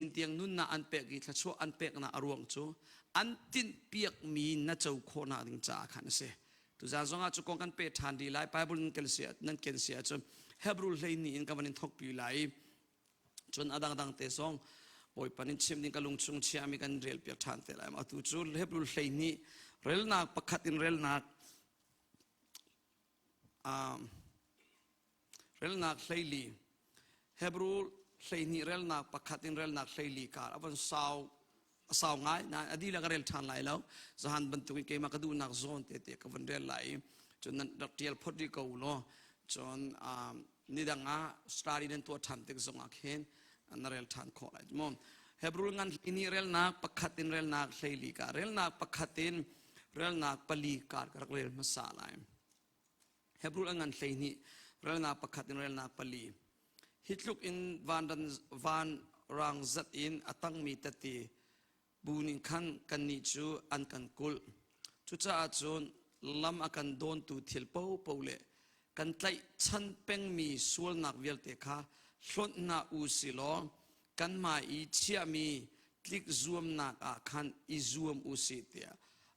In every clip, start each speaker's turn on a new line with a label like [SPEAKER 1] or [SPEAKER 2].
[SPEAKER 1] Nihin tiang nunnak an pek i thluachuah an peknak a ruang cu an tinhpiakmi na co khawhnak ding caah khan a si. Tuzaan zongah cu kong kan pe ṭhan rih lai. Bible nan ken si nan ken si ahcun Hebrew 12 in ka van in thawkpi lai i cun a dangdang te zong Bawipa nih chim ding ka lungchung chiami kan rel piak ṭhan te lai. Atu cu Hebrew 12 relnak pakhat in relnak Relnak 14. Hebrew 12 relnak pakhat in relnak 14 kar a von sau a sau ngai nain a dihlak a rel ṭhan lai lo. Zahan bantukin keimah ka duhnak zawn te te ka von rel lai i cun nan rak ṭial phot rih ko u law cun nidang ah study nan tuah ṭhan tik zongah khin na rel ṭhan khawh lai mu. Hebrew ngan 12 relnak pakhat in relnak 14 kar relnak pakhat in relnak pali kar ka rak rel hmasa lai. Hebrew a ngan 12 relnak pakhat in relnak pali. Hi tluk in vanran van rang zat in a tangmi tati bu ning khan kannih cu an kan kulh. Cucaah cun lam a kan dawntu thil paohpaoh le kan tlaihchan pengmi sualnak vialte kha hlonh hna u si law kanmah i chiahmi tlik zuamnak ah khan i zuam u sih tiah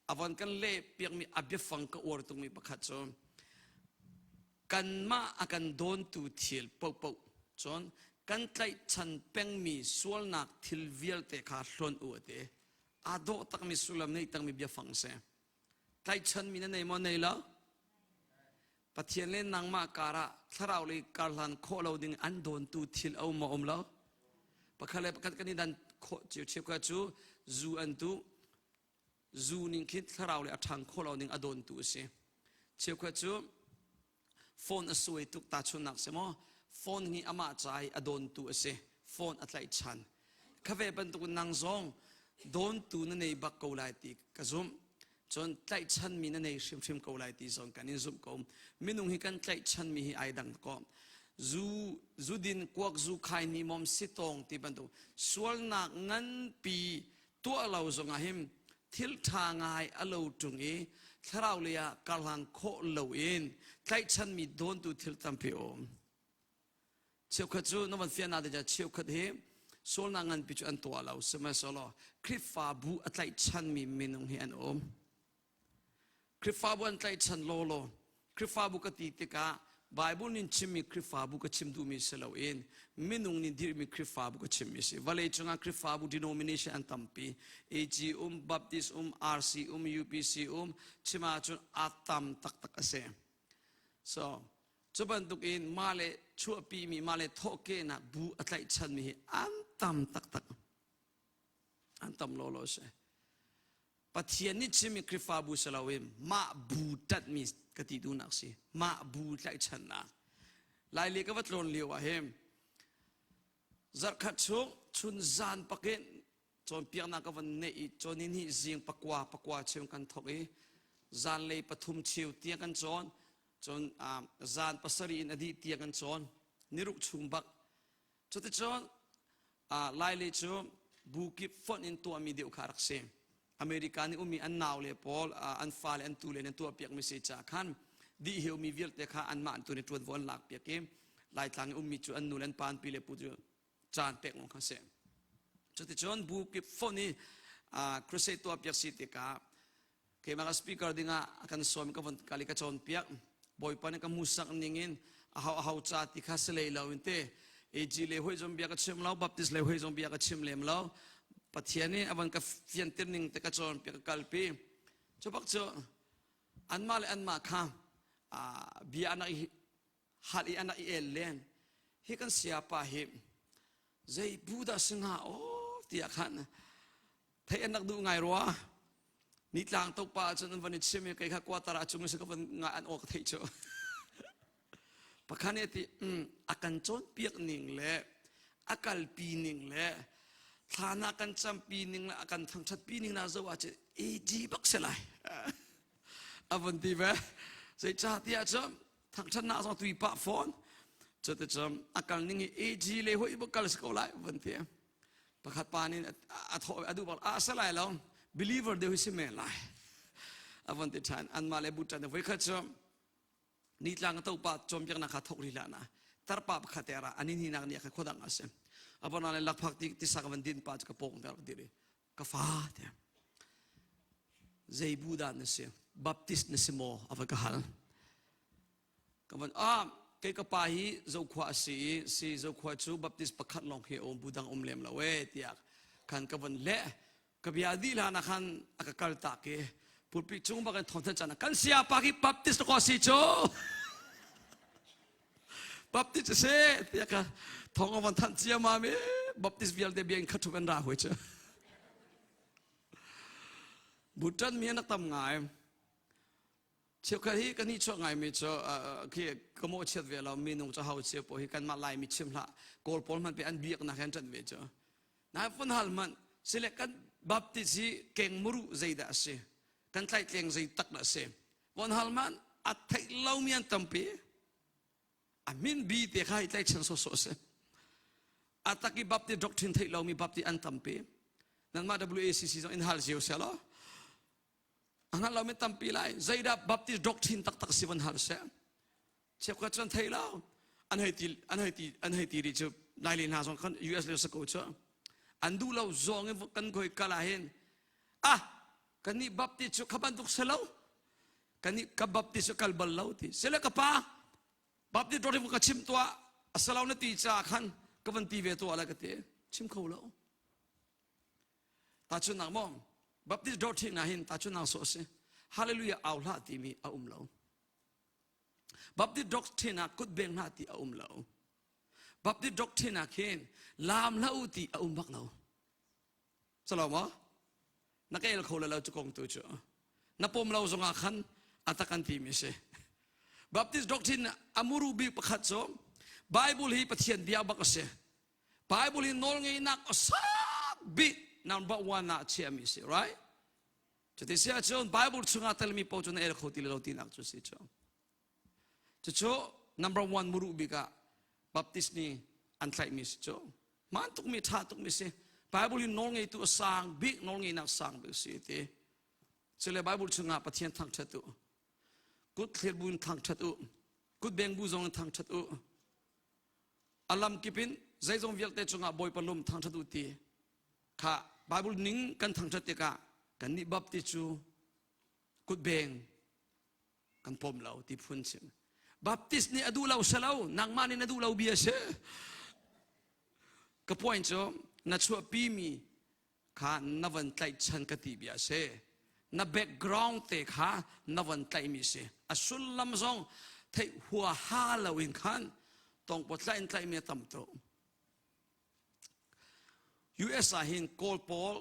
[SPEAKER 1] a von kan leh piakmi a biafang ka uar tukmi pakhat cu kanmah a kan dawntu thil paohpaoh cun kan tlaihchan pengmi sualnak thil vialte kha hlonh u a ti. Aa dawh takmi sullam nei takmi biafang si. Tlaihchanmi na nei maw nei lo? Pathian le nangmah karah thlarau lei karhlan khawh lo ding an dawntu thil a um maw um lo? Pakhat le pakhat kan i dan khawh cio cheukhat cu zu an tu zu ning khin thlarau lei a ṭhang khawh lo ning a dawntu a si. Cheukhat cu phone a suai tuk tahchunhnak si maw phone hi amah ca i a dawntu a si phone a tlaihchan khave bantuk nang zong dawntu na nei bak ko lai ti ka zumh cun tlaihchanmi na nei hrimhrim ko lai ti zong kan in zumh ko minung hi kan tlaihchanmi hi ai dang ko zu zudin kuak zu khai ni mom sitong ti bantuk sualnak nganpi tuah lo zongah hin thil ṭha ngai a lo ṭung i thlarau lei ah karhlang khawh loin tlaihchanmi dawntu thil tampi a um. Cheukhat cu na van fiannak te cheukhat hi sualnak nganpi cu an tuah lo sihmanhsehlaw Khrihfabu a tlaihchanmi minung hi an um. Khrihfabu an tlaihchan lawlaw. Khrihfabu ka ti tikah Bible nih chimmi Khrihfabu ka chim duhmi si loin minung nih dirhmi Khrihfabu ka chimmi si. Vawlei cungah Khrihfabu denomination an tampi. AG um, Baptist um, RC um, UPC um, chim ahcun a tam taktak a si. So, cu bantuk in mah le chuahpimi, mah le thawhkehnak bu a tlaihchanmi hi an tam taktak. An tam lawlaw si. Pathian nih chimmi Khrihfabu si loin mah bu ṭanhmi ka ti duhnak si. Mah bu tlaihchannak. Laili ka va tlawn lio ah hin zarhkhat chung chun zan pakin cawnpiaknak ka van neih i cawnin hi zing pakua pakua cheu kan thok i zanlei pathum cheu tiang kan cawn cun zan pasarih in a dih tiang kan cawn niruk chung bak Cuticun Laili cu bu kip fonh in tuahmi deuh kha a rak si. America nih ummi an naule pawl, an fale, an tule an tuahpiakmi si caah khan dihheumi vialte kha anmah an tu nih ṭuanvo an lakpiak i Laitlang i ummi cu an nu le an pa an pi le pu cu caan pek lawng kha a si. Cuticun bu kip fonh i crusade tuahpiak si tikah Keimah ka speaker dingah a kan sawm ka von kal i ka cawnpiak. Bawipa nih ka hmuhsak ning in aho aho ca ti kha si lei lo in te AG le hui zong bia ka chim lo, Baptist le hui zong bia ka chim lem lo. Pathian nih a von ka fianter ning te ka cawnpiak ka kalpi. Cu bak cu anmah le anmah kha bia an i hal i an i el len. Hi kan siapa hi zei bu dah si hnga aw tiah khan theih an rak duh ngai rua nitlang to pa cun an van i chim i kei kha quarter ah cung si ka van ngai an aw ka theih cu pakhat nih ti a kan cawnpiak ning le a kalpi ning le thlana kan campi ning le a kan thangṭhatpi ning na zo ah cun AD bak si lai a von ti ve zeicahtiah cun thangṭhatnak zong tui pah fawn cuticun a kal ning i AG le hoi bak kal si ko lai von ti Pakhat pa nih a thawh a duh bak a sa lai lo believer deuh hi si men lai a von ti ṭhan anmah le bu ṭan voi khat cu nitlang a topa cawnpiaknak kha thok rih hlah na tarpa pakhat te ra anin hinak ni kha khuadang a si. Abana le lakphak ti tisa ka van din pa cu ka pawng te rak dir i ka fa te zei bu dah na si Baptist na si maw a va ka hal. Ka van ah kei ka pa hi Zokhua a si i si Zokhua cu Baptist pakhat lawng hi um bu dang um lem lo e tiah khan ka van leh ka bia dih hlan ah khan a ka kal tak i pulpit cung bak in thawngthan chan kan sia pa khi Baptist ko si cu Baptist a si tiah ka thawng a van thanh ciamam i Baptist vialte bia in khat kan ra hoi cu Butan mi an tam ngai Cheukhat hi kan i chuah ngaimi cu khi ka mawhchiat ve lo minung cu ho cio paoh hi kanmah Laimi chim hlah Kawl pawl hmanh pe an biaknak he an ṭanh ve cu. Na fun hal hmanh sile kan Baptist hi keng muru zeidah a si kan tlaihtleng zei tak dah a si von hal hmanh a theih lomi an tampi a min bi te kha i tlaihchan sawsawh a si a tak i Baptist doctrine theih lomi Baptist an tampi nanmah WACC zong in hal cio seh law A hngal lomi tampi lai. Zeidah Baptist doctrine taktak si van hal seh. Cheukhat cu an thei lo. An hei ti an hei ti an hei ti rih cu Laili hna zong khan US le sa ko cu. An duh lo zong in kan khoi kal ah hin ah kan nih Baptist cu kha bantuk si lo. Kan nih ka Baptist cu kal bal lo ti. Sile ka pa Baptist doctrine ka chim tuah a salo na ti ca khan ka van ti ve tuah la ka ti. Chim kho lo. Tahchunhnak maw Baptist doctrine ah hin tahchunhnak sawh a si. Hallelujah au hlah timi a um lo. Baptist doctrine ah kut beng hlah ti a um lo. Baptist doctrine ah khin laam hlah u ti a um bak lo. Salo maw? Na ka el kho lo cu kong tu cu. Na pom lo zongah khan a tak an timi si. Baptist doctrine a muru bik pakhat cu Bible hi Pathian bia bak a si. Bible hi nawlngeihnak a sang bik number one ah chiahmi si, right? Cuti si ahcun Bible chungah telmi paoh cu na el kho ti lo tinak cu si cu. Cucu number one muru bik ah Baptist nih an tlaihmi si cu. Hmaan tukmi, ṭha tukmi si. Bible hi nawlngeitu a sang bik, nawlngeihnak sang bik si ti. Cule Bible chungah Pathian thangṭhat u. Kut thlir bu in thangṭhat u. Kut beng bu zong in thangṭhat u. A lam kip in zeizong vialte cungah Bawipa lum thangṭhat u ti kha Bible ning kan thangṭhat tikah kannih Baptist cu kutbeng kan pom lo ti phun chim. Baptist nih a duh lo si lo, nangmah nih na duh lo bia si. Ka point cu na chuahpimi kha na van tlaihchan ka ti bia si. Na background te kha na van tlaihmi si. A sullam zong theih huaha lo in khan tongpawt tlaih in tlaihmi a tam tuk. US ah hin Kawl pawl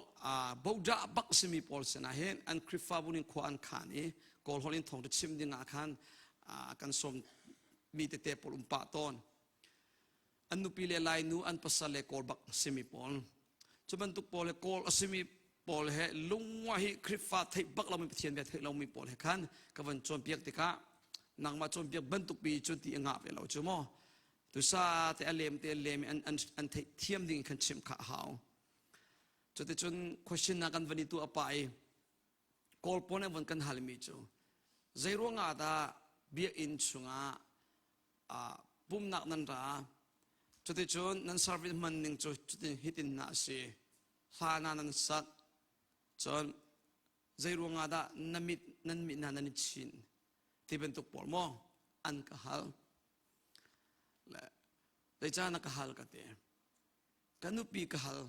[SPEAKER 1] bodah bak simi pawl sinah hin an Khrihfabu ning khua an khan i Kawl holh in thawng chim ding ah khan kan sawm mi tete pawl um pah tawn. An nupi le Lainu an pasal le Kawl bak simi pawl. Cu bantuk pawl he Kawl a simi pawl he lungwa hi Khrihfa theih bak lomi Pathian bia theih lomi pawl he khan ka van cawnpiak tikah nangmah cawnpiak bantuk pi cu ti a ngah ve lo cu maw tusa te a lem te lem an an an theih thiam ding khan chimh kha a hau cuticun question na kan van i tu a pa i Kawl pawl nih von kan halmi cu zei ruangah dah biakinn chungah pumnak nan ra cuticun nan service hman ning cu cutin hitin na a si hla na nan sak cun zei ruangah dah na mit nan mit hna nan i chin ti bantuk pawl maw an ka hal le zeicah na ka hal ka ti ka nupi ka hal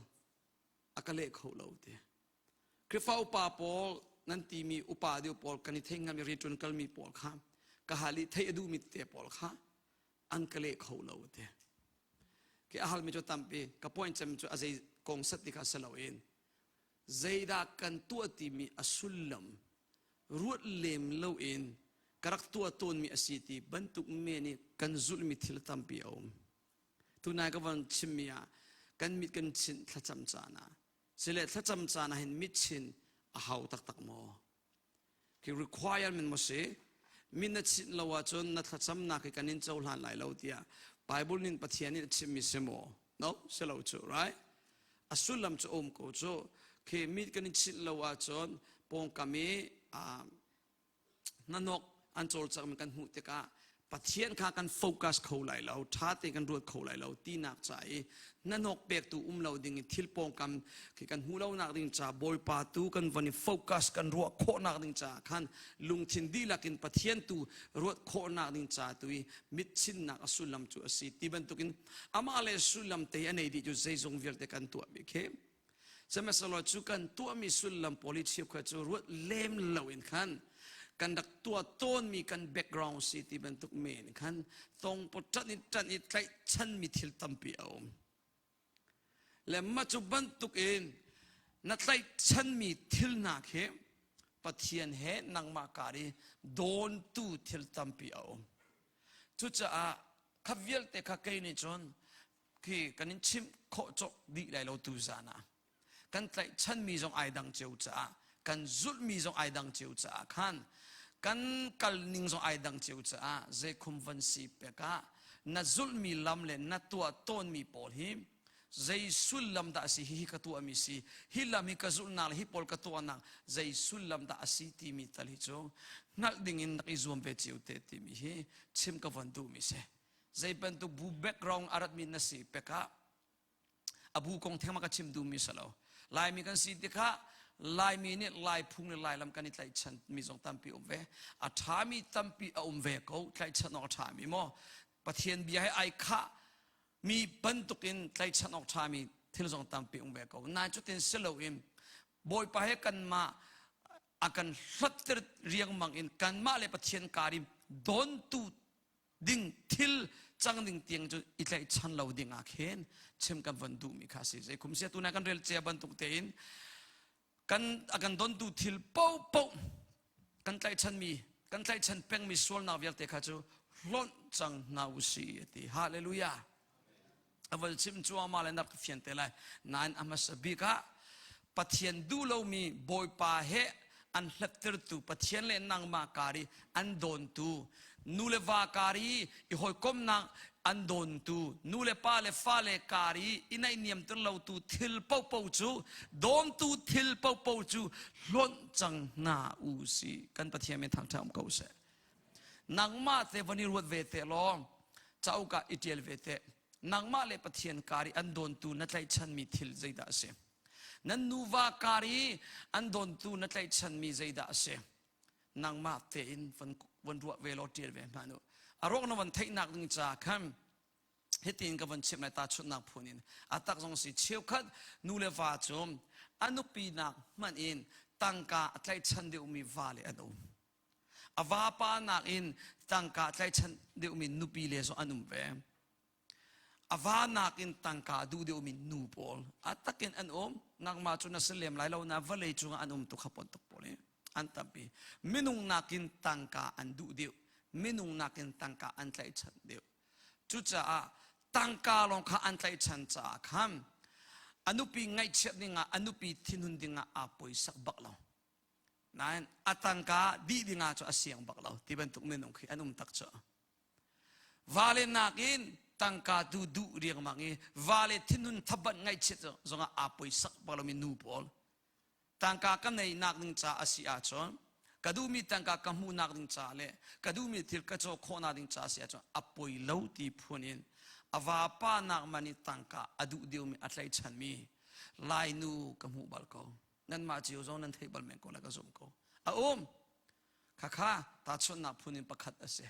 [SPEAKER 1] a ka leh kho lo ti Khrihfa upa pawl nan timi upa deuh pawl kan i thei ngami rianṭuan kalmi pawl kha ka hal i theih a duhmi tete pawl kha an ka leh kho lo te. Ke a halmi cu tampi ka point cem cu a zei kong sat ti kha si loin zeidah kan tuah timi a sullam ruat lem loin ka rak tuah tawnmi a si ti bantuk men i kan zulhmi thil tampi a um. Tunai ka von chimmi ah kan mit kan chinh thlacam caan ah Sile thlacam caan ah hin mitchin a hau taktak maw? Khi requirement maw si? Min na chinh lo ahcun na thlacamnak hi kan in cohlan lai lo tiah Bible nin Pathian nih a chimmi si maw? No, si lo cu, right? A sullam cu um ko cu. Khi mit kan in chinh lo ahcun pawngkam i hnanok an cawlcangmi kan hmuh tikah Pathian kha kan focus kho lai lo, ṭha tein kan ruat kho lai lo tinak ca i hnahnawk pektu um lo ding i thil pawngkam khi kan hmuh lonak ding ca Bawipa tu kan von i focus kan ruah khawhnak ding caah khan lungthin dihlak in Pathian tu ruat khawhnak ding ca tu i mitchinnak a sullam cu a si ti bantukin amah le sullam te a nei dih cu zeizong vialte kan tuahmi khi Sihmanhsehlaw cu kan tuahmi sullam pawl hi cheukhat cu ruat lem loin khan kan rak tuah tawnmi kan background si ti bantuk men khan tongpawt ṭanh i ṭanh i tlaihchanmi thil tampi a um. Le mah cu bantuk in na tlaihchanmi thil hna khi Pathian he nangmah kar i dawntu thil tampi a um. Cucaah kha vialte kha kei nih cun khi kan in chimh khawh cawk dih lai lo tu zan ah kan tlaihchanmi zong ai dang cio caah kan zulhmi zong ai dang cio caah khan kan kal ning zong ai dang cio caah zeikhum van si pek ah na zulhmi lam le na tuah tawnmi pawl hi zei sullam dah a si hihi ka tuahmi si hi lam hi ka zulhnak le hi pawl ka tuahnak zei sullam dah a si timi tal hi cu hngalh ding in rak i zuam ve cio te timi hi chim ka von duhmi si. Zei bantuk bu background a ratmi na si pekah a bu kong theng ma ka chim duhmi si lo. Laimi kan si tikah Laimi nih Lai phung le Lailam kan i tlaihchan mi zong tampi um ve. A ṭhami tampi a um ve ko. Tlaihchan awk a ṭhami maw? Pathian bia he ai khah mi bantukin tlaihchan awk ṭhami thil zong tampi um ve ko. Nain cutin si loin Bawipa he kanmah a kan hlatter riangmang in kanmah le Pathian kar i dawntu ding thil cang ding tiang cu i tlaihchan lo ding ah khin chim kan von duhmi kha si zei kum sia tuna kan rel cia bantuk tein kan a kan dontu thil popo kan tlaihchanmi kan tlaihchan pengmi sualnak vialte kha cu hlonh cang hna u si ti hallelujah a vol chim cuahmah le na rak fian te lai nain a hmasa bik ah Pathian duh lomi Bawipa he an hlattertu Pathian le nangmah kar i an dawntu nu le va kar i i hawikomnak an dawntu nu le pa le fale kar i i naihniamter lotu thil popo cu dawntu thil popo cu hlonh cang hna u si kan Pathian min thangṭhat um ko seh Nangmah te van i ruat ve te law cauk ah i ṭial ve te. Nangmah le Pathian kar i an dawntu na tlaihchanmi thil zeidah a si? Nan nuva kar i an dawntu na tlaihchanmi zeidah a si? Nangmah tein van, van ruah ve law ṭial ve hmanh u. A rawk na van theihnak ding ca khan hitin ka van chimh lai tahchunhnak phun in a tak zong si cheukhat nu le va cu a nupi nak hmanh in tangka a tlaihchan deuhmi va le an um. A vapa nakin tangka tlaihchan deuhmi nupi le zong an um ve. A va nakin tangka duh deuhmi nu pawl a takin an um. Nangmah cu na si lem lai lo na vawlei cungah an um tuk kha pon tuk pawl hi an tampi. Minung nakin tangka an duh deuh. Minung nakin tangka an tlaihchan deuh. Cucaah tangka lawng kha an tlaihchan caah khan a nupi ngaihchiat dingah a nupi thinhun dingah aa poisak bak lo. Nain a tangka dih dingah cu a siang bak lo ti bantuk minung khi an um tak cu. Vale nakin tangka tu duh riangmang i vale thinhun thabat ngaihchiat zongah aa poisak bak lomi nu pawl tangka ka neihnak ding ca a si ahcun ka duhmi tangka ka hmuhnak ding ca le ka duhmi thil ka caw khawhnak ding ca a si ahcun a poi lo ti phun in a vapa nak man i tangka a duh deuhmi a tlaihchanmi Lainu ka hmuh bal ko. Nanmah cio zong nan theih bal men ko la ka zumh ko. A um. Khakha tahchunhnak phun in pakhat a si.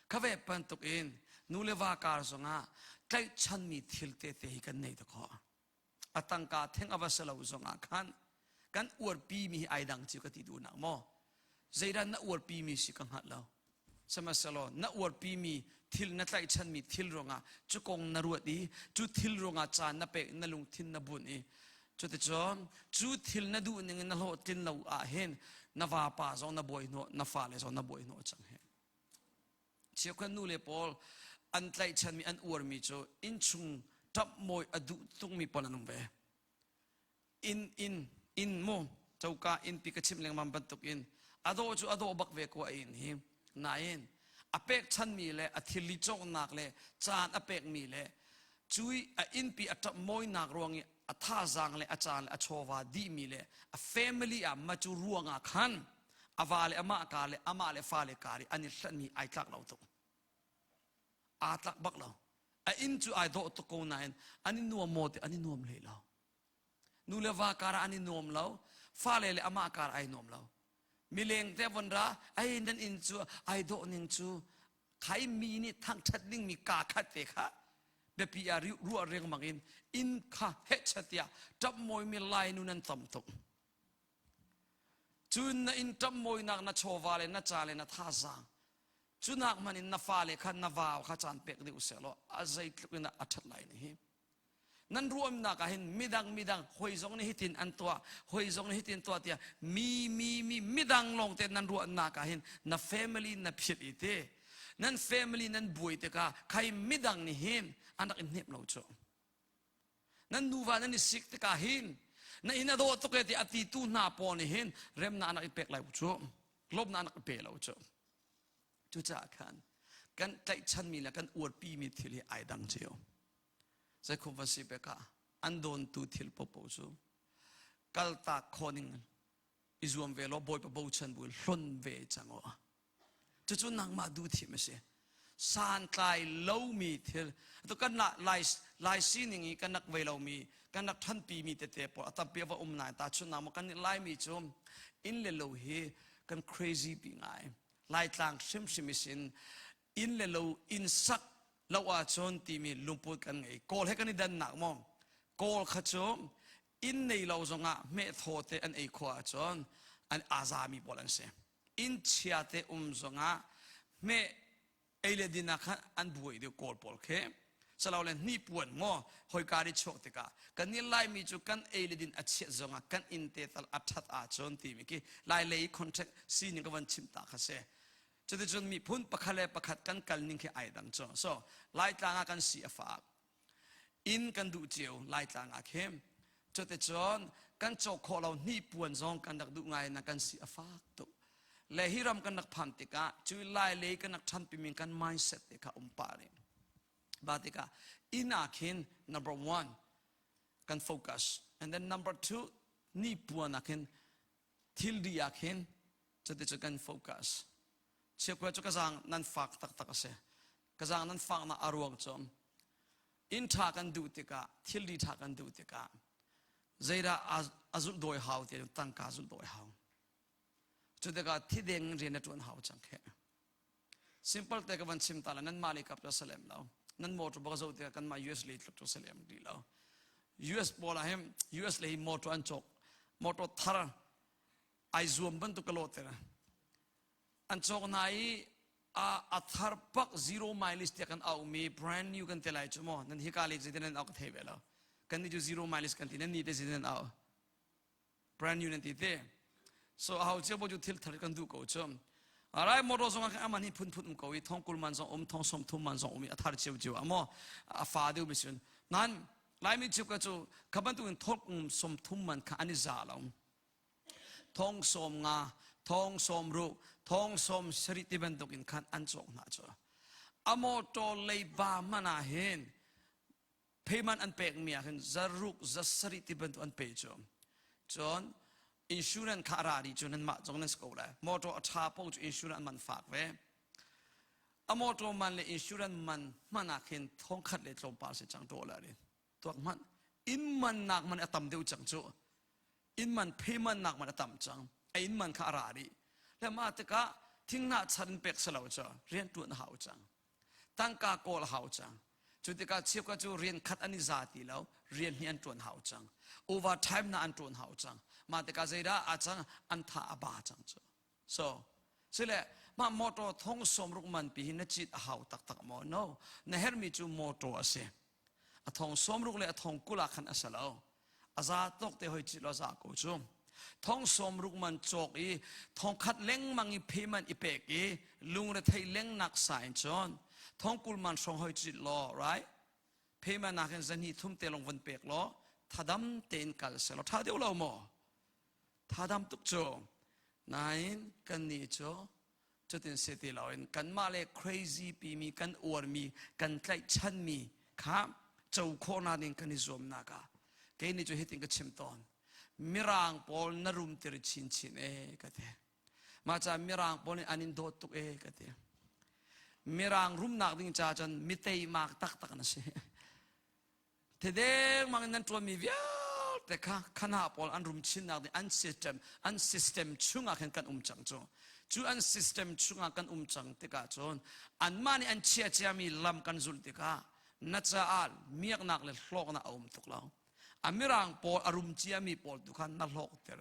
[SPEAKER 1] Kha ve bantuk in nu le va kar zongah tlaihchanmi thil tete hi kan nei ta khawh. A tangka theng a va si lo zongah khan kan uarpi mi hi ai dang cio ka ti duhnak maw? Zeidah na uarpi mi si ka hngalh lo. Sihmanhsehlaw na uarpimi thil na tlaihchanmi thil ruangah cu kong na ruat i cu thil ruangah caan na pek na lungthin na bunh i cuticun cu thil na duh ning in na hlawhtlin lo ah hin na vapa zong na bawi hnawh na fale zong na bawi hnawh cang he cheukhat nu le pawl an tlaihchanmi an uarmi cu innchung ṭap mawi a duh tungmi pawl an um ve inn inn inn mu coka innpi ka chimh lengmang bantuk in a dawh cu a dawh bak ve ko a inn hi nain a pekchanmi le a thilri cawknak le caan a pekmi le cui a innpi a ṭap mawinak ruang i a thazaang le a caan le a chawva dihmi le a family ah macu ruangah khan a va le amah ka le amah le fale kar i an i hlanmi ai tlak lo tuk. Aa tlak bak lo. A inn cu ai dawh tuk ko nain an i nuam maw ti an i nuam hlei lo. Nu le va kar ah an i nuam lo. Fale le amah kar ai nuam lo. Mileng te von ra, ai nan inn cu ai dawh ning cu khai mi nih thangṭhat dingmi kaa khat te kha biapi ah ruah riangmang in inn kha hehchat tiah ṭap mawimi Lai nu nan tam tuk. Cun na inn ṭap mawinak na chawva le na ca le na thazaang cunak hmanh in na fale kha na vau kha caan pek dih usih law a zeitluk in a ṭhat lai ni hi. Nan ruahnak ah hin midang midang hoi zong nih hitin an tuah hoi zong nih hitin tuah tiah mi mi mi midang lawng te nan ruahnak ah hin na family na philh i te nan family nan buai tikah khai midang nih hin an rak in hnep lo cu. Nan nuva nan i sik tikah hin na inn a dawh tuk e ti a ti tu hna pawl nih hin remnak an rak i pek lai cu lawmnak an rak i pe lo cu. Cucaah khan kan tlaihchanmi le kan uarpimi thil hi ai dang cio. Zeikhum va si pek ah an dawntu thil popo cu kaltak khawh ning i zuam ve law Bawipa bochan bu in hlon ve cang u. Cucu nangmah duh thim a si. Santlai lomi thil atu kan lai lai sining i kan rak vei lomi kan rak ṭhanpimi tete pawl a tampi a va um nain tahchunhnak maw kan nih Laimi cu inn le lo hi kan crazy pi ngai. Laitlang hrimhrim isin inn le lo inn sak lo ahcun timi lungput kan ngei. Kawl he kan i dannak maw? Kawl kha cu inn nei lo zongah hmeh thaw te an ei khawh ahcun an azami pawl an si. Inn chia te um zongah hmeh ei le din ah khan an buai deuh Kawl pawl khi. Salole hnipuan maw hoika ri chuak tikah kan nih Laimi cu kan ei le din a chiat zongah kan inn te tal a ṭhat ahcun timi khi Lai lei contract sining ka van chim ta kha si. Cuticun miphun pakhat le pakhat kan kal ning khi ai dang cu. So Laitlang ah kan si a faak. Inn kan duh cio Laitlang ah khin. Cuticun kan cawk khawh lo hnipuan zong kan rak duh ngai na kan si a faak tuk. Le hi ram kan rak phan tikah cu Lai lei kan rak ṭhanpimi kan mindset te kha um pah rih. Ba tikah inn ah khin number one kan focus and then number two hnipuan ah khin thilri ah khin cuticun kan focus. Chiakhua cu ka zaang nan fak taktak a si. Ka zaang nan faknak a ruang cu inn ṭha kan duh tikah thilri ṭha kan duh tikah zeidah a zulh dawi hau ti tangka zulh dawi hau. Cu tikah thideng rian na ṭuan hau cang khi. Simple te ka van chim ta la nan mah lei kap cu a salem lo. Nan motor bak zoh tikah kanmah US lei tluk cu salem rih lo. US pawl ah hin US lei motor an cawk. Motor thar ai zuam bantuk ka lawh ter. An cawk hna i a, a thar pak zero mileage tiah kan aumi brand new kan te lai cu maw nan hika lei zeitin nan au ka thei ve lo. Kan nih cu zero mileage kan ti nan ni te zeitin nan au. Brand new nan ti te. So aho cio bo cu thil thar kan duh ko cu. Alright, motor zong ah aman hi phunphun um ko i thong kul man zong um, thong som thum man zong um i a thar cio cio amo a fa deuh mi sun. Nan Laimi cio ka cu kha bantukin thong som thum man kha an i za lo. Thong som nga, thong som ru, thong som sari ti bantukin khan an cawk hna cu. A motor leiba man ah hin payment an pekmi ah khin zaruk zasarih ti bantuk an pe cu cun insurance kha a ra dih cu nan mah zong nan si ko lai motor a ṭha paoh cu insurance an man fak ve a motor man le insurance man hman ah khin thongkhat le tlawmpal si cang dollar in tuak hmanh inn man nak man a tam deuh cang cu inn man payment nak man a tam cang a inn man kha a ra dih le mah tikah thinghnah chan pek selo cu rian ṭuan a hau cang tangka kawl a hau cang cu tikah chiukhat cu rian khat an i za ti lo rian hi an ṭuan hau cang overtime na an ṭuan hau cang mah tikah zeidah a cang an tha a ba cang cu so sile mah motor thong som ruk man pi hi na cit a hau taktak maw no na hermi cu motor a si A thong 60 le a thong 20 ah khan a si lo. A za tawk te hoi cit law za ko cu. Thong 60 man cawk i thong khat lengmang i payment i pek i lungrethei lengnak sa in cun thong 20 man hrawng hoi cit law right payment nak in zani thum te long von pek law thadam tein kal se law tha deuh lo maw thadam tuk cu nain kan nih cu Cutin si ti loin kanmah le crazy pimi kan uarmi kan tlaihchanmi kha co khawhnak ding kan i zuamnak ah kei nih cu hitin ka chim tawn mirang pawl na rum tir chinchin e ka ti mah ca mirang pawl nih an in dawt tuk e ka ti. Mirang rumnak ding ca cun mi teimak taktak na si. Thedeng mang in nan ṭuanmi vialte kha khana pawl an rum chinnak ding an system an system chungah khan kan um cang cu. Cu an system chungah kan um cang tikah cun anmah nih an chia ciami lam kan zulh tikah na caah miaknak le hlawknak a um tuk lo. A mirang pawl a rum ciami pawl tu kha na hlawkter.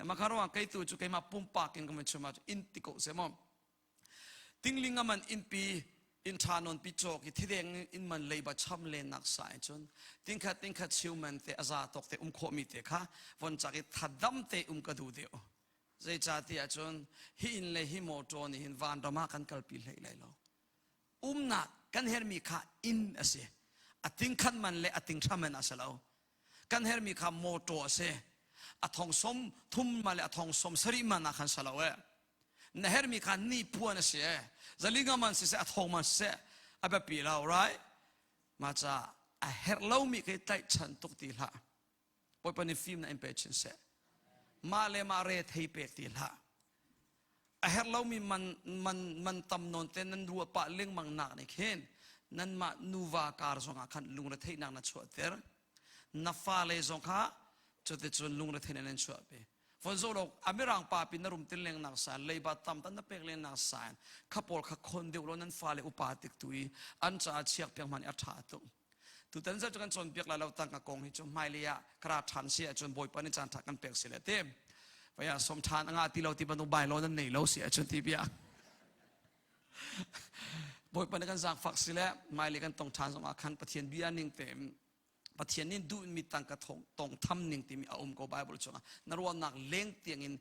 [SPEAKER 1] Mah ruang kei tu cu keimah pumpak in ka chim ah in ti ko seh maw. Tingling a man innpi inn ṭha nawn pi cawk i thideng in man leiba cham len nak sa in cun tingkhat tingkhat chiu man te a za tawk te um khawh mi te kha von chak i thadam te um ka duh deuh. Zeicahtiah cun hi inn le hi motor nih hin vanram ah kan kalpi hlei lai lo. Umnak kan hermi kha inn a si. A tingkhat man le a tinghra man a si lo. Kan hermi kha motor a si. A thong som thum man le a thong som sarih man ah khan si lo eh. Na hermi kha ni puan a si eh. Zalinga man siseh a thong man siseh a biapi lo right? Ma ca a herh lomi khi tlaihchan tuk ti hlah. Bawipa nih fim na in pe chin seh. Mah le mah re thei pek ti hlah. A herh lomi man man man tam nawn te nan ruah pah lengmang nak nih khin nanmah nuva kar zongah khan lungretheihnak na chuahter. Na fale zong kha cuticun lungretheihnak nan chuahpi. Von zo lo amirang pa pin na rum til leng nak sa leiba tam tan na pek len nak sa kha pawl kha khon deuh lo nan fale upa tik tu i an caah chiak piak man a tha tuk. Tutan zat kan cawnpiak lai lo tangka kong hi cu hmailei ah kara ṭhan si ahcun Bawipa nih caan ṭha kan pek si le ti. Vaya som ṭhan a ngah ti lo ti bantuk bai lo nan nei lo si ahcun ti bia. Bawipa nih kan zaangfak si le hmailei kan tong ṭhan zongah khan Pathian bia ning te Pathian nih duhmi tangka tong tham ning timi a um ko Bible chungah na ruahnak leng tiangin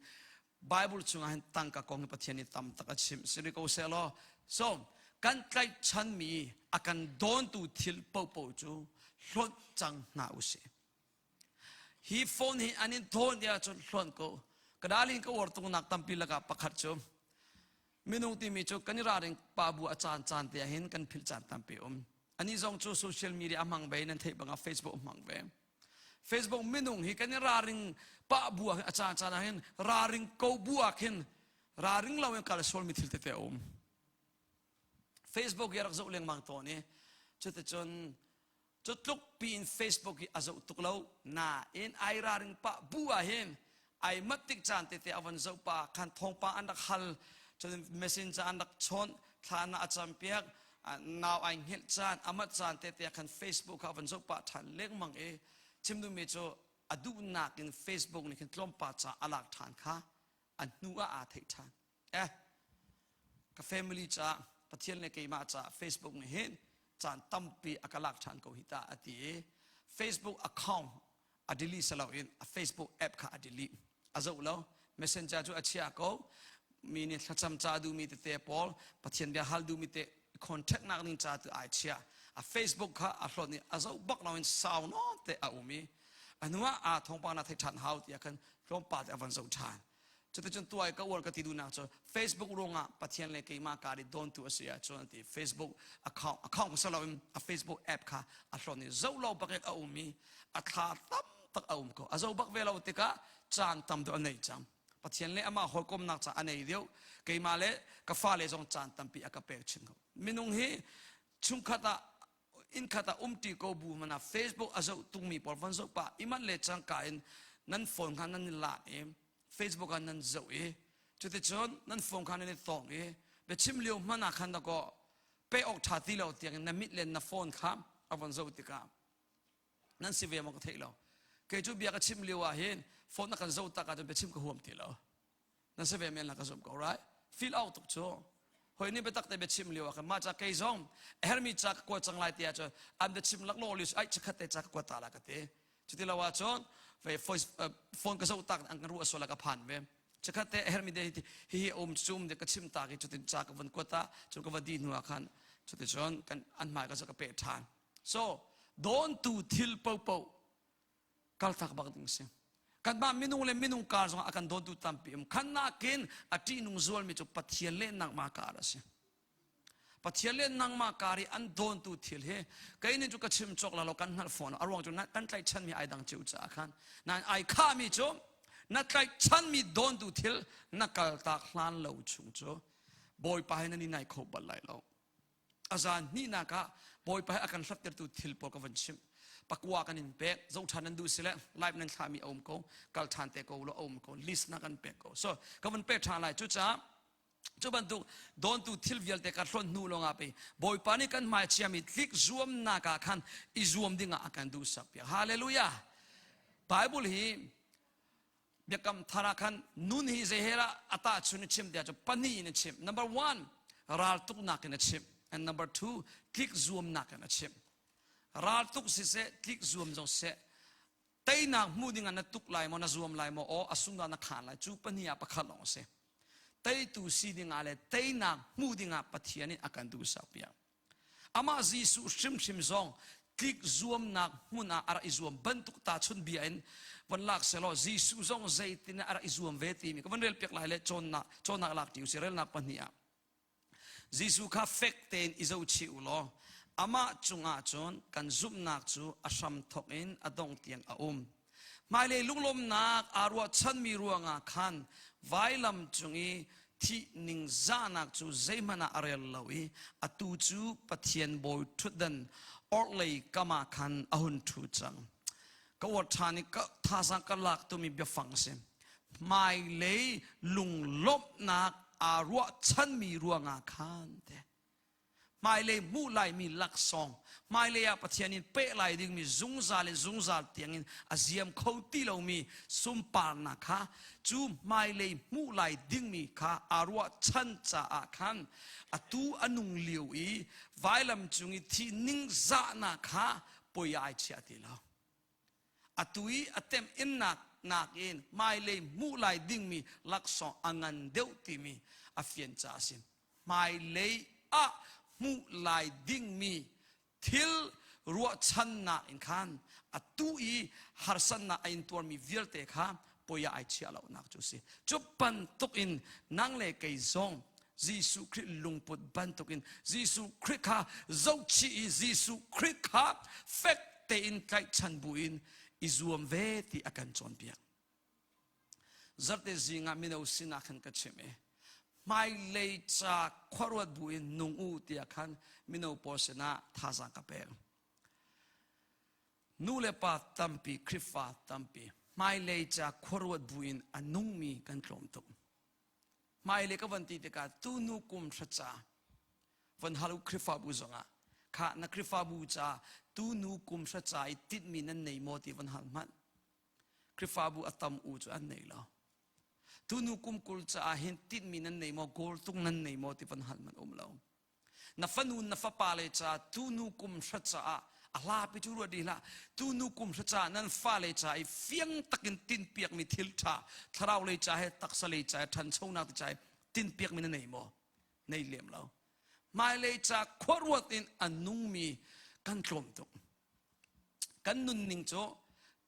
[SPEAKER 1] Bible chungah hin tangka kong hi Pathian nih tam tak a chim si rih ko seh law so kan tlaihchanmi a kan dawntu thil popo cu hlonh cang hna usih. Hi phone hi an in thawn ti ahcun hlonh ko. Ka dalin ka uar tungnak tampi lakah pakhat cu minung timi cu kan i ralring pa bu a caan caan te ah hin kan philh caan tampi um. Ani zong cu social media a hmang ve nan theih bangah Facebook a hmang ve. Facebook minung hi kan i raring pah bu ah a caan caan ah hin raring ko bu ah khin raring lo in kal sualmi thil tete a um. Facebook hi a rak zoh lengmang tawn i cuticun cu tluk piin Facebook hi a zoh tuk lo nain ai raring pah bu ah hin ai mat tik caan tete a von zoh pa khan thawngpang an rak hal cun messenger an rak chawnh thla na a campiak nau ai hngilh caan amat caan tete ah khan Facebook kha a von zoh pah ṭhan lengmang i chim duhmi cu a duhnak in Facebook nih khin tlawmpal ca a lak ṭhan kha a hnu ah aa theih ṭhan eh ka family ca Pathian le keimah ca Facebook nih hin caan tampi a ka lak ṭhan ko hi ta a ti i Facebook account a delete si loin a Facebook app kha a delete a zoh lo messenger cu a chia ko mi nih thlacam ca duhmi tete pawl Pathian bia hal duhmi te contact nak ding ca tu ai chia a Facebook kha a hlawt ni a zoh bak loin sau nawn te a um i a hnu ah a thawngpang na thei ṭhan hau tiah khan tlawmpal te a van zoh ṭhan Cuticun tuai ka uar ka ti duhnak cu Facebook ruangah Pathian le keimah kar i dawntu a si ahcun an ti. Facebook account account si loin a Facebook app kha a hlon i zoh lo bak in a um i a thla tam tak a um ko. A zoh bak ve lo tikah caan tam deuh a nei cang. Pathian le amah hawikomnak ca a nei deuh. Keimah le ka fale zong caan tampi a ka pek chin ko. Minung hi chungkhat ah innkhat ah umṭi ko bu hmanh ah Facebook a zoh tungmi pawl van zoh pah i manh le cangka in nan phone kha nan i lak i Facebook ah nan zoh i cuticun nan phone kha nan i tawng i biachim lio hmanh ah khan dakaw pe awk ṭha ti lo tiangin na mit le na phone kha a von zoh tikah nan si ve maw ka theih lo kei cu bia ka chim lio ah hin phone a kan zoh tak ahcun biachim ka huam ti lo na si ve men la ka zumh ko right feel out tuk cu hoi nih biatak te biachim lio ah khan mah ca kei zong a hermi ca ka kuat cang lai ti ahcun an biachim laklawh li ai chakhat te ca ka kuat ta la ka ti cuti lo ahcun phone ka zoh tak an kan ruah sual ka phan ve chakhat te a hermi de hi hi um cu um de ka chim ta ki cutin ca ka von kuat ta cun ka va di hnu ah khan cuticun kan an hmai ka ka pe ṭhan so dawntu thil popo kaltak bak ding si kanmah minung le minung kar zongah a kan dawtu tampi um khan nakin a ṭihnung zualmi cu Pathian le nangmah kar a si Pathian le nangmah kar i an dawntu thil hi kei nih cu ka chim cawk la lo kan hngalh fawn a ruang cu kan tlaihchanmi ai dang cio caah khan nain ai khahmi cu na tlaihchanmi dawntu thil na kaltak hlan lo chung cu. Bawipa he nan i nai kho bal lai lo. A zan hnihnak ah Bawipa he a kan hlattertu thil pawl ka van chimh. Pakua kan in pek, zoh ṭhan nan duh si le live nan thlahmi a um ko, kal ṭhan te ko law a um ko, list na kan pek ko. So ka van pek ṭhan lai. Cucaah cu bantuk dawntu thil vialte ka hlonh hnu lawngah pei Bawipa nih kan hmai chiami tlik zuamnak ah khan i zuam dingah a kan duhsak piak. Hallelujah. Bible hi Biakam thar ah khan nun hi zei he dah a tahchun a chim tiah cu pahnih in a chim. Number one, raltuknak in a chim. And number two, tlik zuamnak in a chim. Raltuk siseh, tlik zuam zong siseh, teinak hmuh ding ah na tuk lai maw, na zuam lai maw, aw a sung dah na khaan lai. Cu pahnih ah pakhat lawng a si. Teitu si ding ah le teinak hmuh ding ah Pathian nih a kan duhsak piak. Amah Jesuh hrimhrim zong tlik zuamnak hmun ah a rak i zuam bantuk tahchun bia in von lak selaw Jesuh zong zeitin a rak i zuam ve timi ka von rel piak lai le cawnnak cawnnak lak ṭi usih relnak pahnih ah Jesuh kha fek tein i zohchih u law amah cungah cun kan zumhnak cu a hram thawk in a dongh tiang a um. Hmailei lunglawmhnak aa ruahchanmi ruangah khan vailam cung i thih ningzahnak cu zeihmanh ah a rel lo i atu cu Pathian bawi ṭhutdan orhlei kam ah khan a hun ṭhu cang. Ka uar ṭhan i ka thazaang ka lak tumi biafang a si. Hmailei lunglawmhnak aa ruahchanmi ruangah khan te hmailei hmuh laimi laksawng hmailei ah Pathian in peh lai dingmi zungzal in zungzal tiangin a ziam kho ti lomi sunparnak kha cu hmailei hmuh lai dingmi kha aa ruahchan caah khan atu a nung lio i vailam cung i thi ningzahnak kha poi ai chia ti lo. Atu i a temh innak nakin hmailei hmuh lai dingmi laksawng a ngan deuh timi a fian caah a si. Hmailei ah hmuh lai dingmi thil ruahchannak in khan atu i harsatnak a intuarmi vialte kha poi ah ai chiah lonak cu a si. Cu bantuk in nang le kei zong Jesuh Khrih lungput bantukin Jesuh Khrih kha zohchih i Jesuh Khrih kha fek tein tlaihchan buin i zuam ve ti a kan cawnpiak. Zarte zing ah mino sinah khan ka chim i hmailei ca khuaruat buin nung u tiah khan mino pawl sinah thazaang ka pek. Nu le pa tampi, Khrihfa tampi hmailei ca khuaruat buin a nungmi kan tlawm tuk. Hmailei ka van ti tikah tunu kum hra ca van hal u Khrihfabu zongah kha na Khrihfabu ca tunu kum hra ca i tinhmi nan nei maw ti van hal hmanh. Khrihfabu a tam u cu an nei lo. Tunu kum 20 caah hin tinhmi nan nei maw, goal tung nan nei maw ti van hal hmanh um lo. Na fanu na fapa le ca tunu kum hra caah a hlapi cu ruat rih hlah tunu kum hra caah nan fale ca i fiang takin tinpiakmi thil ṭha thlarau lei ca he taksa lei ca he ṭhanchonak te ca he tinpiakmi na nei maw nei lem lo hmailei ca khuaruat in a nungmi kan tlawm tuk kan nunning cu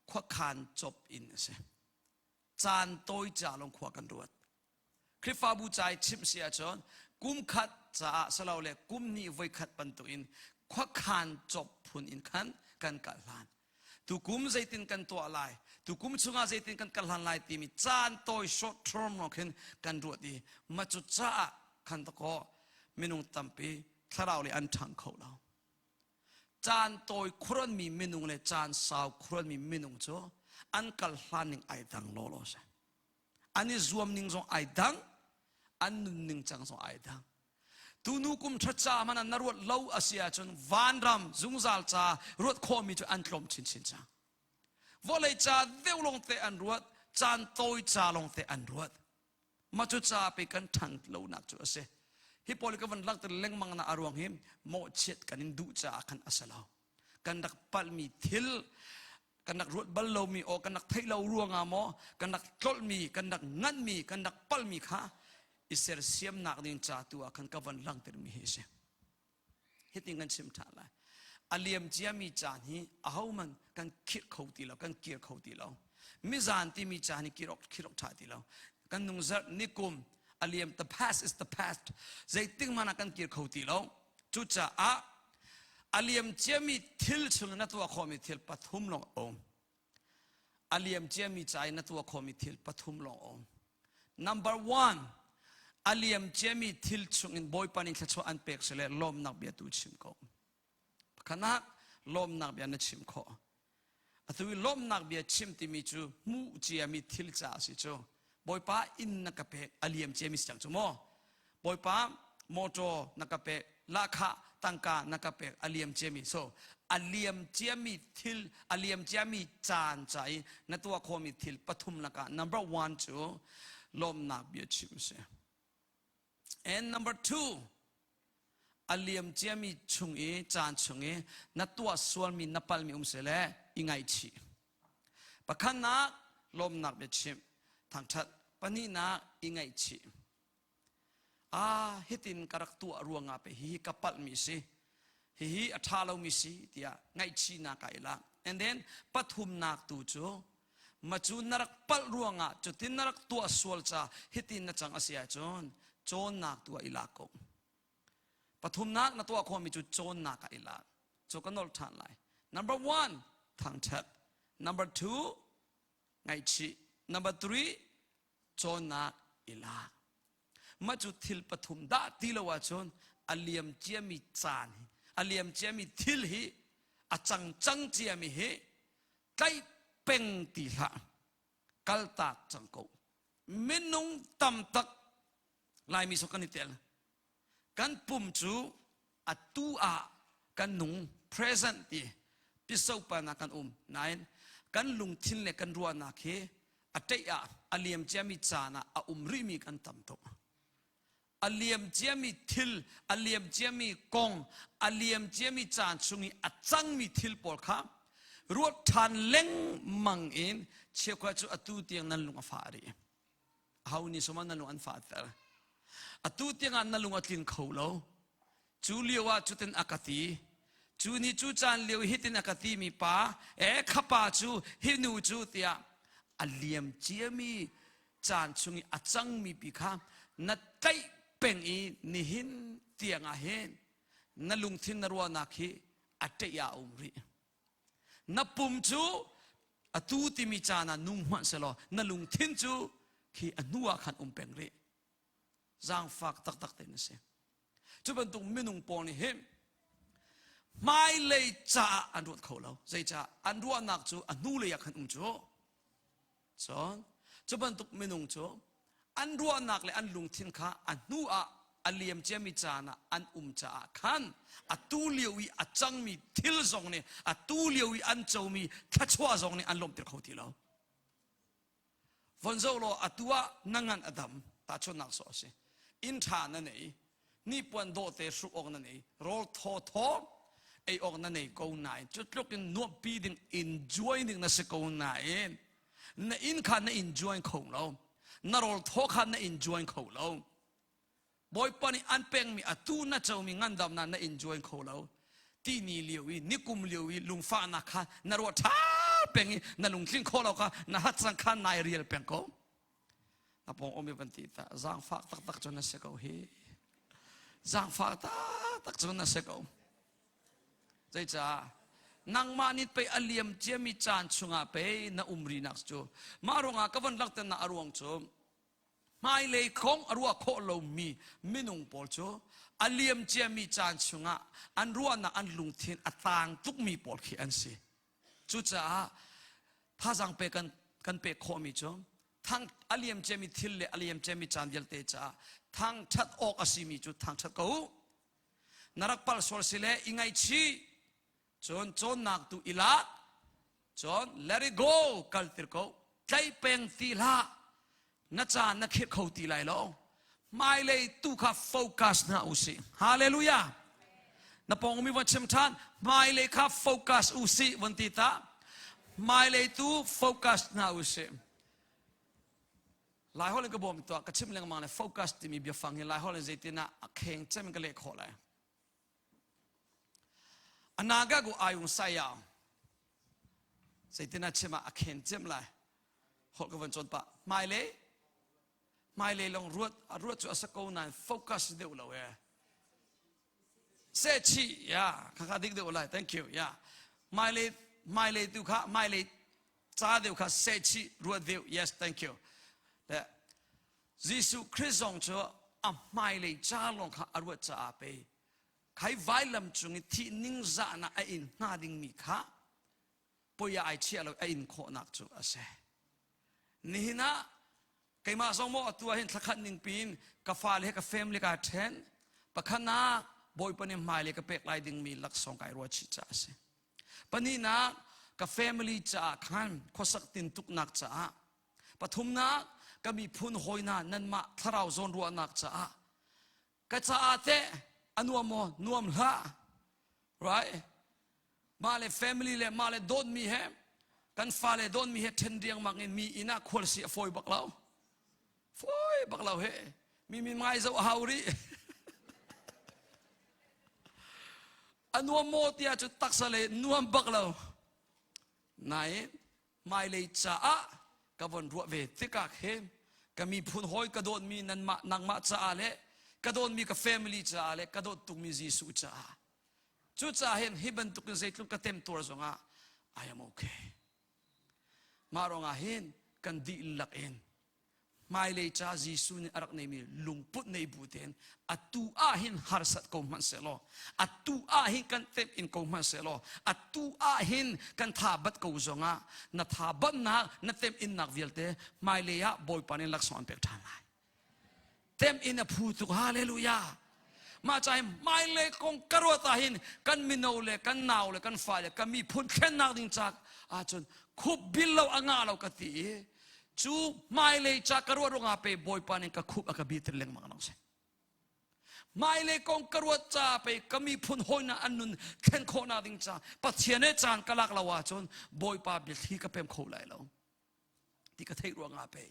[SPEAKER 1] khuakhan cop in a si caan tawi ca lawng khua kan ruat Khrihfabu ca i chimh si ahcun kum khat caah silole kum hnih voikhat bantukin khuakhan cop phun in khan kan kal hlan. Tukum zeitin kan tuah lai, tukum chungah zeitin kan kal hlan lai timi caan tawi short term lawng khin kan ruat i mah cu caah khan dakaw minung tampi thlarau le an ṭhang kho lo. Caan tawi khuaruanmi minung le caan sau khuaruanmi minung cu an kal hlan ning ai dang lawlaw si. An i zuam ning zong ai dang, an nun ning cang zong ai dang. Tunu kum ṭha ca hmanh ah na ruat lo a si ahcun vanram zungzal ca ruat khawhmi cu an tlawm chinchin cang. Vawlei ca deuh lawngte an ruat, caan tawi ca lawngte an ruat. Mah cu ca pe kan ṭhan lonak cu a si. Hi pawl ka van langhter lengmang na a ruang hi mawhchiat kan in duh caah khan a si lo. Kan rak palhmi thil kan rak ruat bal lomi aw kan rak theih lo ruangah maw kan rak tlolhmi kan rak nganhmi kan rak palhmi kha i sersiamnak ding ca tu ah khan ka van langhtermi hi a si hitin kan chim ṭhan lai a liam ciami caan hi ahohmanh kan khirh kho ti lo kan kir kho ti lo mizan timi caan hi kir awk khirh awk ṭha ti lo kan nung zarh nikum a liam the past is the past zeitik hmanh ah kan kir kho ti lo Cucaah a liam ciami thil chung na tuah khawhmi thil pathum lawng a um. A liam ciami ca i na tuah khawhmi thil pathum lawng a um. Number one, A liam ciami thil chungin Bawipa nih thluachuah an pek sile lawmnak bia tu chim ko. Pakhatnak lawmnak bia na chim khawh. Atu i lawmnak bia chim timi cu hmuh ciami thil ca a si cu. Bawipa inn na ka pek a liam ciami si cang cu maw? Bawipa motor na ka pek, lahkhah tangka na ka pek a liam ciami. So a liam ciami thil, a liam ciami caan ca i na tuah khawhmi thil pathum lakah number one cu lawmnak bia chim a si. And number two, a liam ciami chung i caan chung i na tuah sualmi na palmi um sele i ngaihchih. Pakhatnak lawmnak biachimh thangṭhat pahnihnak i ngaihchih. Ah hitin ka rak tuah ruangah pe hihi ka palhmi si hihi a ṭha lomi si tiah ngaihchihnak ah i lak. And then pathumnak tu cu macu na rak palh ruangah cutin na rak tuah sual ca hitin na cang a si ahcun cawnnak tu ah i lak ko. Pathumnak na tuah khawhmi cu cawnnak ah i lak. Cu ka nolh ṭhan lai. Number one, thangṭhat. Number two, ngaihchih. Number three, cawnnak i lak. Mah cu thil pathum dah ti lo ahcun a liam ciami caan hi, a liam ciami thil hi, a cang cang ciami hi tlaih peng ti hlah. Kaltak cang ko. Minung tam tak Laimi sok kan i tel. Kan pum cu atu ah kan nung present ti pisopan ah kan um nain kan lungthin le kan ruahnak hi a ṭeih ah a liam ciami caan ah a um rihmi kan tam tuk. A liam ciami thil, a liam ciami kong, a liam ciami caan chung i a cangmi thil pawl kha ruat ṭhan lengmang in cheukhat cu atu tiang nan lung a fah rih. Aho nih sawm ah na lung an fahter. Atu tiangah na lung a tling kho lo. Cu lio ah cutin a ka ti. Cu ni cu caan lio hitin a ka ti mi pa, e kha pa cu hi nu cu tiah a liam ciami caan chung i a cangmi pi kha na tlaih peng i nihin tiangah hin na lungthin na ruahnak hi a ṭeih ah a um rih. Na pum cu atu timi caan ah nung hmanh selaw na lungthin cu khi a hnu ah khan um peng rih. Zaangfak taktak te na si. Cu bantuk minung pawl nih hin hmailei caah an ruat kho lo. Zeicah an ruahnak cu a hnulei ah khan um cu. Cun cu bantuk minung cu an ruahnak le an lungthin kha a hnu ah a liam ciami caan ah an um caah khan atu lio i a cangmi thil zong nih atu lio i an comi thluachuah zong nih an lawmhter kho ti lo. Von zoh law atu ah na ngan a dam tahchunhnak sawh a si. Inn ṭha na nei, hnipuan dawhte hruk awk na nei, rawl thaw thaw ei awk na nei ko nain cu tluk in nuamhpi ding enjoy ding na si ko nain na inn kha na enjoy kho lo na rawl thaw kha na enjoy kho lo Bawipa nih an pekmi atu na comi ngandamnak na enjoy kho lo tini lio i nikum lio i lungfahnak kha na ruah ṭha peng i na lungtling kho lo kha na hatcang kha nai rial peng ko na pawng um i van ti ta zaangfak taktak cu na si ko hi zaangfak taktak cu na si ko zeicah nangmah nih pei a liam ciami caan chungah pei na um rinak cu mah ruangah ka van langhternak a ruang cu hmailei kong a ruah khawh lomi minung pawl cu a liam ciami caan chungah an ruahnak an lungthin a taang tukmi pawl khi an si Cucaah thazaang pe kan kan pek khawhmi cu thang a liam ciami thil le a liam ciami caan vialte caah thangṭhat awk a simi cu thangṭhat ko u. Na rak palh sual si le i ngaihchih cun cawnnak tu i lak cun let it go kaltir ko tlaih peng ti hlah na caan na khirh kho ti lai lo hmailei tu kha focus hna u sih hallelujah na pawng mi von chim ṭhan hmailei kha focus u sih von ti ta hmailei tu focus hna u sih lai holh in ka bawm tuah ka chim lengmang le focus timi biafang hi lai holh in zeitin ah a kheng cem ka leh khawh lai Anaga gu ayung saya zeitin ah chim ah a khen cem lai holh ka van cawn pah hmailei hmailei lawng ruat a ruat cu a sa ko nain focus deuh lo e se chi ya kha kha dik deuh lai thank you ya hmailei hmailei tu kha hmailei ca deuh kha se chi ruat deuh yes thank you le Jesuh Christ zong cu. A hmailei ca lawng kha a ruat caah pei khai vailam cung i thih ningzahnak a in hnga dingmi kha poi ah ai chiah lo a in khawhnak cu a si. Nihin ah keimah zong maw atu ah hin thlakhat ning piin ka fale he ka family ka ṭhen pakhatnak Bawipa nih hmailei ka pek lai dingmi laksawng kai ruah chih caah a si. Pahnihnak ka family caah khan khuasak tintuknak caah pathumnak ka miphun hawi hna nanmah thlarau zawn ruahnak caah ka caah teh a nuam maw nuam hlah right mah le family le mah le dawtmi he kan fale dawtmi he ṭhen riangmang in mi inn ah khual si a fawi bak lo fawi bak lo he mi mi ngai zoh a hau rih a nuam maw tiah cu taksa le nuam bak lo nain hmailei caah ka von ruah ve tikah khin ka miphun hawi ka dawtmi nanmah nangmah caah le ka dawtmi ka family caah le ka dawt tukmi Jesuh caah cucaah hin hi bantukin zeitluk ka temtuar zongah I am okay mah ruangah hin kan dihlak in hmailei ca Jesuh nih a rak neimi lungput nei bu tein atu ah hin harsat ko hmanh sehlaw atu ah hin kan temh in ko hmanh sehlaw atu ah hin kan tha bat ko zongah na tha batnak na temh innak vialte hmailei ah Bawipa nih laksawng an pek ṭhan lai temh in a phu tuk hallelujah mah ca hin hmailei kong ka ruat ah hin kan mino le kan nau le kan fale kan miphun thlennak ding ca ahcun khup bil lo a ngah lo ka ti i cu hmailei ca ka ruat ruangah pe Bawipa nih ka khup a ka bi tir lengmang lo si. Hmailei kong ka ruat ca pe ka miphun hawina an nun thlen khawhnak ding ca Pathian he caan ka lak lo ahcun Bawipa biathli ka pem kho lai lo ti ka theih ruangah pe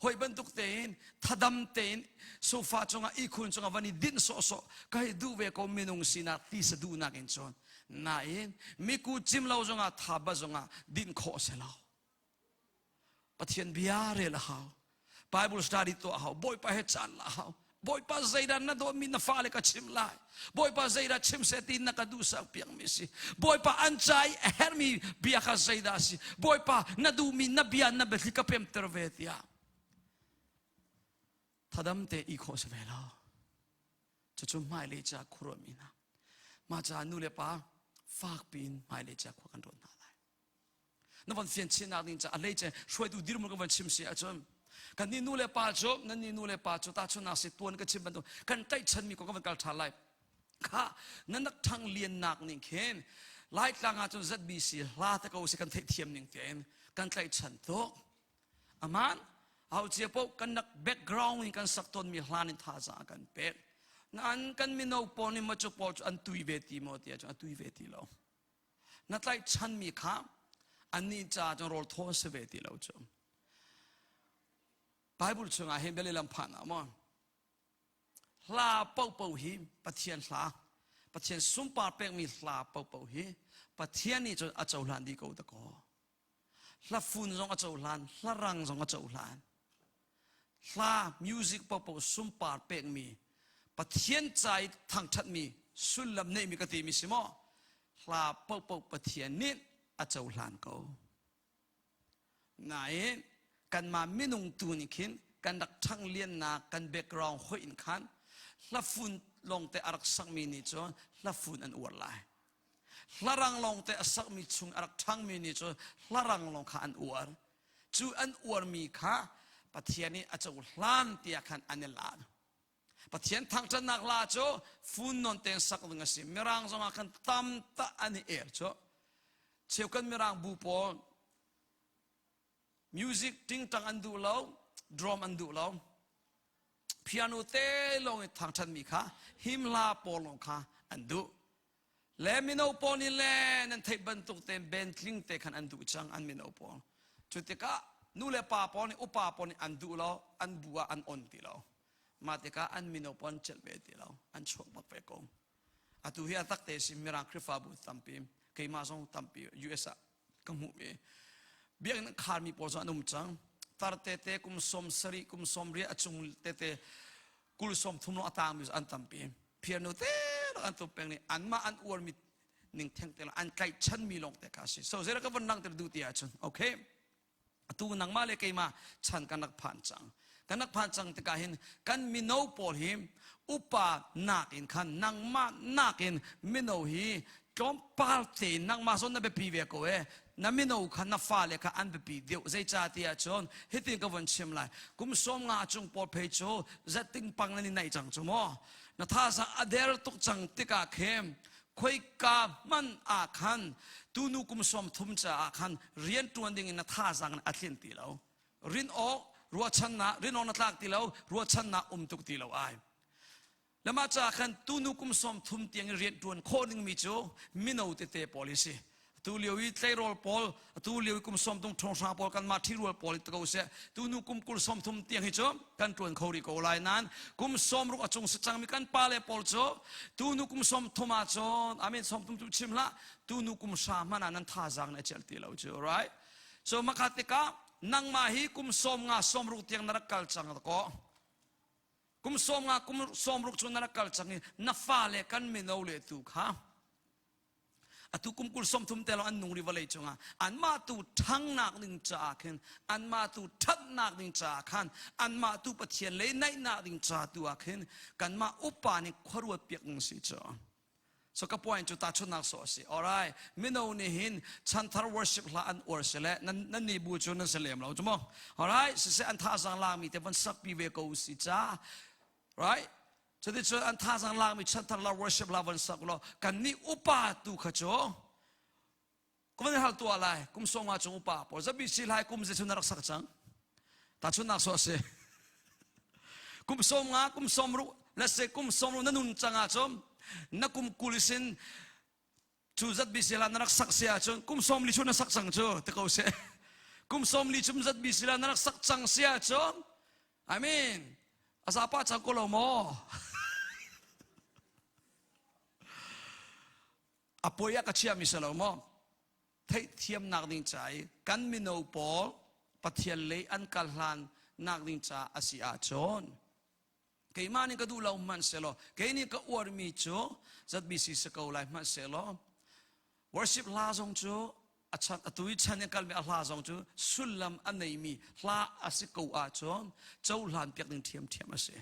[SPEAKER 1] hoi bantuk tein thadam tein sofa cungah ihkhun cungah van i dinh sawhsawh ka hei duh ve ko minung sinak ti sa duhnak in cun nain miku cim lo zongah thaba zongah dinh khawh si lo Pathian bia rel a hau. Bible study tuah a hau. Bawipa he caan la a hau. Bawipa zeidah na dawtmi na fale ka chim lai. Bawipa zeidah chim seh ti na ka duhsak piakmi si. Bawipa an ca i a herhmi bia kha zeidah a si. Bawipa na duhmi na bia na biathli ka pemter ve tiah thadam te i khawh si ve lo. Cucu hmailei ca khuaruahmi hna. Mah caah nu le pa fak piin hmailei ca khua kan ruat hna lai. Na van fian chinnak ding caah a hlei ce hruaitu dirhmun ka van chim si ahcun kan nih nu le pa cu nan nih nu le pa cu tahchunnak si tuan ka chim bantuk kan tlaihchanmi ko ka van kal ṭhan lai kha nan rak ṭhang liannak ning khin Laitlang ahcun ZBC hla te ko si kan theihthiam ning tein kan tlaihchan tuk aman hau cia paoh kan nak background in kan sak tawnmi hlan in thazaang kan pek nain kan mino pawl nih macu pawl cu an tui ve ti maw ti ahcun a tui ve ti lo Na tlaihchanmi kha annih caah cun rawl thaw si ve ti lo cu. Bible chungah hin bialehlam lam phan ah maw hla paohpaoh hi Pathian hla Pathian sunpar pekmi hla paohpaoh hi Pathian nih cun a cohlan dih ko dakaw. Hlafun zong a cohlan, hlarang zong a cohlan. Hla music paohpaoh sunpar pekmi Pathian ca i thangṭhatmi sullam neihmi ka timi si maw? Hla paohpaoh Pathian nih a cohlan ko. Nain kanmah minung tu nih khin kan rak ṭhangliannak kan background hoih in khan hlafun lawngte a rak sakmi nih cun hlafun an uar lai. Hlarang lawngte a sakmi chung a rak ṭhangmi nih cun hlarang lawng kha an uar. Cu an uarmi kha Pathian nih a cohlan tiah khan an i lan. Pathian thangṭhatnak hla cu fun nawn tein sak ding a si. Mirang zongah khan tam ta an i er cu. Cheukan Mirang bu pawl music tingtang an duh lo, drum an duh lo. Piano te lawng i thangṭhatmi kha him hla pawl lawng kha an duh. Le mino pawl nih le nan theih bantuk tein band tling te khan an duh cang an mino pawl. Cu tikah nu le pa pawl nih upa pawl nih an duh lo, an bu ah an on ti lo. Mah tikah an mino pawl an celh ve ti lo, an chuak bak ve ko. Atu hi a tak te si Mirang Khrihfabu tampi, keimah zong tampi US ah ka hmuhmi biakinn kharmi pawl zong an um cang. Tar tete kum 70, kum 80 a cung tete kul 30 lawng a tangmi an tampi. Phiarnu te an tum peng nih anmah an uarmi ning theng te an tlaihchanmi lawng te kha a si. So zeidah ka von langhter duh ti ahcun okay atu nangmah le keimah chan kan rak phan cang. Kan rak phan cang tikah hin kan mino pawl hi upa nakin khan nangmah nakin mino hi tlawmpal tein nangmah zawn na biapi ve ko e. Na mino kha na fale kha an biapi deuh. Zeicah ti ahcun hitin ka von chim lai. Kum 50 cung pawl phei cu zetting pang nan i naih cang cu maw? Na thazaang a der tuk cang tikah khin khoika hmanh ah khan tunu kum 30 caah khan rian ṭuan ding in na thazaang a tlin ti lo. Rin awk ruahchannak rin awk na tlak ti lo, ruahchannak um tuk ti lo ai. Lamah caah khan tunu kum 30 tiang i rian ṭuan khawh dingmi cu mino tete pawl hi si. Atu lio i tleirawl pawl, atu lio i kum 30 ṭhawnghrang pawl kanmah ṭhirual pawl i ko seh, tunu kum 20 30 tiang hi cu kan ṭuan kho rih ko lai nain kum 60 a cung si cangmi kan pale pawl cu tunu kum 30 ah cun amen 30 cu chim hlah tunu kum hra hmanh ah nan thazaang na celh ti lo cu right so maka tikah nangmah hi kum 50 60 tiang na rak kal cang ko kum 50 kum 60 cu na rak kal cang i na fale kan mino le tu kha atu kum 20 30 te lawng an nung ri vawlei cungah anmah tu ṭhangnak ding caah khin anmah tu ṭhatnak ding caah khan anmah tu Pathian lei naihnak ding ca tu ah khin kanmah upa nih khuaruat piak ding si cu so ka point cu tahchunhnak sawh a si alright mino nih hin chanthar worship hla an uar si le nan nan nih bu cu nan si lem lo cu mu alright siseh an thazaang lakmi te von sakpi ve ko si ca right Cuticun an thazaang lakmi chanthar la worship la von sak law kannih upa tu kha cu kum an hal tuah lai kum 50 chung upa pawl zabi si lai kum ze chun na rak sak cang tahchunnak so a si kum 50 kum 60 let's say kum 60 na nun cang ahcun na kum 20 sin Cu zat bisila na rak sak si ahcun kum 40 cu na sak cang cu ti ko seh. Kum 40 cum zat bisila na rak sak cang si ahcun I mean a zapa cang ko lo maw? a poi ah ka chiami si lo maw? Theihthiamnak ding ca i kan mino pawl Pathian lei an kal hlan nak ding ca a si ahcun Keimah nih ka duh lo hmanhsehlaw kei nih ka uarmi cu ZBC si ko lai hmanhsehlaw worship hla zong cu a chan atu i chan in kalmi a hla zong cu sullam a neimi hla a si ko ahcun cohlan piak ding ṭhiamṭhiam a si.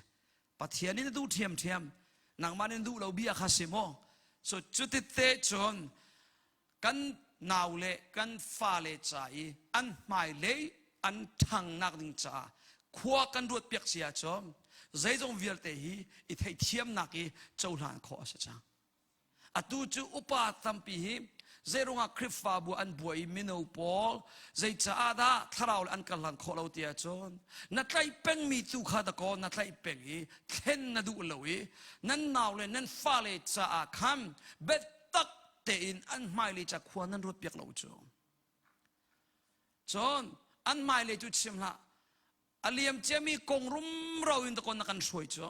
[SPEAKER 1] Pathian in a duh ṭhiamṭhiam nangmah nih duh lo bia kha si maw? So cutite cun kan nau le kan fale ca i an hmailei an ṭhangnak ding caah khua kan ruat piak si ahcun zeizong vialte hi i theihthiamnak i cohlan khawh a si cang. Atu cu upa tampi hi zeiruangah Khrihfabu an buai i mino pawl zei caah dah thlarau le an karhlan khawh lo ti ahcun na tlaih pengmi tu kha dakaw na tlaih peng i thlen na duh lo i nan nau le nan fale caah khan biatak tein an hmailei ca khua nan ruat piak lo cu. Cun an hmailei cu chim hlah a liam ciami kong rumro in dakaw na kan hruai cu.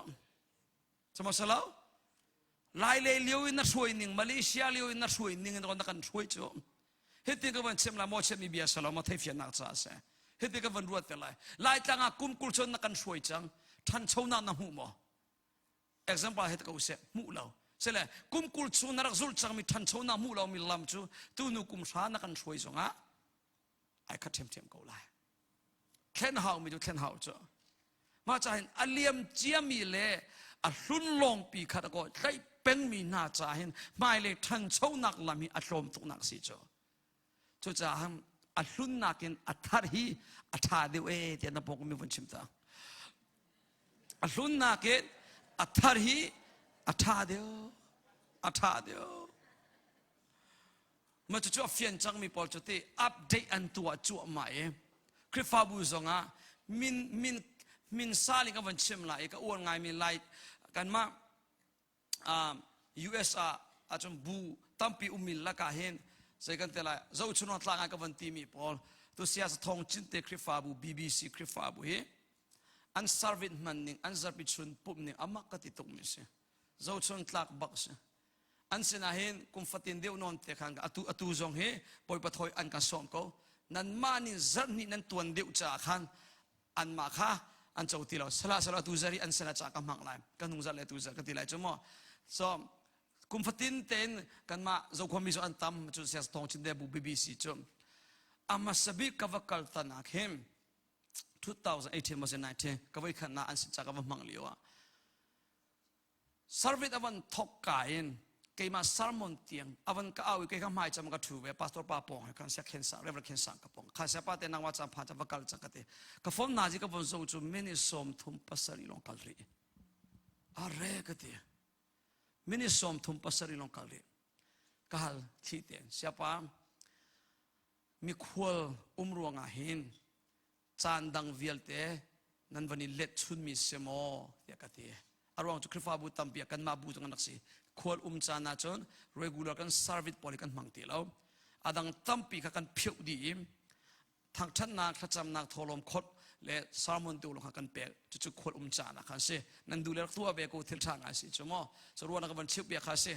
[SPEAKER 1] Cama salo? Lai lei lio in na hruai ning, Malaysia lio in na hruai ning in na kan hruai cu. Hitin ka van chim lai maw chimmi bia salo maw theifiannak ca a si. Hitin ka van ruat te lai. Laitlang ah kum 20 chun na kan hruai cang. Ṭhanchonak na hmuh maw? Example he ko seh hmuh lo. Sile kum 20 chung na rak zulh cangmi ṭhanchonak hmuh lomi lam cu tunu kum hra na kan hruai zongah ai khat ṭhiamṭhiam ko lai. Thlen haumi cu thlen hau cu. Mah ca hin a liam ciami le a hlun lawngpi kha ko tlaih pengmi hna ca hin hmailei ṭhanchonak lam hi a tlawm tuknak si cu. Cucaah a hlun nakin a thar hi a ṭha deuh ee tiah na pawng mi vun chim ta. A hlun nakin a thar hi a ṭha deuh, a ṭha deuh. Mah cucu a fian cangmi pawl cu ti update an tuah cuahmah i Khrihfabu zongah min min min saling ka van chim lai i ka uar ngaimi lai kanmah US ah ahcun bu tampi ummi lakah hin zei kan te lai zohchun tlang ah ka van timi pawl tu siasa thong cinte Khrihfabu BBC Khrihfabu hi an service hman ning an zarpi chun pumh ning amak ka ti tukmi si zohchun tlak bak si An sinah hin kum fatin deuh nawn te khan atu atu zong hi Bawipa thawi an kan sawm ko. Nanmah nih zarh hnih nan tuan deuh caah khan anmah kha an co ti lo. Sala sala atu zarh i an sinah ca ka hmang lai. Ka hnung zarh le atu zarh ka ti lai cu maw. So kum fatin tein kanmah Zokhua mi cu an tam cu sias thawng chin de bu BBC cu a hmasa bik ka va kal tan ah khin. 2018 maw 19 ka voi khat na an sin ca ka va hmang lio ah service avan thok ka in keimah sermon tiang avan ka au i kei ka hmai cham ka thu ve pastor pa pong he kan sia khen sa reverend khen sang ka pong kha sia pa te nang wa cham pha cha va kal cha ka te ka phone na ji ka von zo chu mini som thum pasari long kal ri are ka te mini som thum pasari long kal ri ka hal thi ten sia pa mikhual um ruangah hin caan dang vialte nan van i let chunmi si maw tiah ka ti. A ruang cu Khrihfabu tampi ah kanmah bu zong an rak si. Khual um caan ahcun regular kan service pawl hi kan hmang ti lo. A dang tampi kha kan phioh dih i thangṭhatnak, thlacamnak, thawhlawm khot le sermon tu lawng kha kan pek. Cucu khual um caan ah khan si. Nan duh le rak tuah ve ko thil ṭha ngai si cu maw. Cu ruahnak ka van chimh piak kha si.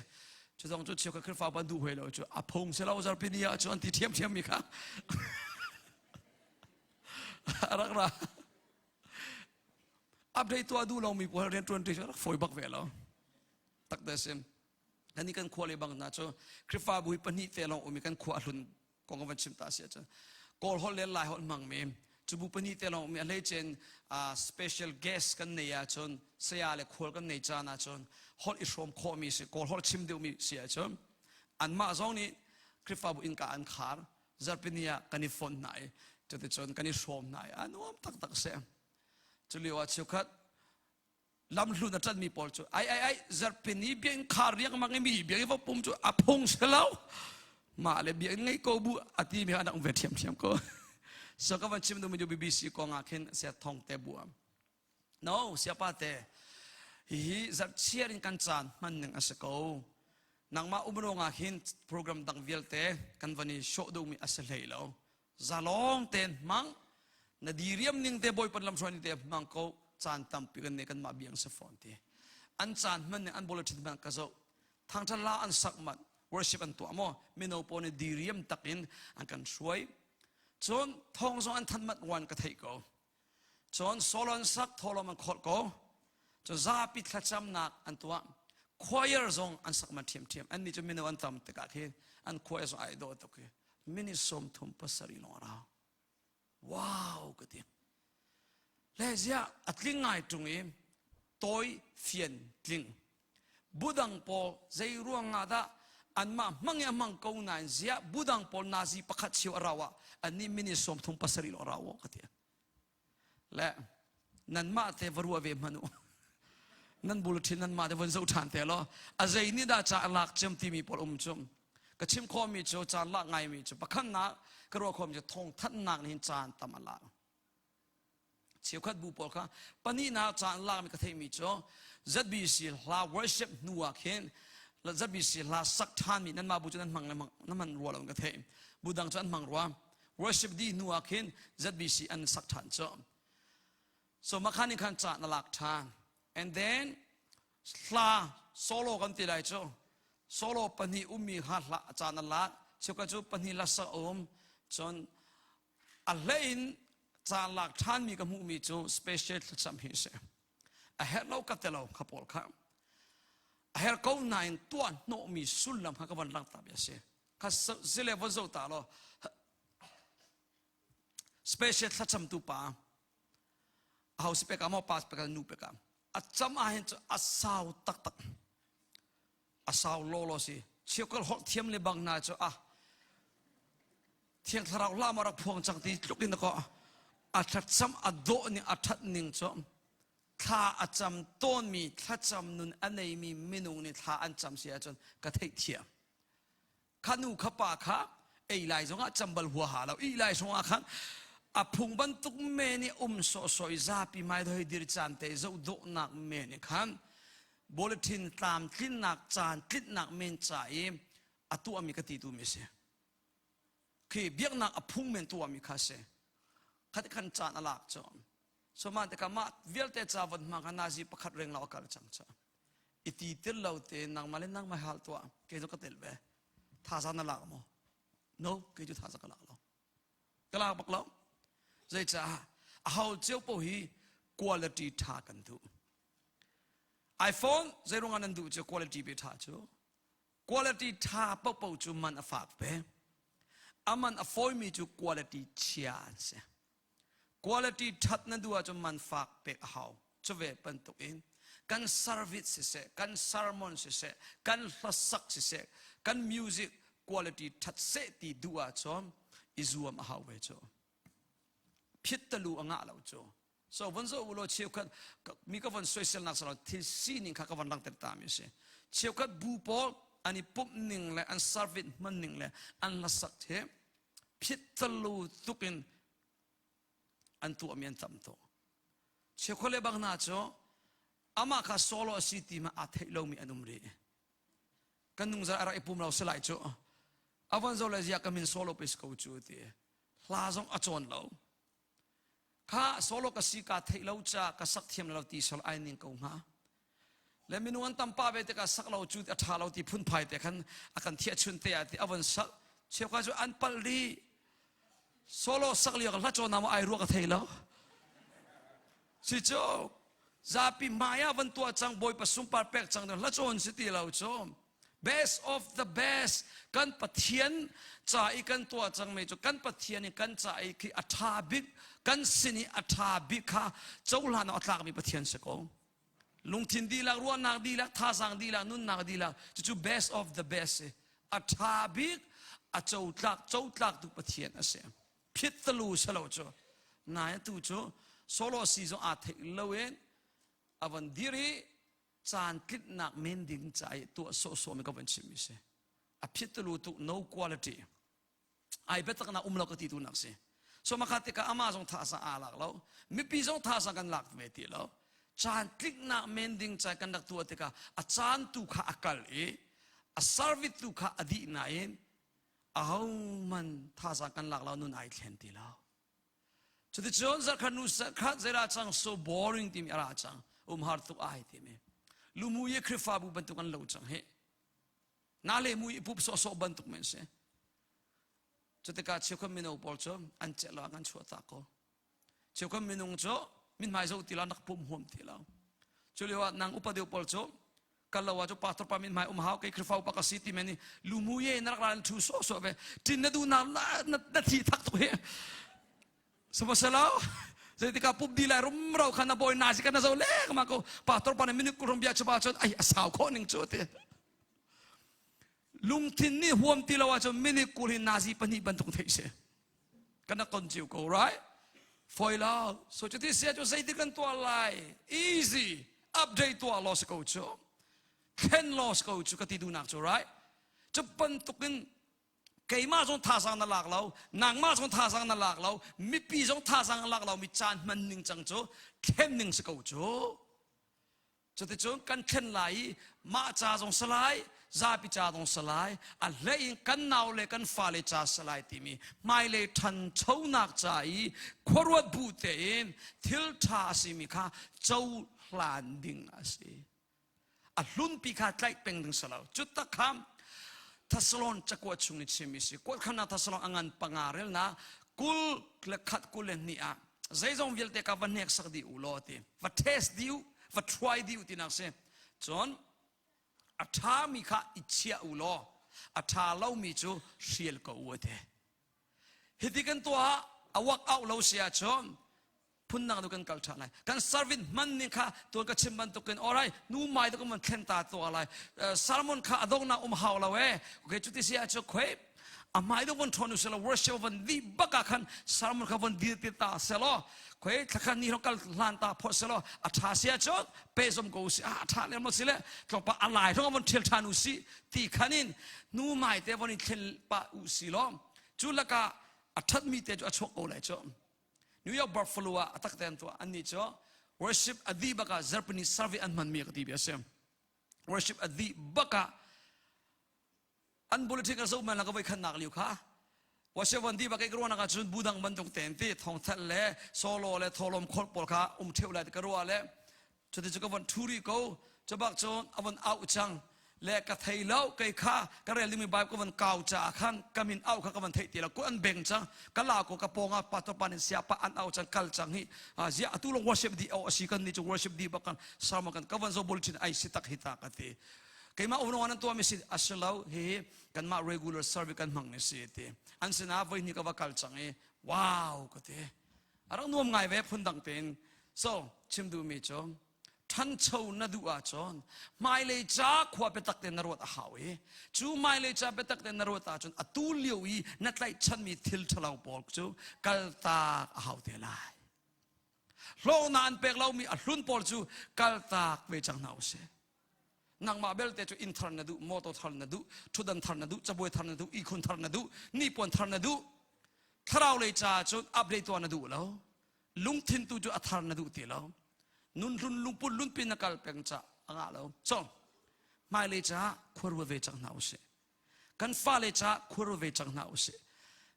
[SPEAKER 1] Cu zong cu cheukhat Khrihfabu an duh hoi lo cu a phung si lo zarpi ni ah cu an ti ṭhiamṭhiam mi kha. A rak ra. Update tuah duh lomi pawl rian ṭuan ṭi cu rak fawi bak ve lo. Tak te sim. Kan kan khua le bang hna cu Khrihfabu hi pahnih te lawng um i kan khua a hlun kong ka van chim ta si ahcun Kawl holh le Lai holh hmang mi cu bu pahnih te lawng um i a hleicen special guest kan nei ahcun saya le khual kan nei caan ahcun holh i hrawm khawhmi si Kawl holh chim deuhmi si ahcun anmah zong nih Khrihfabu innka an khar zarhpini ah kan i fonh hna i cuticun kan i hrawm hna i a nuam taktak si. Cu lio ah cheukhat lamhlun a ṭanmi pawl cu ai ai ai zarhpini biakinn khar riangmang i mi biakinn va pum cu a phung si lo mah le biakinn ngei ko bu a ti mi an um ve ṭhiamṭhiam ko. So ka van chim duhmi cu BBC kong ah khin sia thong te bu am. No, siapa te hihi zarhchiar in kan caan hman ning a si ko. Nangmah um ruangah hin program dang vialte kan van i sawh duhmi a si hlei lo. Zalong tein hmang na diriam ning te bawipan lamhruai ning te hmang ko caan tampi kan ne kanmah biang si fawn ti. An caan hman ning an bulletin hman ka zoh. Thangthat la an sak man worship an tuah maw mino pawl nih diriam takin an kan hruai. Cun thawng zong an than mat wan ka theih ko. Cun Solon sak thawlawm an khawlh ko. Cun zapi thlacamnak an tuah. Choir zong an sak man ṭhiamṭhiam. Annih cu mino an tam tikah khin an choir zong ai dawh tuk i minute 37 lawng a rau. Wow ka ti. Le ziah a tling ngai ṭung i tawi fian tling. Budang pawl zei ruang ah dah anmah hmang i a hmang ko nain ziah budang pawl nazi pakhat cheu a rau ah annih minute 37 lawng a rau ka ti. Le nanmah te va ruah ve hmanh u. Nan bul ṭhin nanmah te von zoh ṭhan te law a zei nih dah ca a lak cem timi pawl um cu ka chim khawhmi cu caan lak ngaimi cu pakhatnak ka ruah khawhmi cu thawngthanhnak nih hin caan tam a lak. Cheukhat bu pawl kha pahnihnak caan lakmi ka theihmi cu ZBC hla worship hnu ah khin ZBC hla sak ṭhanmi nanmah bu cu nan hmang nan hman rua lo ka theih. Bu dang cu an hmang rua. Worship dih hnu ah khin ZBC an sak ṭhan cu. So makhan in khan ca na lak ṭhan. And then hla solo kan ti lai cu. Solo pahnih ummi kha hla ca na lak. Cheukhat cu pahnih la sak um. Cun a hlei in ca lak ṭhanmi ka hmuhmi cu special thlacam hi a si. A herh lo ka telo kha pawl kha. A herh ko nain tuah hnawhmi sullam kha ka van langhter mi a si. Kha zile von zoh ta law special thlacamtu pa aho si peka maw pa peka nu peka a cam ah hin cu a sau taktak a sau lawlaw si cheukal holh thiam le bang hna cu a Thiang Thlarau hla ma rak phuang cang ti tluk in ko a thlacam a dawh ning a that ning cu thla a cam tawnmi thlacam nun a neimi minung nih thla an cam si ahcun ka theih thiam kha nu kha pa kha ei lai zongah cambal huaha lo ih lai zongah khan a phung bantuk men i um sawhsawh i zapi hmai hoi dir caan te zoh dawhnak men i khan bulletin tlamtlinnak caan tlinhnak men ca i a tuahmi ka ti tu mi si khi biaknak a phung men tuahmi kha si khat khan caan a lak cu so man tikah mah vialte ca von hma kha nazi pakhat reng lo a kal cang ca i ti tir lo te nangmah le nangmah hal tuah kei cu ka tel ve thazaang na lak maw no kei cu thazaang ka lak lo ka lak bak lo zeicaah a ho cio po hi quality tha kan duh iPhone zeiruangah nan duh cu quality pe tha cu Quality ṭha paohpaoh cu man a fak ve. A man a fawimi cu quality chia an si. Quality that na duh ahcun man fak pek a hau. Cuve bantuk in kan service siseh, kan sermon siseh, kan hlasak siseh, kan music quality that seh ti duh ahcun i zuam a hau ve cu. Phit talu a ngah lo cu. So von zo ulaw cheukhat mi ka von soiselnak salo thil sining kha ka von langhter ta mi si. Cheukhat bu pawl an i pumh ning le an service hman ning le an hlasak he phit talu tuk in an tuahmi an tam tuk. Cheukhat le bang hna cu amah kha solo a si ti ma aa theih lomi an um rih. Kan nungzar a rak i pum lo si lai cu. A von zo le zia ka min solo pe ko cu ti. Hla zong a cawn lo. Kha solo ka si ka theih lo ca ka sak thiam lo ti sol ai ning ko hnga. Le minung an tam pa ve tikah sak lo cu a ṭha lo ti phunphai te khan a kan thiah chun te ah ti a von sak. Cheukhat cu an palh dih. Solo sak lio ka hla cawn ma ai ruah ka thei lo. Si cu zapi hmai ah van tuah cang Bawipa sunpar pek cang hla cawn si ti lo cu. Best of the best kan Pathian ca i kan tuah cang mi cu kan Pathian i kan ca i khi a ṭha bik kan sin i a ṭha bik kha cohlan a tlakmi Pathian si ko. Lungthin dihlak, ruahnak dihlak, thazaang dihlak, nunnak dihlak, cucu best of the best si. A ṭha bik, a cotlak, cotlak tu Pathian a si. Phit talu selo cu. Nai tu cu solo si zong aa theih lo in a van dir i caan tlinhnak men ding ca i tuah sawhsawh mi ka van chimmi si. A phit talu tuk no quality. Ai biatak na um lo ka ti tu nak si. So makha tikah amah zong thazaang aa lak lo. Mipi zong thazaang kan lak ve ti lo. Caan tliknak men ding ca kan rak tuah tikah a caan tu kha a kal i a service tu kha a dih nain ahohmanh thazaang kan lak lo nun ai thlen ti lo. Cuticun zarkhat nu zarkhat zeidah cang so boring timi a ra cang. Umhar tuk ai timi. Lumu i Khrihfabu bantuk an lo cang hi. Na le mui i pup sawhsawh bantuk men si. Cutikah cheukhat mino pawl cu an ceh lo an chuah tak ko. Cheukhat minung cu mithmai zoh ti lo nak pum huam ti lo. Cu lio ah nang upa deuh pawl cu kal lo ah cu pastor pa mithmai um hau kei Khrihfa upa ka si ti men i lumu ye na rak ra thu sawh sawh ve tin na duh na na thi thak tuk hi. Sihmanhsehlaw zeitikah pup di lai rumro khan na bawi na si kan na zo lek ma ko pastor pa nih minute kul bia chuba cun ai a sau khawh ning cu ti. Lungthin nih huam ti lo ahcun minute 20 hi nazi pahnih bantuk theih si. Kan rak ton cio ko, right? Foi lo. So cuti sia cu zeitik kan tuah lai? Easy. Update tuah law si ko cu. Thlen law si ko cu ka ti duhnak cu, right? Cu bantukin keimah zong thazaang na lak lo, nangmah zong thazaang na lak lo, mipi zong thazaang lak lo mi caan hman ning cang cu thlen ning si ko cu. Cuticun kan thlen lai i mah ca zong si lai, zapi ca zong si lai, a hlei in kan nau le kan fale ca si lai timi hmailei ṭhanchonak ca i khuaruat bu tein thil ṭha a simi kha cohlan ding a si. A hlunpi kha tlaih peng ding si lo. Cu tak kha Thessalon cakuat chung i chim i si. Kuatkhamnak Thessalon a ngan panga relnak 21 22 ah zeizong vialte ka va hneksak dih u law ti va test dih u va try dih u tinak si cun a ṭhami kha i chiah u law a ṭha lomi cu hrial ko u ati hiti kan tuah a work out lo si ahcun phundang nu kan kal ṭhan lai kan service hman ning kha tuan ka chim bantukin alright nu mai to kan van thlen ta tuah lai sermon kha a donghnak um hau lo e okay cuti si ahcun khoi a hmai dong von ṭhawn u selaw worship von di bak ah khan sermon kha von dir ti ta selaw khoi thlakhan ni kal hlan ta phot selaw a ṭha si ahcun pe zom ko si a ṭha lem lo si le tlawmpa a lai hrong von ṭhial ṭhan u si ti khan in nu mai te von in thlen pa u si law cu lakah a ṭhatmi te cu a chuak ko lai cu New York Buffalo ah a tak te an tuah annih cu worship a dih bak ah zarhpini survey an hmanmi ka ti bi a si worship a dih bak ah an bulletin ka zoh man la ka voi khannak liu kha worship von di bak ka ruahnak ah cun budang bantuk ten ti thawngthat le solo le tholom khol pawl kha um theu lai ka ruah le cuti cu ka von thu rih ko cubak cun a von auh cang le ka thei lo kei kha ka rel dingmi Bible ka von kau caah khan ka min auh kha ka von theih ti lo ku an beng cang ka la ko ka pawng ah pastor pa nin sia pa an au cang kal cang hi zia atu long worship di au asi kan ni cu worship di bak kan sermon kan ka von zo bulletin ai si tak hi ta ka ti keimah uno an tuah mi si asilo hi kanmah regular service kan hmang ni si ti an sinah voi ni ka va kal cang i wow ka ti. A rak nuam ngai ve phundang tein. So, chim duhmi cu ṭhancho na duh ahcun hmailei ca khua biatak tein na ruat a hau i cu hmailei ca biatak tein na ruat ahcun atu lio i na tlaihchanmi thil ṭhalo pawl cu kaltak a hau te lai. Hlawknak an pek lomi a hlun pawl cu kaltak ve cang hna usih. Nangmah belte cu inn thar na duh, motor thar na duh, ṭhutdan thar na duh, cabuai thar na duh, ihkhun thar na duh, nipuan thar na duh. Thlarau lei caah cun update tuah na duh lo. Lungthin tu cu a thar na duh ti lo. Nun hlun lungput lunpin na kal peng ca a ngah lo. So, hmailei caah khua ruat ve cang hna usih. Kan fale caah khua ruat ve cang hna usih.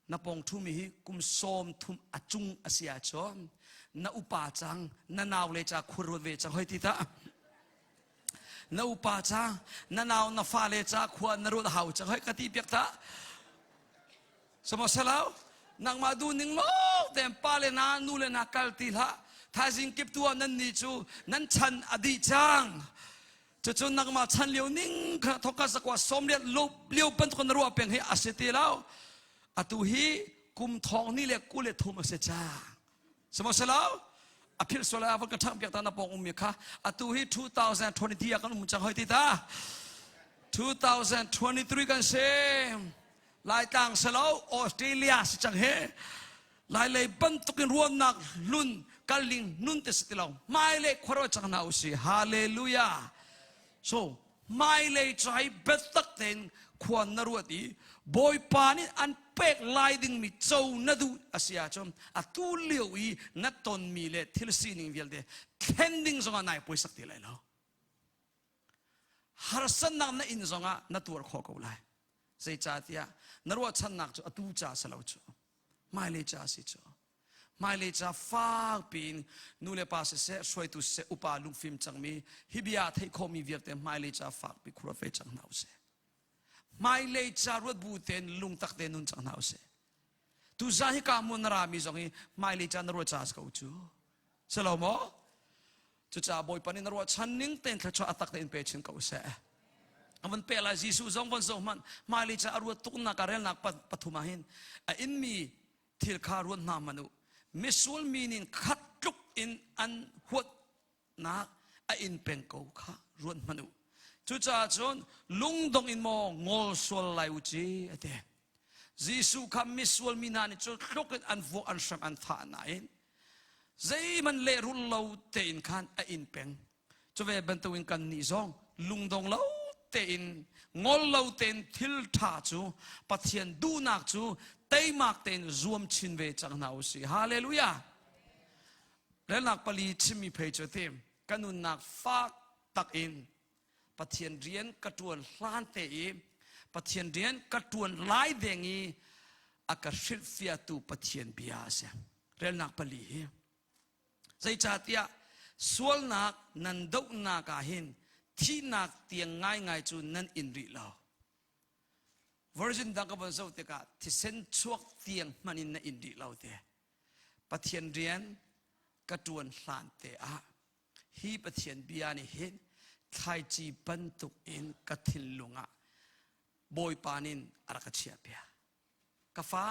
[SPEAKER 1] Na pawng ṭhumi hi kum 30 a cung a si ahcun na upa cang, na nau le ca khua ruat ve cang hoi ti ta. Na upa cang, na nau na fale ca khua na ruat hau cang hoi ka ti piak ta. Samo salau, nangmah du ning lo tem pa le na nu le na kal ti hlah. Thaizing kip tu ah nan ni cu nan chan a dih cang. Cucu nangmah chan lio ning kha thoka zakwa sawmriat lio bantuk na ruah peng hi a si ti lo. Atu hi kum thong ni le 23 a si cang. Sihmanhsehlaw a philh sual ah van ka ṭhangh piak ta na pawng ummi kha atu hi 2023 ah kan um cang hoi ti ta. 2023 kan si. Laitlang selo Australia si cang he. Lailei bantukin ruahnak hlun kalling nun te si ti lo. Hmailei khuaruah cang hna usih. Hallelujah. So hmailei cai biatak tein khua na ruat i Bawipa nih an pek lai dingmi co na duh a si ahcun atu lio i na tonmi le thil sining vialte thlen ding zongah nai puaisak ti lai lo. Harsatnak na in zongah na tuar khawh ko lai. Zeicahtiah na ruahchannak cu atu ca si lo cu. Hmailei ca si cu. Hmailei ca fak piin nu le pa siseh, hruaitu siseh, upa lungfim cangmi hi bia theih khawhmi vialte hmailei ca fak pi khura fe cang hna usih. Hmailei ca ruat bu tein lungtak tein nun cang hna usih. Tuzan hi ka hmun na rami zong hi hmailei ca na ruat ca si ko cu. Si lo maw? Cucaah Bawipa nih na ruahchan ning tein thluachuah a tak tein pe chin ko seh. A van pe lai Jesuh zong von zoh hmanh hmailei ca a ruat tuknak a relnak pathum ah hin a inmi thil kha ruat hna hmanh u. Misual mi nin khat tluk in an huatnak a in peng ko kha ruat hmanh u. Cucaah cun lungdong in maw ngol sual lai u ci a ti. Jesuh kha misual mi hna nih cu tluk in an vuak an hrem an thah nain zeihmanh lehrulh lo tein khan a in peng. Cuve bantukin kan nih zong lungdong lo tein ngol lo tein thil ṭha cu Pathian duhnak cu teimak tein zuam chin ve cang hna u sih. Hallelujah! Relnak pali chimmi phei cu ti ka nunnak fak tak in Pathian rian ka ṭuan hlan te i Pathian rian ka ṭuan lai deng i a ka hrilhfiahtu Pathian bia a si. Relnak pali hi. Zeicahtiah sualnak nan dohnak ah hin thihnak tiang ngaingai cu nan in rih lo. Virgin dang ka von zoh tikah thisen chuak tiang hmanh in na in rih lo te. Pathian rian ka ṭuan hlan te ah Hi Pathian bia nih hin thlaici bantuk in ka thinlung ah Bawipa nin a rak ka chiahpiak. Ka fa,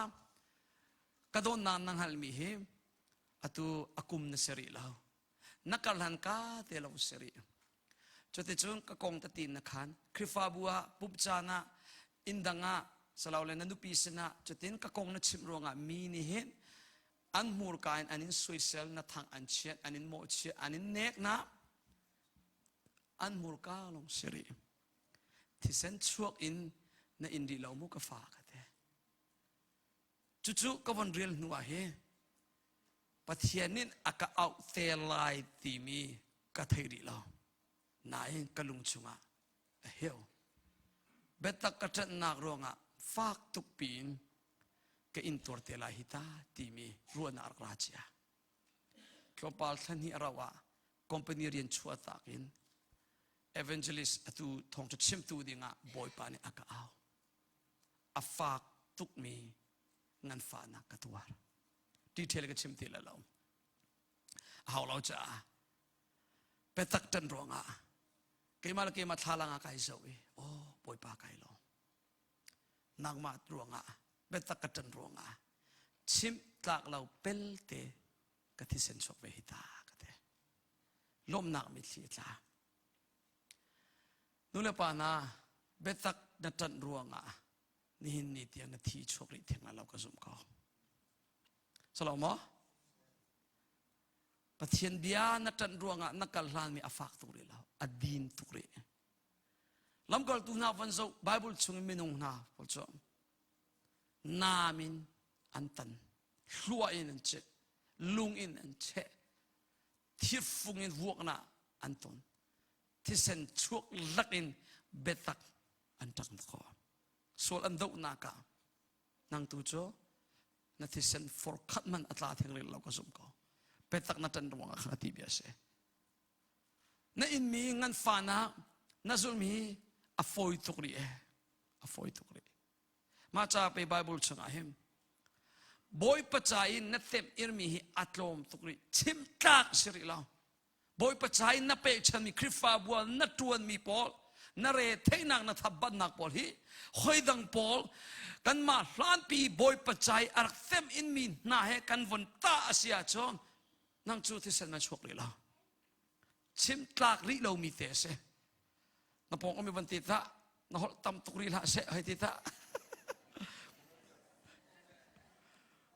[SPEAKER 1] ka dawtnak na hngalhmi hi atu a kum na si rih lo. Na kar hlan ka te lo si rih. Cuticun ka kong tati na khan Khrihfabu ah pumh caan ah inn dang ah salole na nupi sinah cutin ka kong na chimh ruangah mi nih hin An hmurka in an in soisel, na thang an chiat, an in mawhchiat, an in nek na an hmurka lawng si rih. Thisen chuak in na in rih lo mu ka fa ka te. Cucu ka von rel hnu ah hi Pathian nih a ka auh te lai timi ka thei rih lo. Nain ka lung chungah a heu. Biatak ka ṭanhnak ruangah fak tuk piin ka intuar te lai hi ta timi ruahnak rak ra cia. Tlawmpal thla hnih a rauh ah company rian chuah tak in evangelist atu thawngṭha chimtu dingah Bawipa nih a ka au. A fak tukmi nganfahnak ka tuar. Detail ka chim ti la lo. A hau lo caah biatak ṭan ruangah keimah le keimah thlalang ah kai zoh i oh Bawipa kai lawm. Nangmah ruangah biatak ka ṭan ruangah chimh tlak lo pelte. Ka thisen chuak ve hi ta ka ti. Lawmhnak mitthli a tla. Nu le pa hna, biatak na ṭanh ruangah nihin ni tiang na thi chuak rih theng lo ka zumh ko. Salo maw? Pathian bia na ṭanh ruangah na kal hlanmi a fak tuk rih lo, a din tuk rih. Lamkaltu hna van zoh Bible chung in minung hna pawl cu naam in an tan, hlua in an cheh, lung in an cheh, thirfung in vuaknak an ton. Thisen chuak lak in biatak an ṭang khawh. Sual an dohnak ah nang tu cu na thisen for khat man a tla theng rih lo ka zumh ko. Biatak na ṭan ruangah khan a ti bia a si. Na inmi nganfahnak na zulhmi a fawi tuk rih e. A fawi tuk rih. Mah ca pe Bible chungah hin Bawipa ca i na temh irmi hi a tlawm tuk rih. Chim tlak si rih lo. Bawipa ca i na pekchanmi Khrihfabu ah na ṭuanmi pawl, na re theihnak na thapbatnak pawl hi hoidang pawl kanmah hlanpi Bawipa ca i a rak temh inmi hna he kan von tah a si ahcun nang cu thisen na chuak rih lo. Chim tlak rih lomi te a si. Na pawng um i van ti tah, na holh tam tuk rih hlah seh hei ti tah.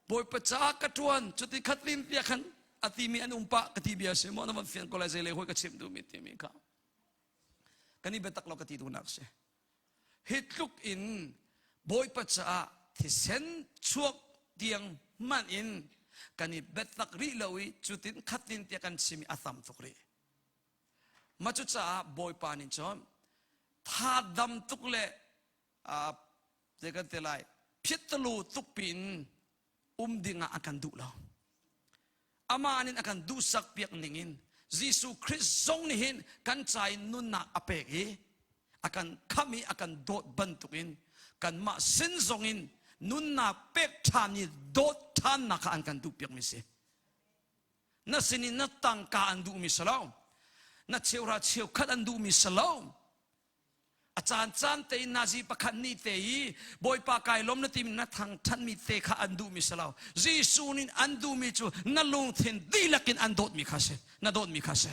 [SPEAKER 1] Bawipa ca ka ṭuan cuti khat lim tiah khan a timi an um pah ka ti bia si maw na van fian ko lai zei le hoi ka chim duhmi timi kha kan i biatak lo ka ti duhnak si hi tluk in Bawipa caah thisen chuak tiang hmanh in kan i biatak rih lo i cutin khatin tiah kan chim i a tam tuk rih mah cucaah Bawipa nih cun tha dam tuk le zei kan ti lai phittalu tuk piin um dingah a kan duh lo amah nih a kan duhsak piak ningin Jesuh Christ zong nih hin kan ca in nunnak a pek i a kan khamh i a kan dawt bantukin kanmah sin zong in nunnak pek ṭhan i dawt ṭhannak kha an kan duh piakmi si na sin in na tangka an duhmi si lo na cheuhra cheukhat an duhmi si lo A caan caan tein nazi pakhat nih te i Bawipa kai lawm na timi na thangṭhatmi te kha an duhmi si lo. Jesuh nih an duhmi cu na lungthin dihlak in an dawtmi kha si. Na dawtmi kha si.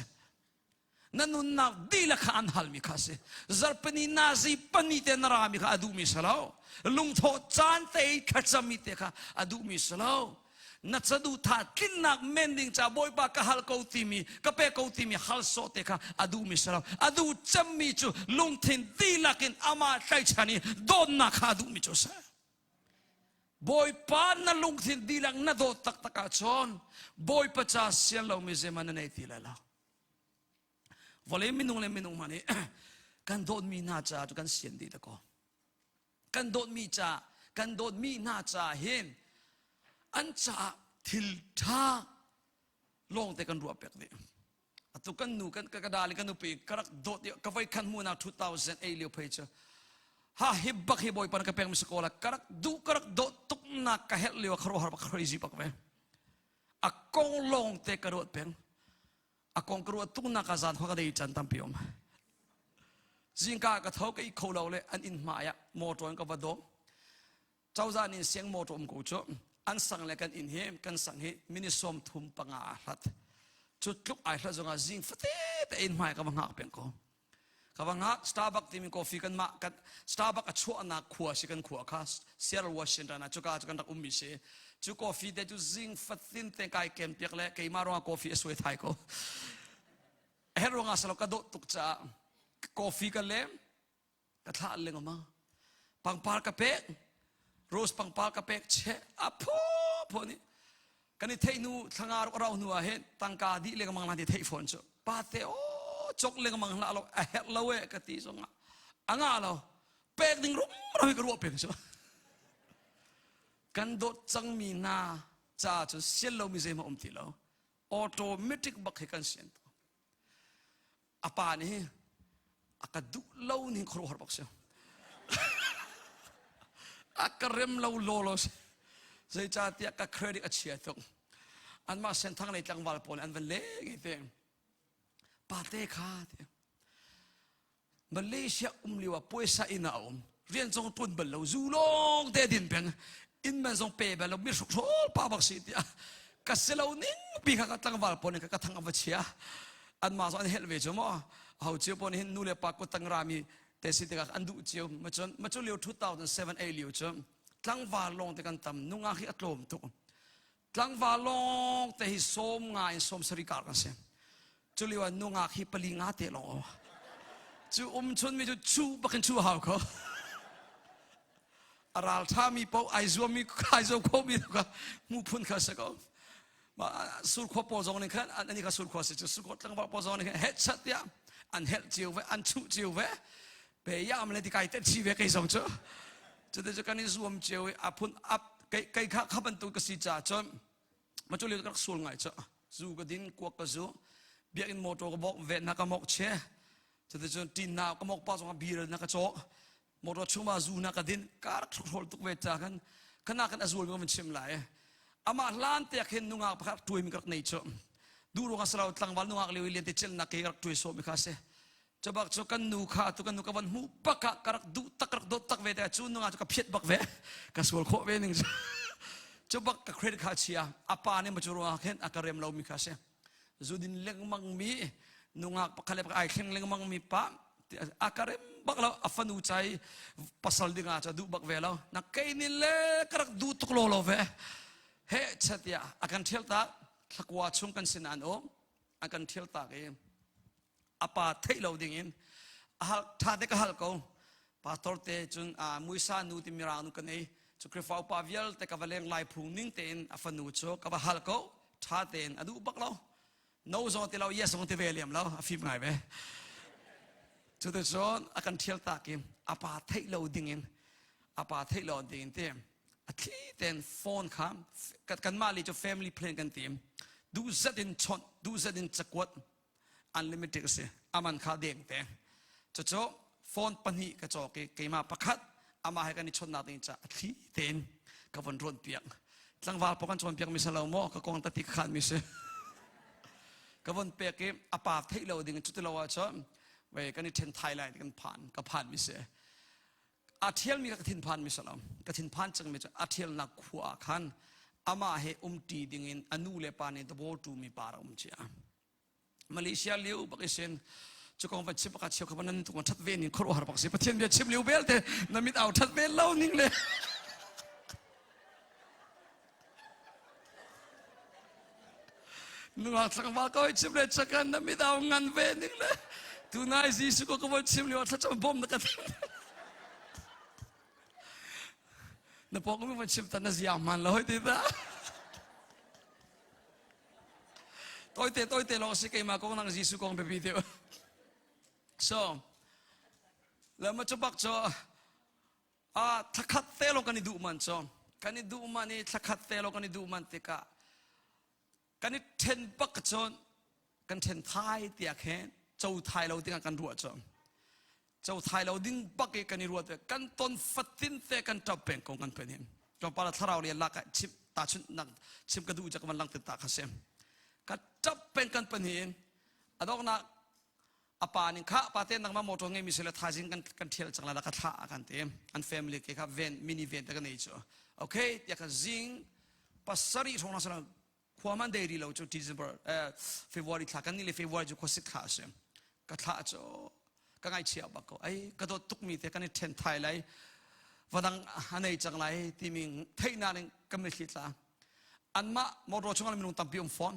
[SPEAKER 1] Na nunnak dihlak kha an halmi kha si. Zarhpini nazi pani te na rami kha a duhmi si lo. Lungthawh caan te i thlacammi te kha a duhmi si lo. Na saduhthah tlinnak men ding ca Bawipa ka hal ko timi ka pe ko timi hal sawh te kha a duhmi si lo. A duh cemmi cu lungthin dihlak in amah tlaichan i dawtnak kha a duhmi cu a si. Bawipa na lungthin dihlak na dawt taktak ahcun Bawipa ca sian lomi zeihmanh na nei ti lai lo. Vawlei minung le minung hmanh nih kan dawtmi hna caah cu kan sian dih dakaw. Kan dawtmi ca kan dawtmi hna caah hin an caah thil ṭha lawngte kan ruah pek dih. Atu kan nu kan ka dali kan nupi ka rak dawt i ka voi khan hmuhnak 2008 lio phei cu ha hi bak hi bawipa na ka pek mi si ko la ka rak duh ka rak dawt tuk nak ka helh lio kharuahar bak crazy bak ve a kong lawngte ka ruat peng a kong ka ruat tuk nak ah zan khua ka dei chan tampi um zingka ka tho ka i kho lo le an inn hmai ah motor in ka va dawm cozah nih siang motor um ko cu an sang le kan inn hi kan sang hi minute 35 a hlat cu tluk ai hlat zongah zing fate te inn hmai ka va hngak peng ko Ka va ngak Starbucks timi coffee kan mah kan Starbucks a chuahnak khua si kan khua kha Seattle Washington ah cuka cu kan rak ummi si. Cu coffee te cu zing fatin te kai ken piak le keimah ruangah coffee a suai thai ko. A her ruangah salo ka dawt tuk caah coffee ka lem ka thlah lengmang. Pangpar ka pek rose pangpar ka pek che a phu phu nih kan i theih hnu thlanga ruk rau hnu ah hin tangka dih lengmang la ti theih fawn cu pa te o chok lengmang hlah lo a herh lo e ka ti zong ah a ngah lo pek ding rum ram ka ruah peng cu kan dawt cangmi hna ca cu sian lomi zeihmanh um ti lo automatic bak hi kan sian to A pa nih a ka duh lo ning khuaruahhar bak si. a ka rem lo law law si. Zeicahtiah ka credit a chia tuk. Anmah senthang lei tlangval pawl an van leng i te. Pate kha te. Malaysia um lio ah puaisa inn ah a um. Rian zong ṭuan bal lo, zu lawng te din peng. Inn man zong pe bal lo, mi hrukhrawl pa bak si tiah. Ka si lo ning pi kha ka tlangval pawl nih ka thang a va chia. Anmah zong an helh ve cu maw. Ho cio pawl nih hin nu le pa kuttang rami te si tikah an duh cio. Macun macu lio 2007 a lio cu tlangval lawng te kan tam nungak hi a tlawm tuk. Tlangval lawng te hi sawm nga in sawm sarih kar kan si. Cu lio ah nungak hi pali nga te lawng cu um chun mi cu chu bakin chu hau ko. A ral tha mi paoh ai zuam mi ai zuam kho mi kha mu phun kha si ko. Ma surkhua pawl zong nih khan an kha surkhua si cu surkhua tlangval pawl zong nih khan headshot tiah an helh cio ve an chuh cio ve pe yam le ti kai te chi ve kei zong cu cu te cu kan i zuam cio i a phun ap kei kei kha kha bantuk ka si ca cun ma cu lio ka rak sual ngai cu zu ka din kuak ka zu biakinn motor ka bok vet na ka mok che cuticun tin na ka mok pa zong ah beer na ka cawk motor chung ah zu na ka din ka rak hrol tuk ve ca kan kana kan azual mi kan chim lai amah hlan te khin nungak pakhat tuai mi ka rak nei cu duh ruang asalo tlangval nungak lio lian te cel nak ke rak tuai so mi kha se Cubak cu kan nu kha tu kan nu ka van hmuh bak ah ka rak duh tak rak dawt tak ve te cu nungak cu ka phiat bak ve ka sual khawh ve ning cu bak ka credit kha chia a pa nih ma cu ruangah khin a ka rem lo mi kha si zudin lengmang mi nungak pakhat le pakhat ai thleng lengmang mi pa a ka rem bak lo a fanu chai pasal ding ah cu duh bak ve lo na kei nin le ka rak duh tuk lo lo ve he chatia a kan thial tak thlakua chung kan sin an um a kan thial tak i a pa theih lo ding in a hal tha te ka hal ko pastor te cun a muisa nu ti mirang nu ka nei cu Khrihfa upa vialte ka va leng lai phung ning tein a fanu cu ka va hal ko tha tein a duh bak lo no zong ti lo yes zong ti ve liam lo a fim ngai ve cu te cun a kan thial tak i a pa theih lo ding in a pa theih lo ding in ti a thli ten phone kha kanmah li cu family plan kan ti duh zat in chawnh duh zat in cakuat unlimited a si aman kha deng te cucu phone pahnih ka cawk i keimah pakhat amah he kan i chawnhnak ding ca a thli tein ka von rawn piak tlangval pawk kan cawn piak mi si lo maw ka kong tati ka khan mi si ka von pek i a pa theih lo ding cuti lo ahcun wei kan i then thai lai kan phan ka phan mi si a ṭhialmi kha ka thinphan mi si lo ka thinphan cangmi cu a ṭhialnak khua ah khan amah he umṭi dingin a nu le pa nih dawtu mi pa rak um cia Malaysia lio bak isin cu kong van chim pakhat cheu kha nan tung ṭhat ve ning khuaruahhar bak si Pathian bia chim lio belte na mit au ṭhat ve lo ning le Nungak tlangval ko chim le chakan na mit au ngan ve ning le tunai Jesuh ko ka von chim lio thlacam bom na ka na pawng mi von chim ta na ziang man lo ti ta toite toite lo si keima kong nang Jesuh kong biapi deuh so lama chu bak cho Ah, thlakhat te lawng kan i duh man cu. Kan i duh man i thlakhat te lawng kan i duh man tikah kan i ṭhen bak cun kan ṭhen thai tiah khin co thai lo dingah kan ruah cu. Co thai lo ding bak i kan i ruat kan ton fatin te kan ṭap peng ko kan pen hin. Tlawmpal ah thlarau lian lak ah chim tahchunh nak chim ka duh ca ka van lang ta kha si. Ka ṭap peng kan pan hin adoknak a pa ning kha pa te nangmah motor ngei mi sila thaizing kan kan thial cang la ka thlah kan ti an family ke kha van mini van te ka nei chu okay tia ka zing pasari thong na sala khua man dei ri lo chu December eh, February thla kan ni le February chu khosik thla ase ka thla chu ka ngai chia bak ko ai ka dawt tuk mi te kan i then thai lai vadang anei cang lai timi theihna ning ka mithli tla anmah motor chungah minung tampi um fawn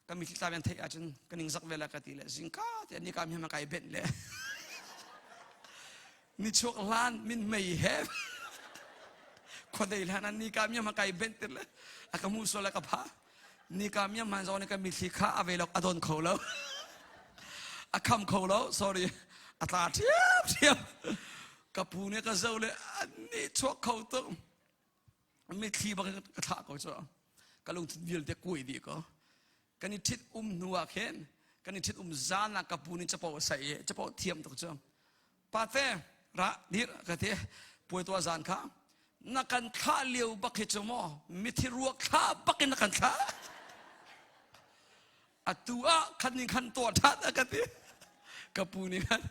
[SPEAKER 1] kan mithli tla an theih ahcun ka ning zak ve la ka ti le zingka te ni ka mi kai benh le ni chuak hlan min mei he khuadei hlan an ni ka mi ma kai benh tir le a ka mu so le ka pha ni ka mi man zo ni ka mithli kha a ve lok a don kho lo a kham kho lo sorry a tla thiam thiam ka pu ne ka zo le an ni chuak kho tuk mitthli bak in ka thlah ko cu ka lungthin vialte kuai dih ko kan i ṭhit um hnu ah khin kan i ṭhit um zan ah ka pu nih capo a saih i capo thiam tuk cu pate ra dir ka ti puai tuah zan kha na kan thlah lio bak hi cu maw mithi ruak thlah bak in na kan thlah atu ah khan ning khan tuah ṭhan a ka ti ka pu nih khan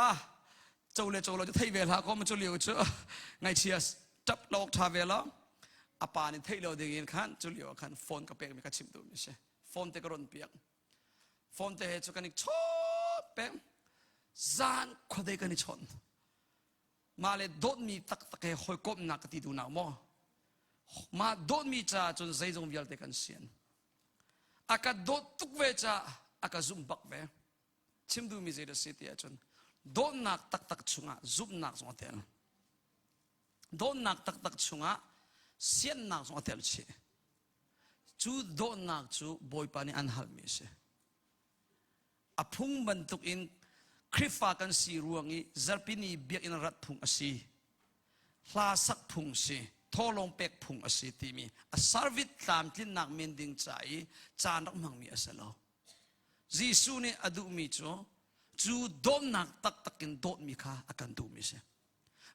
[SPEAKER 1] ah co le co lo cu thei ve hlah ko ma cu lio cu ngaihchia ṭap lawk ṭha ve lo. A pa nih theih lo ding in khan cu lio ah khan phone ka pekmi ka chimh duhmi si. Phone te ka ron piak. Phone te he cu kan i chawt peng. Zan khuadei kan i chawnh. Mah le dawtmi taktak he hawikomhnak ka ti duh nak maw? Mah dawtmi caah cun zeizong vialte kan sian. A ka dawt tuk ve caah a ka zumh bak ve. Chim duhmi zei dah si ti ahcun dawtnak taktak chungah zumhnak zong a tel. Dawtnak taktak chungah siannak zong a tel chih. Cu dawtnak cu Bawipa nih an halmi a si. A phung bantuk in Khrihfa kan si ruang i zarhpini biakinn rat phung a si. Hla sak phung si, thawhlawm pek phung a si timi a service tlamtlinnak men ding ca i caan rak hmangmi a si lo. Jesuh nih a duhmi cu cu dawtnak taktak in dawtmi kha a kan duhmi si.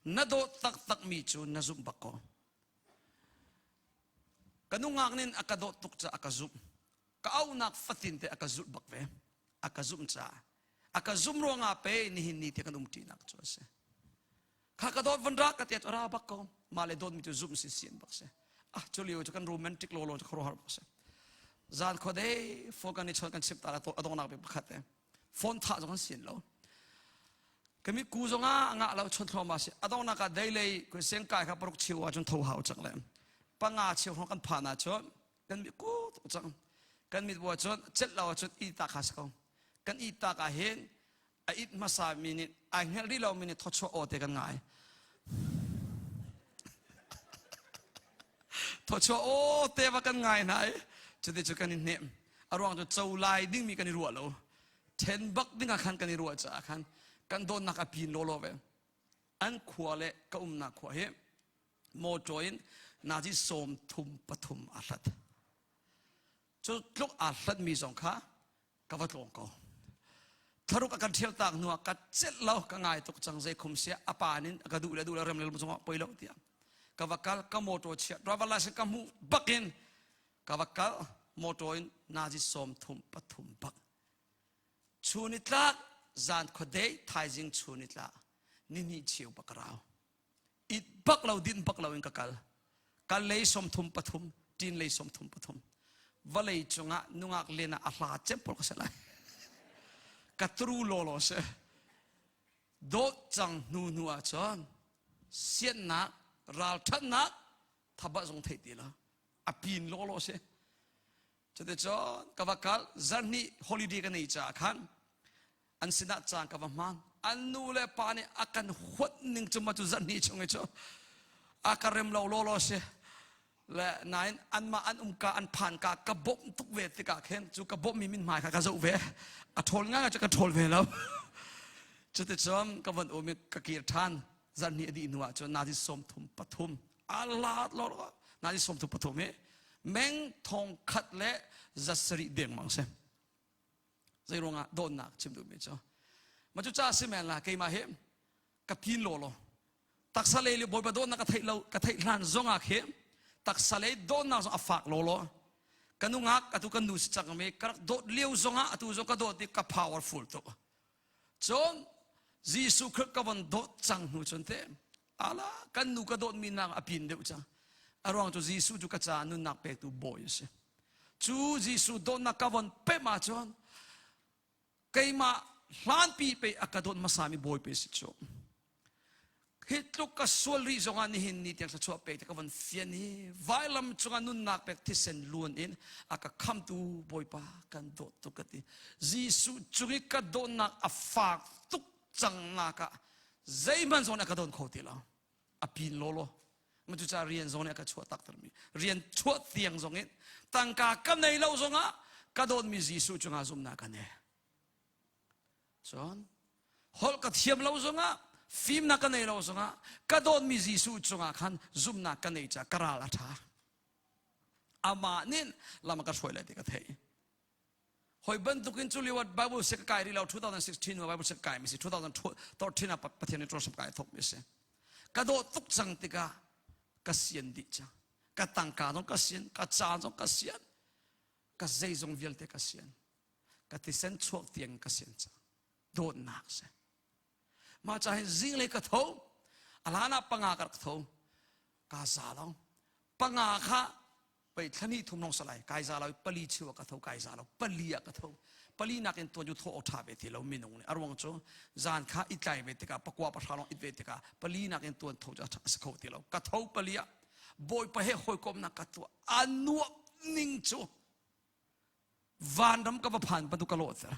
[SPEAKER 1] Na dawt taktakmi cu na zumh bak ko. Ka nungak nin a ka dawt tuk caah a ka zumh. Ka auhnak fatin te a ka zulh bak ve. A ka zumh caah. A ka zum ruangah pe nihin ni te kan um ṭinak cu a si. Kha ka dawt van ra ka tiat ra bak ko. Mah le dawtmi cu zumh si sian bak si. Ah cu lio cu kan romantic lawlaw cu khuaruahhar bak si. Zan khuade phone kan i chawn kan chimh ta a donghnak bik pakhat te. Phone thah zong an sian lo. Kami ku zong ah ngah lo chon thluahmah si. A donghnak ah deilei kun seng kai kha paruk chiu ah cun tho hau cang le. Panga chiu hrawng kan phan ah cun kan mit ku tuk cang. Kan mit bua cun celh lo ah cun i ta kha si ko. Kan i tak ah hin a it hmasa mi nih ai hngelh rih lo mi nih thawchuah aw te kan ngai. Thawchuah aw te va kan ngai hna i cuti cu kan i hnem. A ruang cu co lai dingmi kan i ruah lo. Then bak ding ah khan kan i ruah caah khan kan dawtnak a pin lawlaw ve. An khua le ka umnak khua hi motor in nazi 33 a hlat. Cu tluk aa hlatmi zong kha ka va tlawng ko. Thlaruk a kan ṭhial tak hnu ah ka celh lo ka ngai tuk cang zei khum sia a pa nin a ka duh le duh le rem le zongah poi lo tiah ka va kal ka motor chia driver license ka hmuh bakin ka va kal motor in nazi 33 bak chun i tlak zan khuadei thaizing chun i tlak ni hnih cheu bak rau it bak lo din bak lo in ka kal kal lei 33 tin lei 33 vawlei cungah nungak len ah a hla cem pawl ka se lai ka tru lawlaw se dawt cang hnu hnu ah cun siannak ralṭhatnak thaba zong theih ti lo a pin lawlaw si Cuticun ka va kal zarhnih holiday ka nei caah khan an sinah caan ka va hman. An nu le pa nih a kan huat ning cu ma cu zarhnih chung i cu a ka rem lo lawlaw si. Le nain anmah an umka an phan ka ka bawmh tuk ve tikah khin cu ka bawmhmi min hmai kha ka zoh ve. A ṭhawl ngai cu ka ṭhawl ve lo. Cuticun ka van um i ka kir ṭhan. Zarhnih a dih hnu ah cun nazi 33 alat lo nazi 33 hi meng thong khat le 700 dengmang si zei ruangah dawtnak chim duhmi cu ma cu ca si men la keimah hi ka pin law law taksa lei le bawipa dawtnak ka theih lo ka theih hlan zongah khi taksa lei dawtnak zong a fak law law ka nungak atu kan nu si cang mi ka rak dawt lio zongah atu zong ka dawt i ka powerful tuk cun Jesuh Khrih ka von dawt cang hnu cun te ala kan nu ka dawtmi nak a pin deuh cang a ruang cu Jesuh cu ka caah nunnak pektu bawi a si cu Jesuh dawtnak ka von pem ahcun keimah hlanpi pe a ka dawt hmasami bawi pe si cu hi tluk ka sual rih zongah nihin ni tiang thluachuah pek te ka von fian hi vailam cungah nunnak pek thisen luan in a ka khamtu Bawipa kan dawt tuk ka ti Jesuh cung i ka dawtnak a fak tuk cang nak ah zeihmanh zong nih a ka dawn kho ti lo a pin lawlaw ma cu ca rian zong nih a ka chuah tak termi rian chuah tiang zong in tangka ka nei lo zongah ka dawtmi Jesuh cungah zumhnak ka nei Cun holh ka thiam lo zongah fimnak ka nei lo zongah ka dawtmi Jesuh cungah khan zumhnak ka nei caah ka ral a ṭha. Amah nih lam a ka hruai lai ti ka theih. Hoi bantukin cu lio ah Bible se ka kai rih lo 2016 ah Bible se ka kai mi si 2013 ah Pathian nih ṭawsam kai thok mi si. Ka dawt tuk cang tikah ka sian dih cang. Ka tangka zong ka sian, ka caan zong ka sian, ka zeizong vialte ka sian. Ka thisen chuak tiang ka sian cang dawtnak si mah ca hin zinglei ka tho a hlan ah panga ka rak tho ka za lo. Panga kha pei thlani thum nong salai kai za lo pali chiu ka tho kai za lo pali ah ka tho pali nakin tuan ju tho ok tha ve ti lo minung nih aruang cu zan kha i tlai ve tikah pakua pahra long it ve tikah pali nakin tuan tho cu a si kho ti lo ka tho pali ah bawipa he hawikomnak ka tuah a nuam ning cu vanram ka va phan bantuk ka lawhter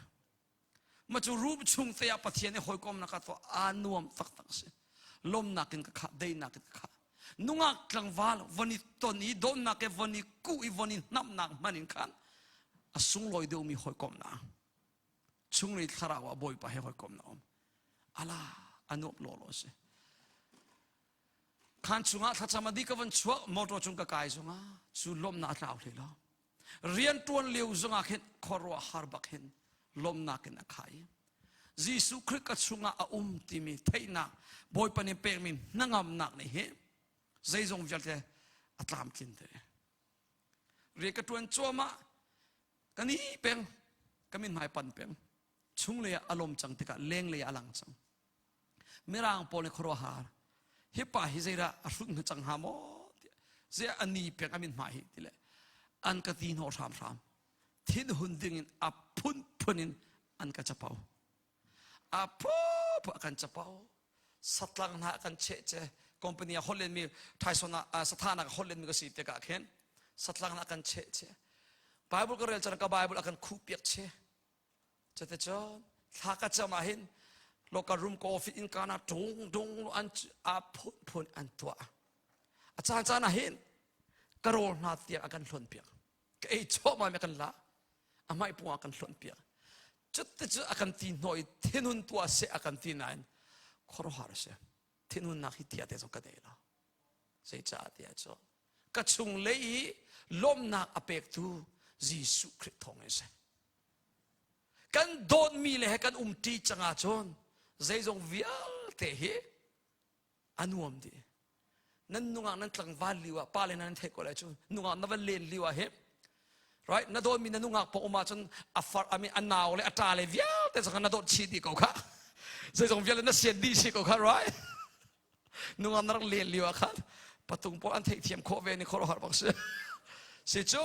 [SPEAKER 1] ma cu room chung te ah Pathian i hawikomnak ka tuah aa nuam taktak si lawmnak in ka khah deinak in ka khah nungak tlangval von i ton i dawtnak he von i kuh i von i hnamhnak hman in khan a sunglawi deuhmi hawikomnak chunglei thlarau ah Bawipa he hawikomnak um ala a nuam lawlaw si khan chungah thlacam a di ka van chuah motor cung ka kai zongah cu lawmnak a tlau hlei lo Rianṭuan lio zongah khin khuaruahhar bak hin lawmnak in a khah i Jesuh Khrih ka chungah a um timi theihnak Bawipa nih pekmi hnangamnak nih hi zeizong vialte a tlamtlin te. Rian ka ṭuan cuahmah ka ni peng ka mithmai pan peng chunglei ah a lawm cang tikah lenglei ah a lang cang. Mirang pawl nih khuaruahhar hi pa hi zeidah a hrut hna cang hnga maw tiah zei a ni peng a mithmai hi ti le an ka ti hnawh hramhram thinhun ding in a phunphun in an ka capo a phuphu a kan capo satlang hna a kan cheh che company a holh lenmi thaison ah sathanak a holh lenmi ka si tikah khin satlang hna a kan cheh che Bible ka rel chan ka Bible a kan khuh piak che Cuticun thla ka cam ah hin local room coffee in kana tung dung an a phunphun an tuah. A caan caan ah hin ka rawl hna tiang a kan hlonh piak. Ka ei chawhmah mi a kan la. A hmai pung ah kan hlonh piak. Cuti a kan ti hnawh i thinhun tuah seh a kan ti nain khuaruahhar a si. Thinhunnak hi tia te zong ka nei lo. Zeicah tiah cun ka chunglei i lawmhnak a pektu Jesuh Khrih thawng in si. Kan dawtmi le he kan umṭi cang ahcun zeizong vialte hi a nuam dih. Nan nungak nan tlangval lio ah pale nan theih ko lai cu nungak na va len lio ah hi right na dawtmi na nungak pawng um ahcun a far I mean, a nau le a ṭa le vialte zong na dawt chih dih ko kha zeizong vialte na sian dih si ko kha right nungak na rak len lio ah khan patung pawl an theihthiam khawh ve ni khuaruahhar bak si si cu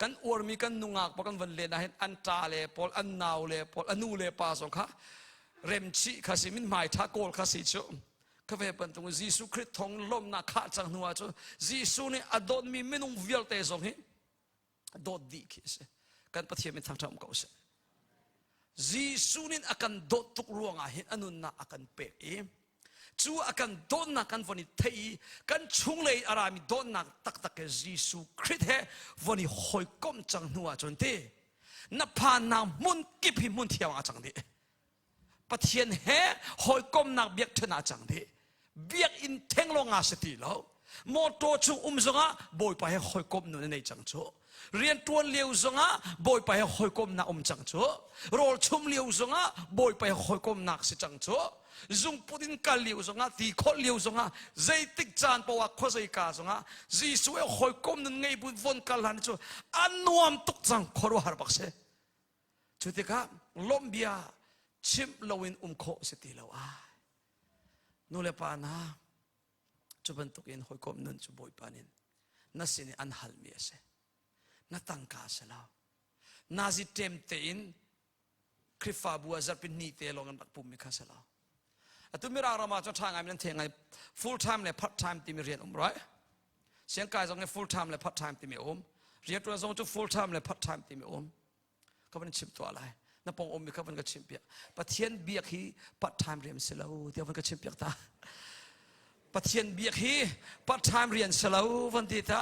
[SPEAKER 1] kan uarmi kan nungak pawl kan van len ah hin an ṭa le pawl an nau le pawl a nu le pa zong kha remchih kha si min hmai ṭha kawl kha si cu ka ve bantuk Jesuh Khrih thong lawmnak khah cang hnu ah cun Jesuh nih a dawtmi minung vialte zong hi dawt dih khi a si kan Pathian min thangṭhat um ko seh Jesuh nih a kan dawt tuk ruangah hin a nunnak a kan pek i cu a kan dawtnak kan von i theih i kan chunglei a rami dawtnak taktak he Jesuh Khrih he von i hawikomh cang hnu ah cun ti na phannak hmun kip hi hmun thiang ah cang dih Pathian he hawikomnak biakṭhen ah cang dih. Biakinn theng lawng ah si ti lo. Motor chung um zongah Bawipa he hawikom nun a nei cang cu. Rianṭuan lio zongah Bawipa he hawikomnak um cang cu. Rawl chum lio zongah Bawipa he hawikomnak si cang cu. Zungput in kal lio zongah ti khawlh lio zongah zeitik caan paoh ah khuazeika zongah Jesuh he hawikom nun ngei bu von kal hlan cu a nuam tuk cang khuaruahhar bak si. Cu tikah lawmhbia chimh loin um khawh si ti lo ai. Nu le pa hna, cu bantukin hawikom nun cu Bawipa nih na sin i an halmi a si. Na tangka a si lo. Nazi ṭem tein Khrihfabu ah zarhpi ni te lawng an rak pummi kha si lo. Atu Mirang ram ah cun ṭha ngai nan thei ngai full time le part time timi rian um right? Siangkai zong hi full time le part time timi um. Rianṭuan zong cu full time le part time timi um. Ka van chim tuah lai. Na pong ummi kha van ka chim piak. Pathian biak hi part time rian si lo tiah van ka chim piak ta. Pathian biak hi part time rian si lo van ti ta.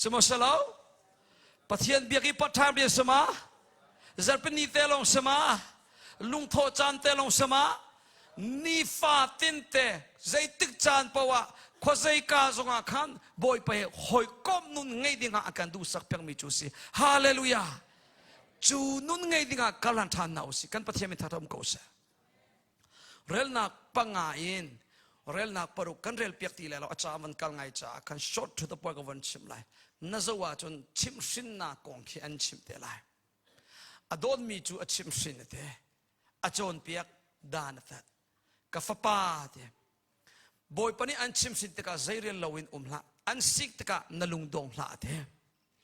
[SPEAKER 1] Sihmanhsehlaw Pathian biak i part-time rian si ma? Zarhpini te lawng si ma? Lungthawh caan te lawng si ma? Nifa tinte zeitik caan paoh ah khuazeika zongah khan Bawipa he hawikom nun ngei dingah a kan duhsak pengmi cu si. Hallelujah! Cu nun ngei dingah karhlan ṭhan hna usih. Kan Pathian min thangṭhat um ko seh. Relnak panga in relnak paruk kan rel piak ti lai lo a ca van kal ngai caah kan short to the point ka von chim lai. Na zo ahcun chimhhrinnak kong khi an chimh te lai. A dawtmi cu a chimhhrin te, a cawnpiak dan a tat. Ka fapa te, Bawipa nih an chimhhrin tikah zeirel loin um hlah. An sik tikah na lungdong hlah te.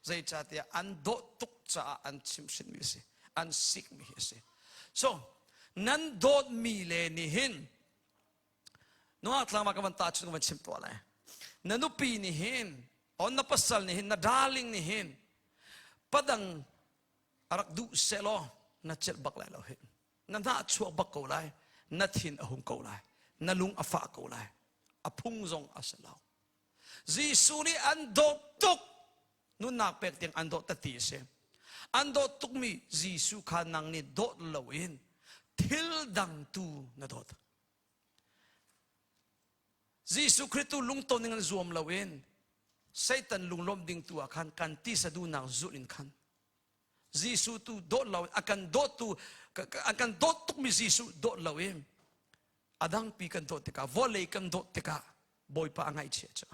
[SPEAKER 1] Zeicahtiah an dawt tuk caah an chimhhrinmi a si. An sikmi hi a si. So, nan dawtmi le nih hin nungak tlangval ka van ta chung ka van chim tuah lai. Na nupi nih hin, on na pasal nih hin, na darling nih hin, padang a rak duh sehlaw na celh bak lai lo hi. Na hnah chuak bak ko lai. Na thin a hung ko lai. Na lung a fah ko lai. A phung zong a si lo. Jesuh nih an dawt tuk nunnak pek tiang an dawt ti a si. An dawt tukmi Jesuh kha nang nih dawt loin thil dang tu na dawt. Jesuh Khrih tu lungton ding an zuam loin Satan lunglawmh ding tu ah khan kan tisa duhnak zulh in khan Jesuh tu dawt lo a kan dawt tu a kan dawt tukmi Jesuh dawt loin a dangpi kan dawt tikah vawlei kan dawt tikah Bawipa a ngaihchia cu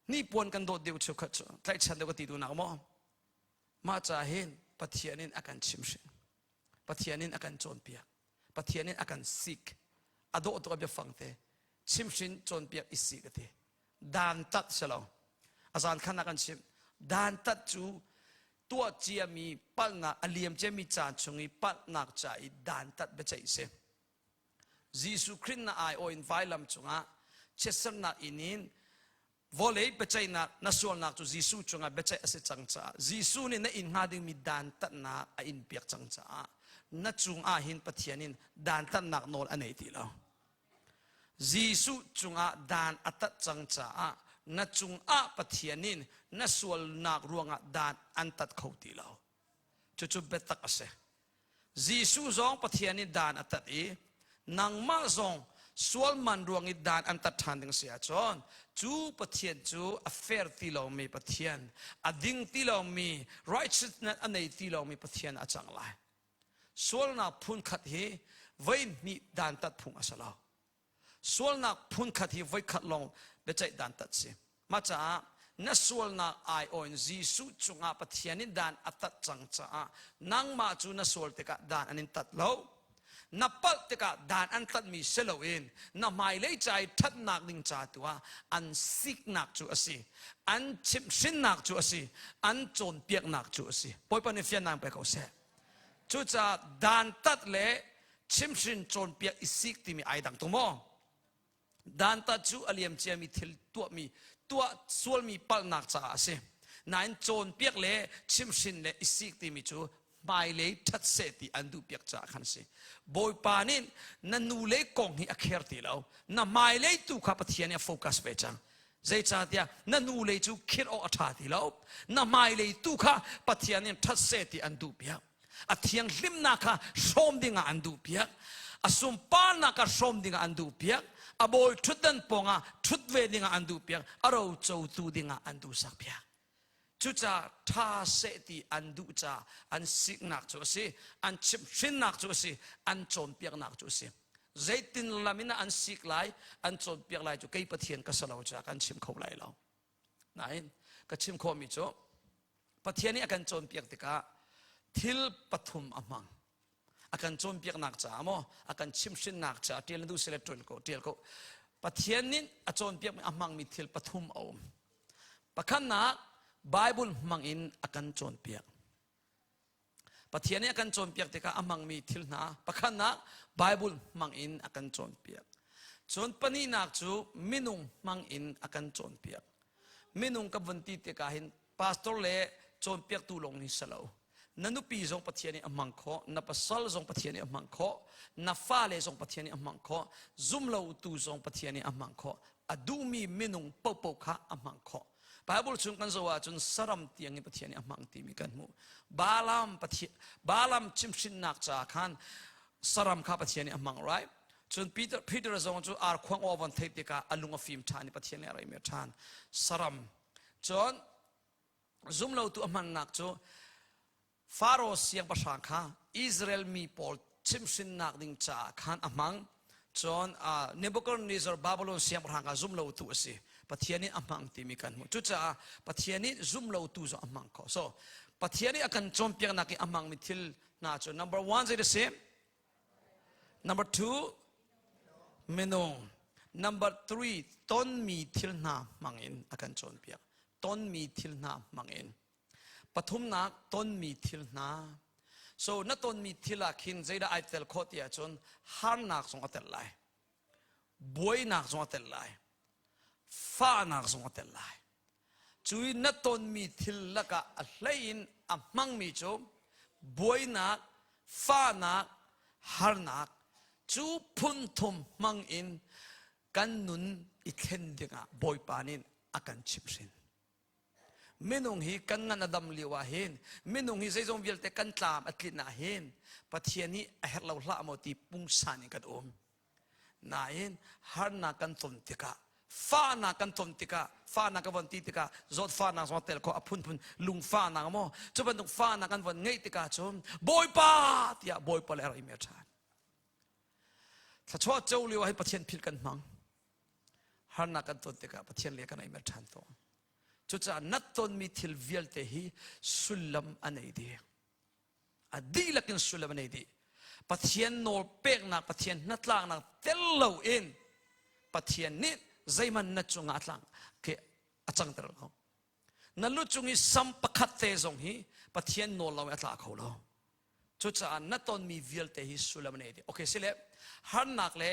[SPEAKER 1] hnipuan kan dawt deuh cheukhat cu tlaihchan deuh ka ti duhnak maw mah ca hin Pathian in a kan chimhrin Pathian in a kan cawnpiak Pathian in a kan sik a dawh tuk a biafang te chimhrin cawnpiak i sik a ti dantat si lo a zan khan a kan chimh dantat cu tuah ciami palhnak a liam ciami caan chung i palhnak ca i dantat biaceih si Jesuh Khrih na aiawh in vailam cungah chiatsernak inn in vawlei biaceihnak na sualnak cu Jesuh cungah biaceih a si cang caah Jesuh nih na inn hnga dingmi dantatnak a in piak cang caah na cungah hin Pathian in dantatnak nawl a nei ti lo. Jesuh cungah dan a tat cang caah na cungah Pathian in na sualnak ruangah dan an tat kho ti lo. Cucu biatak a si. Jesuh zong Pathian nih dan a tat i nangmah zong sual man ruang i dan an tat ṭhan ding si ahcun cu Pathian cu a fair ti lomi Pathian, a ding ti lomi, righteousness a nei ti lomi Pathian a cang lai. Sualnak phunkhat hi voi hnih dantat phung a si lo. Sualnak phunkhat hi voikhat lawng biaceih dantat si. Mah caah na sualnak aiawh in Jesuh cungah Pathian nih dan a tat cang caah nangmah cu na sual tikah dan an in tat lo. Na palh tikah dan an tatmi si loin na hmailei ca i ṭhatnak ding ca tu ah an siknak cu a si. An chimhhrinnak cu a si. An cawnpiaknak cu a si. Bawipa nih fiannak pe ko seh. Cucaah dantat le chimhhrin cawnpiak i sik timi ai dang tung maw? Dantat cu a liam ciami thil tuahmi tuah sualmi palhnak caah a si. Nain cawnpiak le chimhhrin le i sik timi cu hmailei ṭhat seh ti an duhpiak caah khan a si. Bawipa nih na nule kong hi a kher ti lo. Na hmailei tu kha Pathian nih a focus ve cang. Zeicahtiah na nulei cu khirh awk a ṭha ti lo. Na hmailei tu kha Pathian nih ṭhat seh ti an duhpiak. A thianghlimnak kha hrawm dingah an duhpiak. A sunparnak kha hrawm dingah an duhpiak. A bawi ṭhutdan pawngah ṭhut ve dingah an duhpiak. A rocotu dingah an duhsakpiak. Cucaah ṭha seh ti an duh caah an siknak cu a si, an chimhhrinnak cu a si, an cawnpiaknak cu a si. Zeitin lam in an sik lai, an cawnpiak lai cu kei Pathian ka si lo caah kan chim kho lai lo. Nain ka chim khawhmi cu Pathian nih a kan cawnpiak tikah thil pathum a hmang. A kan cawnpiaknak caah maw, a kan chimhhrinnak caah ṭial na duh sile ṭuan ko, ṭial ko. Pathian nih a cawnpiakmi a hmangmi thil pathum a um. Pakhatnak, Bible hmang in a kan cawnpiak. Pathian nih a kan cawnpiak tikah a hmangmi thil hna pakhatnak Bible hmang in a kan cawnpiak. Cun pahnihnak cu minung hmang in a kan cawnpiak. Minung ka vun ti tikah hin pastor le cawnpiaktu lawng hi si lo. Na nupi zong Pathian nih a hmang khawh, na pasal zong Pathian nih a hmang khawh, na fale zong Pathian nih a hmang khawh, zumlotu zong Pathian nih a hmang khawh. A duhmi minung paohpaoh kha a hmang khawh. Bible chung kan zoh ahcun saram tiang in Pathian nih a hmang timi kan hmuh. Balaam Pathian Balaam chimhhrinnak ca khan saram kha Pathian nih a hmang right? Cun Peter Peter zong cu ar khuang aw von theih tikah a lung a fim ṭhan i Pathian nih a reimi ṭhan. Saram. Cun zumlotu a hmannak cu Faro siangpahrang kha Israel mi pawl chimhhrinnak ding caah khan a hmang. Cun Nebuchadnezzar Babylon siangpahrang kha zumlotu a si. Pathian nih a hmang timi kan hmuh. Cucaah Pathian nih zumlotu zong a hmang kho. So Pathian nih a kan cawnpiaknak i a hmangmi thil hna cu number one zei a si? Number two, minung. Number 3 tonmi thil hna hmangin a kan cawnpiak. Tonmi thil hna hmangin. Pathumnak tonmi thil hna. So na tonmi thil ah khin zeidah ai tel khawh ti ahcun harnak zong a tel lai. Buainak zong a tel lai. Fahnak zong a tel lai. Cui na tonmi thil lakah a hlei in a hmangmi cu buainak, fahnak, harnak cu phun thum hmang in kan nun i thlen dingah Bawipa nih a kan chimhhrin. Minung hi kan ngan a dam lio ah hin minung hi zeizong vialte kan tlam a tlin ah hin Pathian hi a herh lo hlah maw ti pungsan in kan um. Nain harnak kan ton tikah fahnak kan ton tikah fahnak ka von ti tikah zawtfahnak zong tel khawh a phunphun lungfahnak maw cu bantuk fahnak kan von ngeih tikah cun Bawipa tiah Bawipa le a rak i mer ṭhan. Thluachuah co lio ah hin Pathian philh kan hmang. Harnak kan ton tikah Pathian le kan i mer ṭhan tawn. Cucaah na tonmi thil vialte hi sullam a nei dih. A dihlak in sullam a nei dih. Pathian nawl peknak, Pathian hnatlaknak tel loin Pathian nih zeihmanh na cungah a tlang khi a cangter lo. Na lu cung i sam pakhat te zong hi Pathian nawl lo in a tla kho lo. Cucaah na tonmi vialte hi sullam a nei dih. Okay, sile harnak le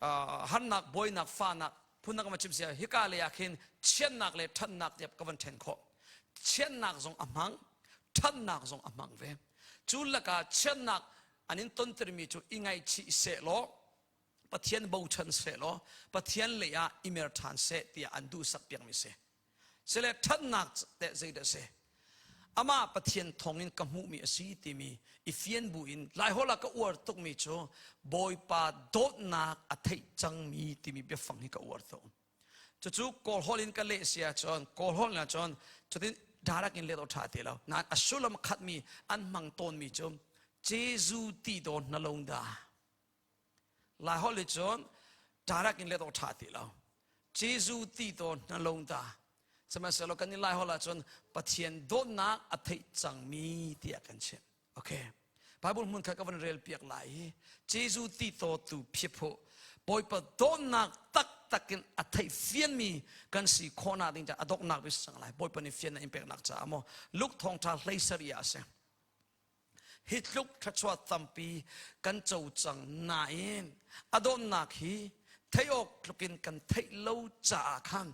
[SPEAKER 1] uh, harnak, buainak, fahnak phunnak ma chim sia hika le ah khin chiatnak le ṭhatnak tiap ka van ṭhen khawh. Chiatnak zong a hmang, ṭhatnak zong a hmang ve. Cu lakah chiatnak an in tontermi cu i ngaihchih seh law Pathian bochan seh law Pathian lei ah i mer ṭhan seh tiah an duhsak piakmi si. Sile ṭhatnak teh zeidah si? Amah Pathian thawngin ka hmuhmi a si timi i fian bu in Laiholh ah ka uar tukmi cu Bawipa dawtnak a theih cangmi timi biafang hi ka uar tuk. Cucu Kawlholh in ka leh si ahcun Kawlholh in ahcun cutin direct in let awk ṭha ti lo. Nain a sullam khatmi an hmang tawnmi cu Jesuh ti daw na lo dah. Laiholh i cun direct in let awk ṭha ti lo. Jesuh ti tawn na lo ta. Sihmanhsehlaw kan i Laiholh ahcun Pathian dawtnak a theih cangmi tiah kan chim. Okay. Bible hmun kha ka van rel piak lai i Jesuh ti taw tu phiphu Bawipa dawtnak taktak in a theih fianmi kan si khawhnak ding ca a dawknak bi sang lai. Bawipa nih fiannak in peknak caah maw Luke thawngṭha hlei sarih ah a si. Hi tluk thluachuah tampi kan co cang nain a dawtnak hi theih awk tluk in kan theih lo caah khan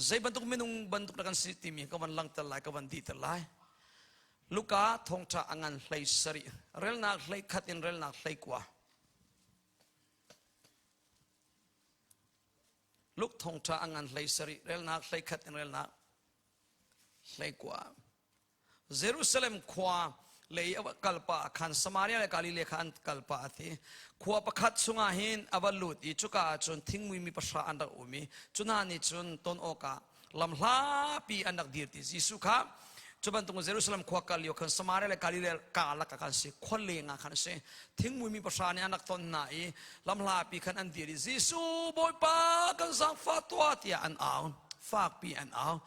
[SPEAKER 1] zei bantuk minung bantuk dah kan si timi ka van langhter lai ka van dihter lai. Luka thawngṭha a ngan hlei sarih relnak hlei khat in relnak hlei kua. Luk thawngṭha a ngan hlei sarih relnak hlei khat in relnak hlei kua. Jerusalem khua lei a kal pah khan Samaria le Galilee kha an kal pah a ti. Khua pakhat chungah hin a va lut i cuka ah cun thingmui mi pahra an rak um i cu hna nih cun ton awkah lamhlapi an rak dir ti. Jesuh kha cu bantuk Jerusalem khua kal lio khan Samaria le Galilee karlak ah khan si khua leng ah khan si thingmui mi pahra nih an rak ton hna i lamhlapi khan an dir i Jesuh Bawipa kan zaangfah tuah tiah an au fakpi an au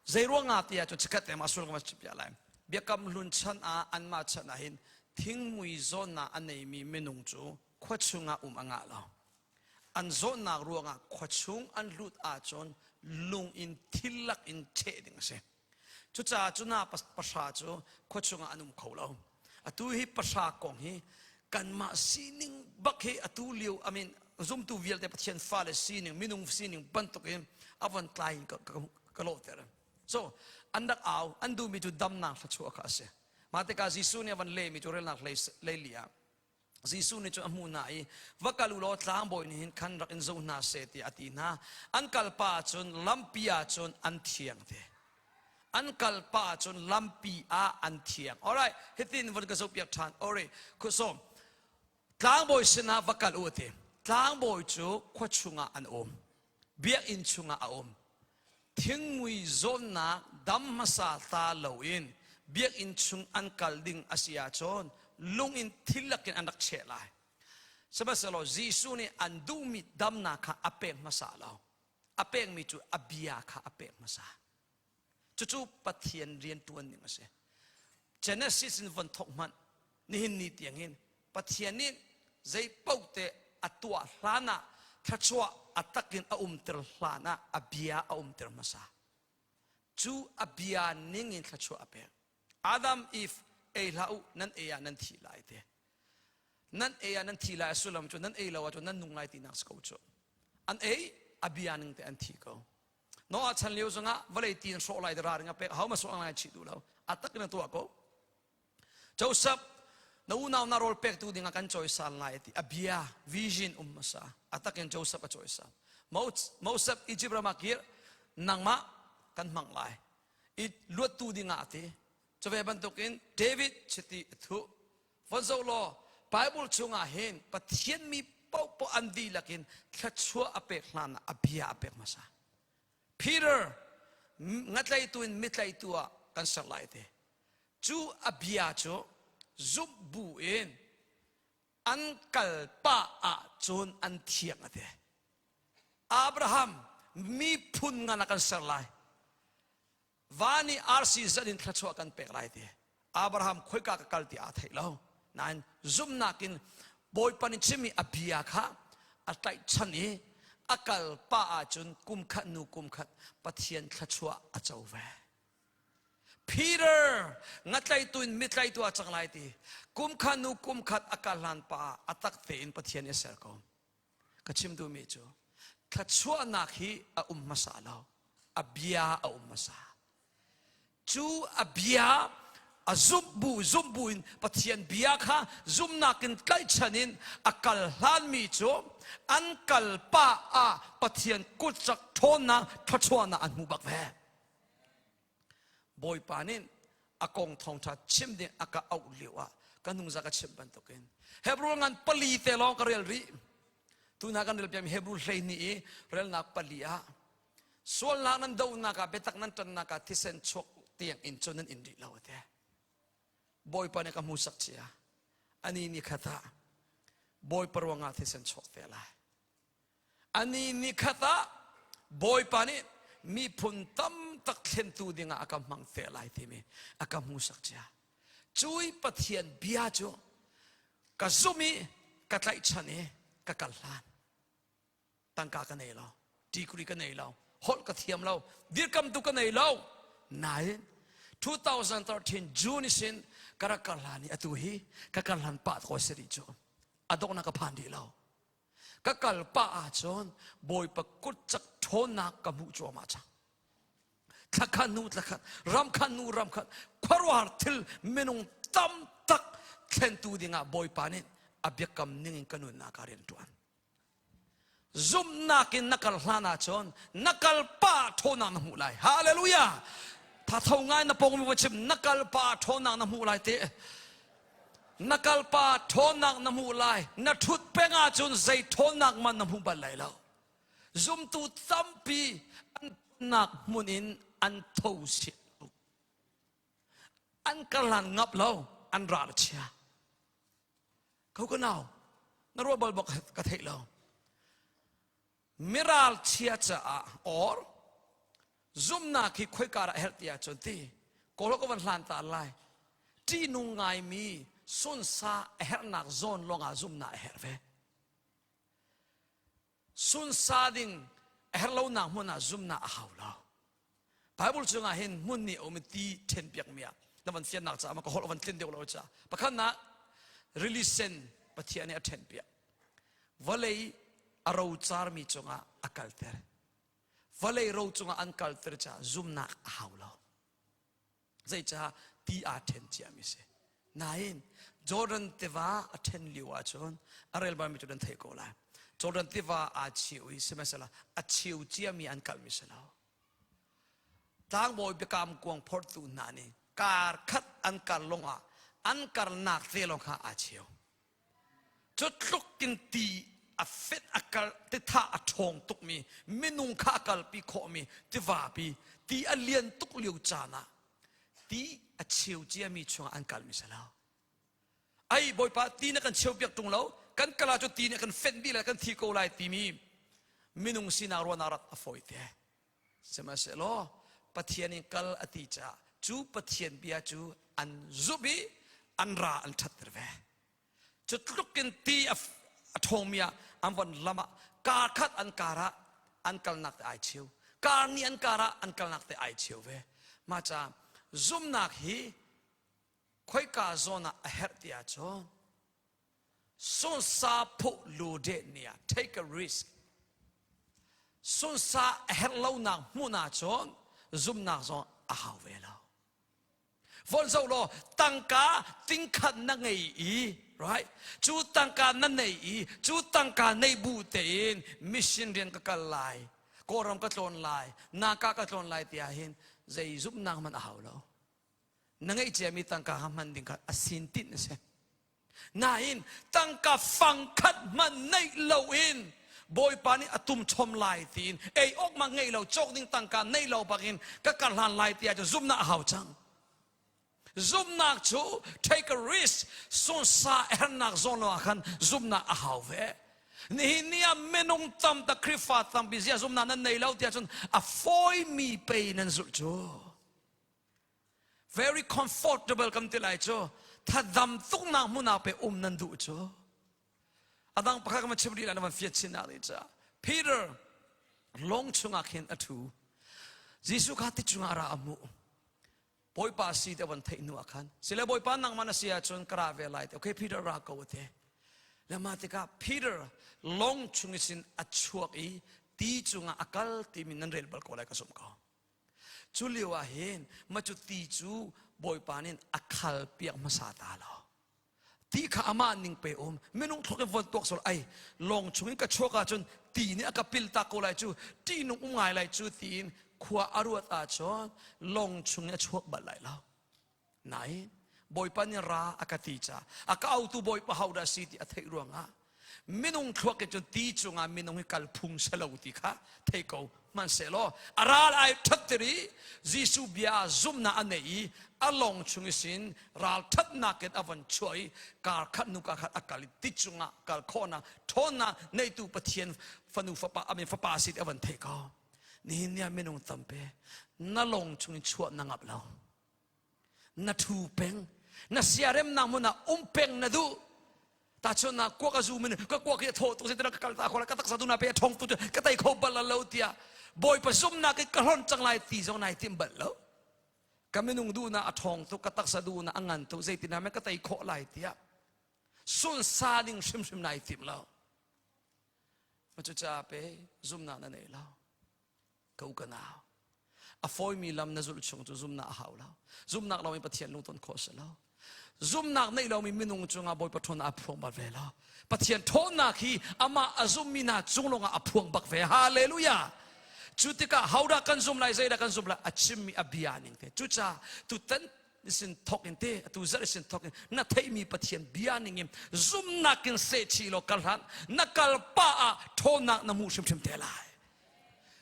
[SPEAKER 1] Zeiruangah tiah cun chikkhat te mah sul ka van chimpiak lai. Biakam hlun chan ah anmah chan ah hin thingmui zawnnak a neimi minung cu khua chungah um a ngah lo. An zawtnak ruangah khua chung an lut ahcun lung in thil lak in ṭheh ding a si. Cucaah cu na pahra cu khua chungah an um kho lo. Atu hi pahra kong hi kanmah sining bak hi atu lio I mean zumtu vialte Pathian fale sining minung sining bantuk in a von tlai in ka, ka, ka lawhter. So an rak au an duhmi cu damnak thluachuah kha a si. Mah tikah Jesuh nih a van lehmi cu relnak hlei leili ah Jesuh nih cun a hmuh hna i va kal u law tlangbawi nih hin khan rak in zoh hna seh tiah a ti hna. An kal pah ahcun lampi ahcun an thiang te. An kal pah ahcun lampi ah an thiang. Alright, hitin von ka zohpiak ṭhan. Alright, so tlangbawi sinah va kal u ti. Tlangbawi cu khua chungah an um. Biakinn chungah a um. Thingmui zawnnak dam hmasa ta loin biakinn chung an kal ding a si ahcun lung in thil lakin an rak cheh lai. Sihmanhsehlaw Jesuh nih an duhmi damnak kha a pek hmasa lo. A pekmi cu a bia kha a pek hmasa. Cucu Pathian rian ṭuan ning a si. Genesis in von thawk hmanh nihin ni tiangin Pathian nih zei paoh te a tuah hlan ah thluachuah a takin a umter hlan ah a bia a umter hmasa. Cu a bia ning in thluachuah a pek. Adam Eve ei hlah u nan ei ah nan thi lai te. Nan ei ah nan thi lai a sullam cu nan ei lo ahcun nan nung lai tinak si ko cu. An ei a bia ning te an thi ko. Noah chan lio zongah vawlei ti in hrawh lai ralring a pek ho ma sawh lai chih duh lo. A tak in a tuah ko. Joseph na unau na rawl pektu dingah kan cawisan lai ti a bia vision um hmasa a takin Joseph a cawisan Moses Egypt ram ah kir nangmah kan hmang lai i luattu dingah a ti cuve bantukin David chiti a thuh von zoh law Bible chungah hin Pathian mi paohpaoh an dihlak in thluachuah a pek hlan ah a bia a pek hmasa Peter ngatlaitu in mitlaitu ah kan ser lai te Cu a bia cu zumh bu in an kal pah ahcun an thiang a ti. Abraham miphun ngan a kan ser lai. Van i arsi zat in thluachuah kan pek lai ti. Abraham khoika ka kal ti aa theih lo. Nain zumhnak in Bawipa nih chimmi a bia kha a tlaihchan i a kal pah ahcun kum khat nu kum khat Pathian thluachuah a co ve. Peter ngatlaitu in mitlaitu ah cang lai ti kum kha nu kum khat a kal hlan pa ah a tak tein Pathian i ser ko. Ka chim duhmi cu thluachuahnak hi a um hmasa lo. A bia a um hmasa. Cu a bia a zumh bu zumh bu in Pathian bia kha zumhnak in tlaihchan in a kal hlanmi cu an kal pa ah Pathian kutcak ṭhawnnak thluachuahnak an hmu bak ve. Bawipa nih a kong thawngṭha chim ding a ka auh lio ah ka hnungza ka chimh bantukin Hebrew ngan pali te lawng ka rel rih. Tuna kan rel piakmi Hebrew 12 i relnak pali ah sualnak nan dohnak ah biatak nan ṭannak ah thisen chuak tiang in cun nan in rih lo a ti. Bawipa nih ka hmuhsak cia. Ani ni khat ah Bawipa ruangah thisen chuak te lai. Ani nikhat ah Bawipa nih miphun tam tak thlentu dingah a ka hmang te lai timi a ka hmuhsak cia. Cui Pathian bia cu ka zum i ka tlaihchan i ka kal hlan. Tangka ka nei lo, degree ka nei lo, holh ka thiam lo, dirkamtu ka nei lo. Nain 2013 June sin ka rak kar hlan i atu hi ka kar hlan pah ko si rih cu. A donghnak ka phan rih lo. Ka kal pah ahcun Bawipa kut cak ṭhawnnak ka hmuh cuahmah cang. Thlakhat hnu thlakhat, ramkhat hnu ramkhat, khuaruahhar thil minung tam tak thlentu dingah Bawipa nih a biakam ningin ka nunnak ah rian ṭuan. Zumhnak in na kal hlan ahcun na kal pah ṭhawnnak na hmuh lai. Hallelujah! Thatho ngai na pawng mi va chim na kal pah ṭhawnnak na hmuh lai te. Na kalpa ṭhawnnak na hmuh lai. Na ṭhut peng ahcun zei ṭhawnnak man na hmu bal lai lo. Zumtu tampi an nak hmun in an tho si lo. An karhlan ngap lo, an ral a chia. Ko ka nau, na ruah bal bak ka theih lo. Miral chia caah or zumhnak hi khoika dah herh ti ahcun ti kawl ka van hlan ta lai ṭihnung ngaimi sunsa a herhnak zawn lawngah zumhnak a herh ve sunsa ding a herh lonak hmun ah zumhnak a hau lo Bible chungah hin hmun nih a um i ti ṭhen piakmi ah na van fiannak caah ma ka holh van tlin deuh lo caah pakhatnak rili sen Pathian nih a ṭhen piak vawlei a rocarmi cungah a kalter vawlei ro cungah an kalter caah zumnak a hau lo zeicah ti aa ṭhen ciami si nain Jordan tiva a ṭhen lio ahcun a rel balmi cu nan theih ko lai Jordan tiva aa cheu i sihmanhsehlaw a cheu ciami an kalmi si lo Tlangbawi biakam kuang phortu hna nih kar khat an kar lawngah an karnak te lawng kha aa cheu. Cu tluk in ti a fet a kal titha a ṭhawng tukmi minung kha a kalpi khawhmi tivapi ti a lian tuk lio caan ah ti a cheu ciami chungah an kalmi si lo. Ai Bawipa ti na kan cheu piak ṭung lo kan kal ahcun ti nih a kan fenh dih lai kan thi ko lai timi minung sinak ruahnak rak a fawi te. Sihmanhsehlaw Pathian in kal a ti caah cu Pathian bia cu an zumh i an ra an ṭhatter ve. Cu tluk in ti a ṭhawngmi ah an von lam ah Kar khat an kar ah an kalnak te ai cheu. Kar ni an kar ah an kalnak te ai cheu ve. Mah ca zumnak hi khoika zawn ah a herh ti ahcun sunsa phuh lu de ni ah take a risk. Sunsa a herh lonak hmun ahcun zumnak zong a hau ve lo. Von zoh law tangka tingkhat na ngei i right cu tangka na nei i cu tangka nei bu tein mission rian ka kal lai kawlram ka tlawn lai naka ka tlawn lai tiah hin zei zumhnak hmanh a hau lo na ngeih ciami tangka kha hman ding kha a sin tinh a si Nain tangka fangkhat hmanh neih loin Bawipa nih a tum chom lai tiin ei awk ma ngei lo cawk ding tangka nei lo bakin ka kar hlan lai tiah cu zumhnak a hau cang. Zumhnak cu take a risk sunsa hernak zawn lo ah khan zumhnak a hau ve. Nihin ni ah minung tam ta Khrihfa tampi zia zumhnak nan nei lo tiah cun a fawimi pei nan zulh cu. Very comfortable kan ti lai cu thadam tuknak hmun ah pe um nan duh cu. Adang pakhat kan chim rih lai na van fiat chin nak ca. Peter lawng chungah khin a thu. Jesuh kha ti chungah ra a hmuh. Bawipa si te van theih hnu ah khan sile Bawipa nangmah na si ahcun ka ra ve lai te. Okay Peter ra ko te. Le mah tikah Peter lawng chung in a chuak i ti cungah a kal timi nan rel bal ko lai ka zumh ko. Cu lio ah hin ma cu ti cu Bawipa nih a khal piak hmasa ta lo. Ti kha amah ning pe um minung thlok in von tuak sol ai lawng chung in ka chuak ahcun ti nih a ka pil tak ko lai cu ṭihnung um ngai lai cu tiin khua a ruat ahcun lawng chung in a chuak bal lai lo. Nain Bawipa nih ra a ka ti caah a ka autu Bawipa hodah si ti a theih ruangah minung thluak in cun ti cungah minung hi kal phung si lo ti kha thei ko hmanhsehlaw a ral ai ṭhatter i Jesuh bia ah zumhnak a nei i a lawng chung i sin ral ṭhatnak in a von chuah i kar khat hnu kar khat a kal i ti cungah kal khawhnak ṭhawnnak neitu Pathian fanu fapa amin fapa si ti a von theih ko nihin ni ah minung tampi na lawng chung in chuah na ngap lo Na ṭhu peng. Na siaremnak hmun ah um peng na duh. Tahchunhnak kuak a zum in ka kuak hi a thaw tuk zeitindah ka kal ta khawh lai ka taksa tu na pe a ṭhawng tu ka tei kho bal lo tiah Bawipa zumhnak in ka hlonh cang lai ti zong nai tim bal lo. Ka minung duhnak a ṭhawng tuk ka taksa duhnak a ngan tuk zeitindah men ka tei khawh lai tiah sunsa ding hrimhrim nai tim lo. Cucaah pe zumhnak na nei lo. Ka u ka nau. A fawimi lam na zulh chung cu zumnak a hau lo. Zumnak lo in Pathian lungton khawh si lo. Zumnak neih lomi minung cungah Bawipa ṭhawnnak a phuang bal ve lo. Pathian ṭhawnnak hi amah a zummi hna cung lawngah a phuang bak ve. Hallelujah! Cu tikah hodah kan zum lai, zeidah kan zum lai, a chimmi a bia ning te. Cucaah tutan sin thok in te atu zarh sin thok in na theihmi Pathian bia ning in zumnak in sehchih law kal hlan na kal pa ah ṭhawnnak na hmuh hrimhrim te lai.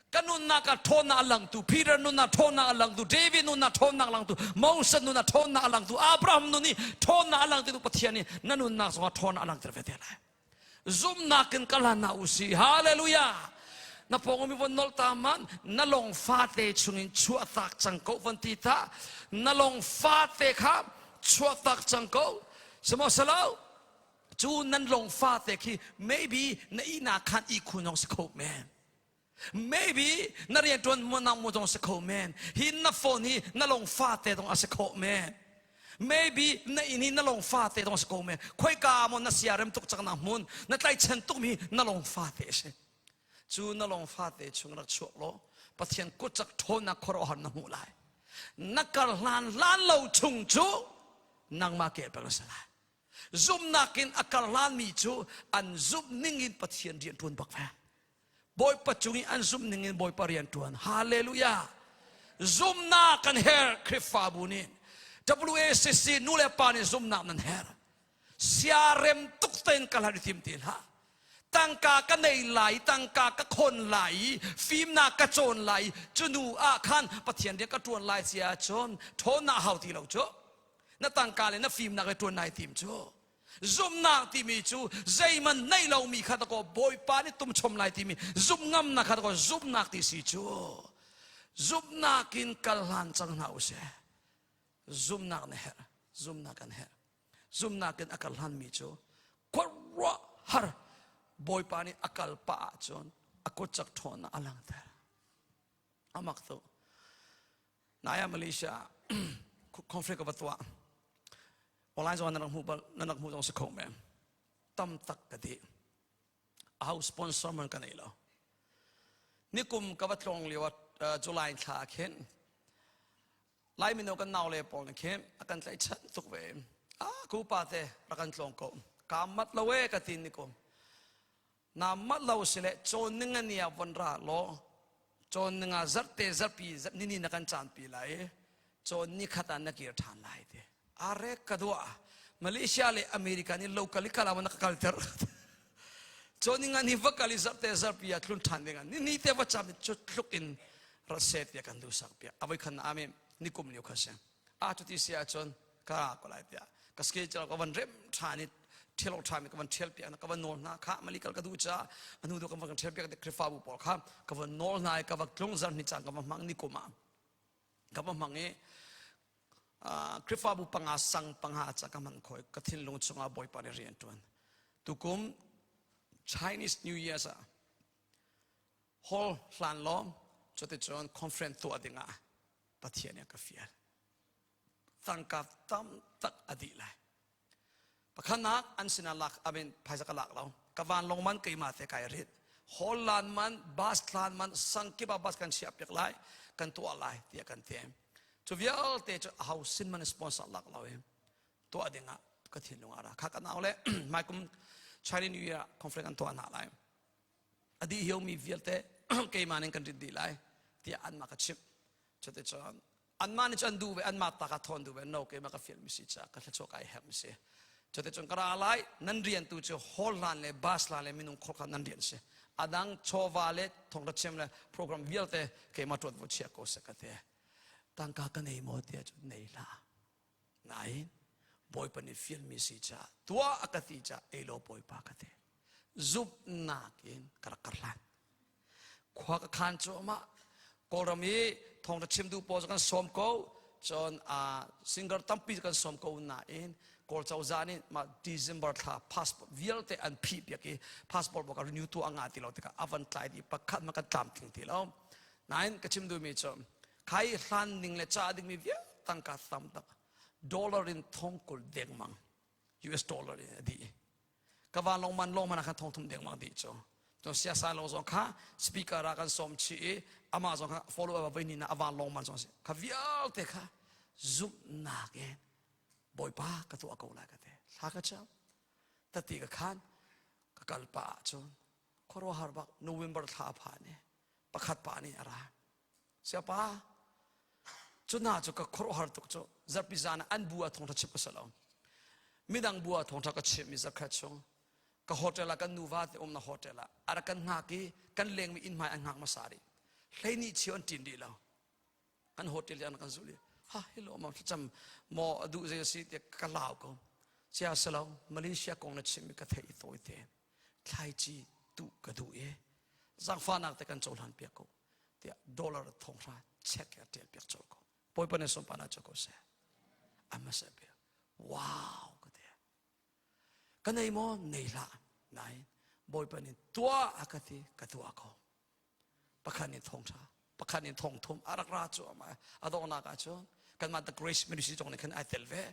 [SPEAKER 1] Ka nunnak ah ṭhawnnak a langtu Peter nunnak ṭhawnnak a langtu David nunnak ṭhawnnak a langtu Moses nunnak ṭhawnnak a langtu Abraham nun i ṭhawnnak a langtu Pathian nih na nunnak zongah ṭhawnnak a langter ve te lai. Zumhnak in kal hna u sih. Hallelujah! Na pawng mi von nolh ta man na long fate chungin chuahtak cang ko von ti ta na long fate kha chuahtak cang ko sihmanhsehlaw cu nan long fate khi maybe na ihnak khan ihkhun zong si kho men maybe na rianṭuan nang mu zong si kho men hi na phone hi na long fate zong a si kho men maybe na inn hi na long fate zong a si ko men khoika maw na siarem tuk cang na hmun na tlaichan tuk mi na long fate a si cu na long fate chung rak chuak law Pathian kutcak ṭhawnnak khuaruahhar na hmuh lai na kar hlan hlan lo chung cu nangmah ke peng a si lai Zumhnak in a karhlanmi cu an zumh ning in Pathian rian ṭuan bak ve. Bawipa cung i an zumh ning in Bawipa rian ṭuan. Hallelujah. Zumhnak kan herh Khrihfabu nih. WACC nu le pa nih zumhnak nan herh. Siarem tuk tein kal i tim ti hlah. Tangka ka nei lai, tangka ka khon lai, fimnak ka cawn lai, cu nu ah khan Pathian rian ka ṭuan lai cia ahcun ṭhawnnak hau ti lo cu. Na tangka le na fimnak le ṭuan nai tim cu zumhnak timi cu zeihmanh nei lomi kha dakaw Bawipa nih tum chom lai timi zumh ngamnak kha dakaw zumhnak ti si cu zumhnak in kal hlan cang hna usih zumhnak na herh zumhnak kan herh zumhnak in a kal hlanmi cu khuaruah har. Bawipa nih a kal pah ahcun a kut cak ṭhawnnak a langhter. Amak tu. Naya Malaysia conflict ka va tuah. Online zong nan rak hmuh bal, nan rak hmuh zong si kho men. Tam tak ka ti. Aho sponsor man ka nei lo. Nikum ka va tlawng lio ah July thla ah khin Lai mino kan nau le pawl nih khin a kan tlaihchan tuk ve. Ah ku pa te rak kan tlawng ko. Ka mat lo e ka tin nikum. Na mat lo si le cawn ning ani ah von ra law cawn ning ah zarte zarpi nini na kan caan pi lai cawn ni khat ah na kir ṭhan lai te. Are ka dua Malaysia le America nih local i kala na ka kalter. Cawn ning ani va kal i zarte zarpi ah tlun ṭhan ding ni ni te va cam cu tluk in rat se tiah kan duh sak piak. Avoi khan na ame ni kum lio kha si. A cuti si ahcun ka ra ko lai tiah ka schedule ka van rem ṭhan i ṭhial awk ṭhami ka van ṭhial piak ka van nawl hna kha mali kal ka duh caah a hnu tu ka van ṭhial piak Khrihfabu pawl kha ka van nawl hna i ka va tlung zarh ni caan ka va hmang ni kum ah ka va hmang i Khrihfabu panga sang panga ca ka hman khoi ka thinlung chungah Bawipa nih rian ṭuan tukum Chinese New Year ah hall hlan law cuticun conference tuah dingah Pathian nih a ka fial tangka tam tak a dih lai pakhatnak an sinah lak I mean phaisa ka lak lo ka vanlawng man keimah te kai rit hall lan man bus tlan man sangkip ah bus kan chiah piak lai kan tuah lai tiah kan ti cu vialte cu a ho sin man sponsor lak lo i tuah dingah ka thinlung ah ra kha ka nau le hmaikum Chinese New Year conference an tuah hna lai a dih hiomi vialte keimah ning kan rit dih lai tiah anmah ka chimh cuticun anmah nih cun an duh ve anmah ta ka thawn duh ve no keimah ka fialmi si caah ka thluachuah kai herhmi si cuticun ka ra lai nan rian tu cu hall hlan le bus hlan le minung khor kha nan rian si adang chawva le thongtha chim le program vialte keimah tuan vo chia ko se ka te tangka ka nei maw tiah cun nei hlah nain bawipa nih fialmi si caah tuah a ka ti caah ei law bawipa ka ti zumhnak in ka rak kar hlan khua ka khan cuahmah Kawlram i thawngṭha chim duh pawl cu kan sawm ko cun singer tampi kan sawm ko nain Kawl cozah nih mah December thla passport vialte an phih piak i passport bak renew tu a ngah ti lo tikah a van tlai dih pakhat ma kan tlamtling ti lo nain ka chim duhmi cu khai hlan ning le ca dingmi vialte tangka tam tak dollar in thongkul dengmang US dollar in a dih ka vanlawng man lawng man ah khan thong thum dengmang dih cu cun siasa lawng zong kha speaker ah kan sawm chih i amah zong kha follow up voi ni na a vanlawng man zong si kha vialte kha zumhnak in bawipa ka tuah ko lai ka te thla ka cam tati ka khan ka kal pa ahcun khuaruahhar bak November thla a phan i pakhat pa nih a ra Siapa cu hna cu ka khuaruahhar tuk cu zarhpi zan ah an bu ah thawngṭha chim ka si lo. Midang bu ah thawngṭha ka chim i zarhkhat chung ka hotel ah kan nuva te umnak hotel ah a rak kan hngak i kan lengmi inn hmai an hngak hmasa rih. Hleihnih cheu an ṭin rih lo. Kan hotel i an kan zulh i ha hello ma thlacam maw a duh zei a si tiah ka lau ko. Sia si lo Malaysia kong na chimmi ka theih i tawi te. Thlaici tuh ka duh i zaangfahnak te kan cohlan piak ko. Tiah dollar thonghra check a ṭial piak colh ko. Bawipa nih sunparnak cu ko seh. A hmasa bik. Wow ka ti. Ka nei maw? Nei hlah. Nain Bawipa nih tuah a ka ti, ka tuah ko. Pakhat nih thawngṭha, pakhat nih thawngthum a rak ra cu ama a donghnak ah cun kanmah the grace ministry zong nih khan ai tel ve.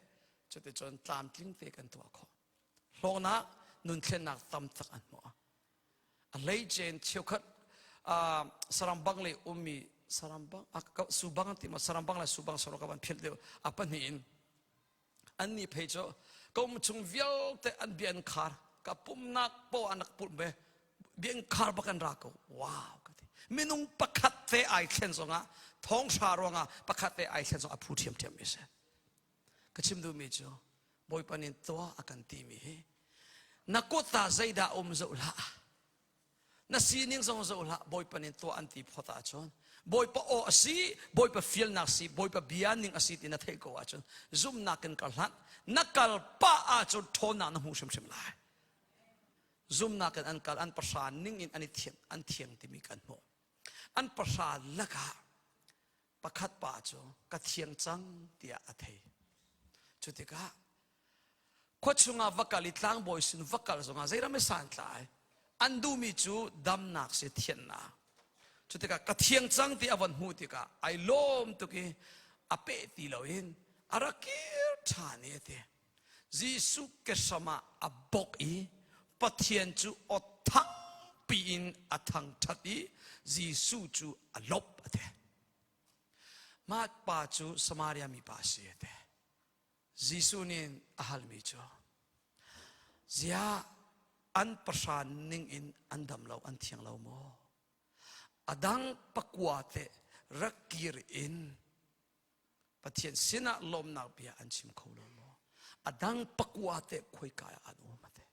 [SPEAKER 1] Cuticun tlamtling te kan tuah khawh. Hlawknak, nun thlennak tam tak an hmuh. A hleice cheukhat saram bang le ummi saram bang subang an ti ma saram bang le subang saram ka van philh deuh a pahnih in an nih phei cu ka um chung vialte an bia an khar ka pumnak po an rak pulh ve bia an khar bak an ra ko wow ka ti minung pakhat te ai thlen zongah thawng hra ruangah pakhat te ai thlen zong a phu ṭhiamṭhiam mi si Ka chim duhmi cu Bawipa nih tuah a kan timi hi na kut ah zeidah um zoh hlah. Na sining zong zoh hlah. Bawipa nih tuah an ti phot ahcun Bawipa aw a si, Bawipa fialnak si, Bawipa bia ning a si ti na theih ko ahcun zumhnak in kal hlah. Na kal pah ahcun ṭhawnnak na hmu hrimhrim lai. Zumhnak in an kal, an pahra ning in an i thiang, an thiang timi kan hmuh. An pahra lakah pakhat pa cu ka thiang cang tiah a thei. Cu tikah khua chungah va kal i tlangbawi sin va kal zongah zeiram i santlai. An duhmi cu damnak si thiannak. Cu tikah ka thiang cang ti a von hmuh tikah ai lawm tuk i a peh ti loin a rak kir ṭhan i a ti. Jesuh kehram ah a bok i Pathian cu aw thangpi in a thangṭhat i Jesuh cu a lawmh a ti. Mah pa cu Samaria mipa a si a ti. Jesuh nih a halmi cu ziah an pahra ning in an dam lo an thiang lo maw? A dang pakua te rak kir in Pathian sinah lawmnak bia an chim kho lo maw? A dang pakua te khoika ah an um ate.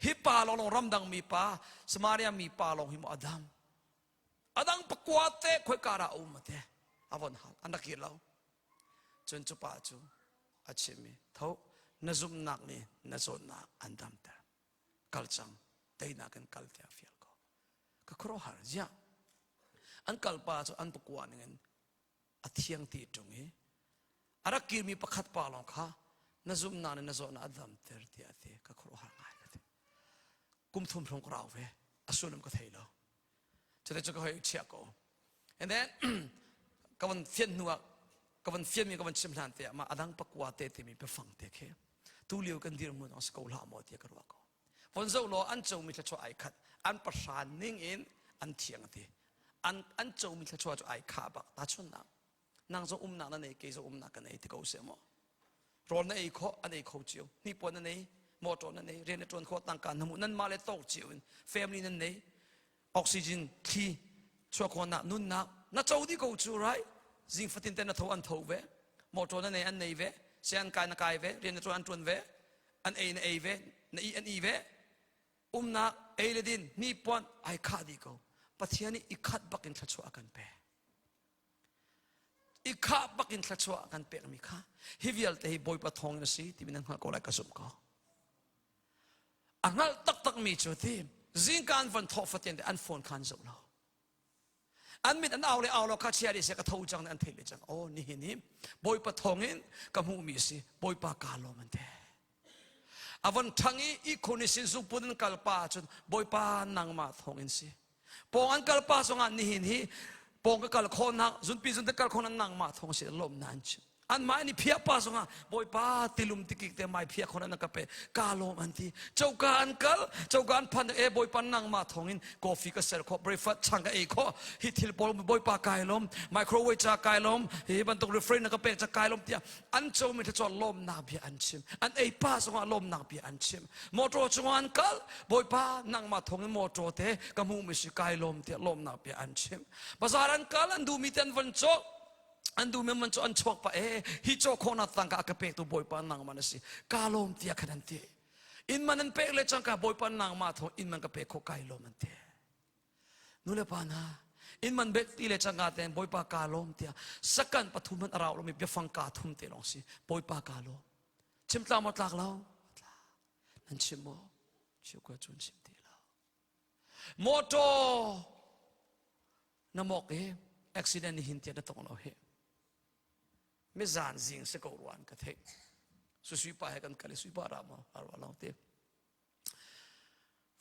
[SPEAKER 1] Hi pa lawng lawng ramdang mi pa Samaria mi pa lawng hi maw a dam? A dang pakua te khoika dah a um ate. A von hal an rak kir lo. Cun cu pa cu a chim i tho na zumhnak nih na zawtnak an damter. Kal cang teinak in kal tiah fial ko. Ka khuaruahhar ziah an kal pa cu an pakua ning in a thiang ti ṭung i a rak kirmi pakhat pa lawng kha na zumhnak nih na zawtnak a damter tiah a ti ka khuaruahhar ngai ka ti kum thum hrawng ka rau ve a sullam ka thei lo cuti cu ka hoi chiah ko and then ka von fian hnu ah ka von fianmi ka von chim hlan te ah mah adang pakua te timi biafang te khi tu lio kan dirhmun a si ko hlah maw tiah ka ruah ko von zoh law an comi thluachuah ai khat an pahra ning in an thiang ti an an comi thluachuah cu ai khah bak tahchunhnak nang zong umnak na nei kei zong umnak ka nei ti ko seh maw rawl na ei khawh an ei kho cio hnipuan na nei motor na nei rian na ṭuan khawh tangka na hmuh nan mah le tawk cio in family nan nei oxygen thli chuah khawhnak nunnak na co dih ko cu right zing fatin te na tho an tho ve motor na nei an nei ve sian kai na kai ve rian na ṭuan an ṭuan ve an ei na ei ve na i an i ve umnak ei le din hnipuan ai khah dih ko Pathian nih i khat bak in thluachuah a kan pek i khah bak in thluachuah a kan pekmi kha hi vialte hi Bawipa thawng in a si timi nan hngalh ko lai ka zumh ko a hngalh taktakmi cu ti zingka an van thawh fatin te an phone kha an zoh lo An mit an au le au lo kha chia se ka tho cang an theih le cang. Oh nihin hi Bawipa thawng in ka hmuhmi a si. Bawipa ka lawm an ti. A von ṭhang i ihkhun i sin zungpun an kal pa ahcun Bawipa nangmah thawng in si. Pawng an kal pa zongah nihin hi pawng ka kal khawhnak zunpi zun te kal khawhnak nangmah thawng si lawmnak an chim. Anmah an i phiah pa zongah Bawipa tilum tikik te mai phiah khon an ka pe ka lawm an ti. Coka an kal, coka an phan e Bawipa nangmah thawngin coffee ka ser khawh, breakfast chang ka ei khawh. Hi thil pawl Bawipa kai lawm, microwave ca kai lawm, hi bantuk refrain na ka pek ca kai lawm tiah an comi thluachuah lawmnak bia an chim. An ei pa zongah lawmnak bia an chim. Motor cungah an kal, Bawipa nangmah thawngin motor te ka hmuhmi si kai lawm tiah lawmnak bia an chim. Bazar an kal, an duhmi te an van cawk. An duh men cu an chuak pa e hi caw khawhnak tangka a ka pektu Bawipa nangmah na si ka lawm tiah khan an ti inn man an pek le cangka Bawipa nangmah thawng inn man ka pek khawh kai lawm an ti nu le pa hna inn man bek ti le cangka ten Bawipa ka lawm tiah sakan pathum man a rau lomi biafang ka thum te lawng si Bawipa ka lawm chim tla maw tlak lo nan chim maw chim ko cun chim ti lo motor na mok i accident ni hin tiah na tong lo hi mizan zing si ko ruan ka theih susui pa he kan kal i sui pa ra ma arwa long te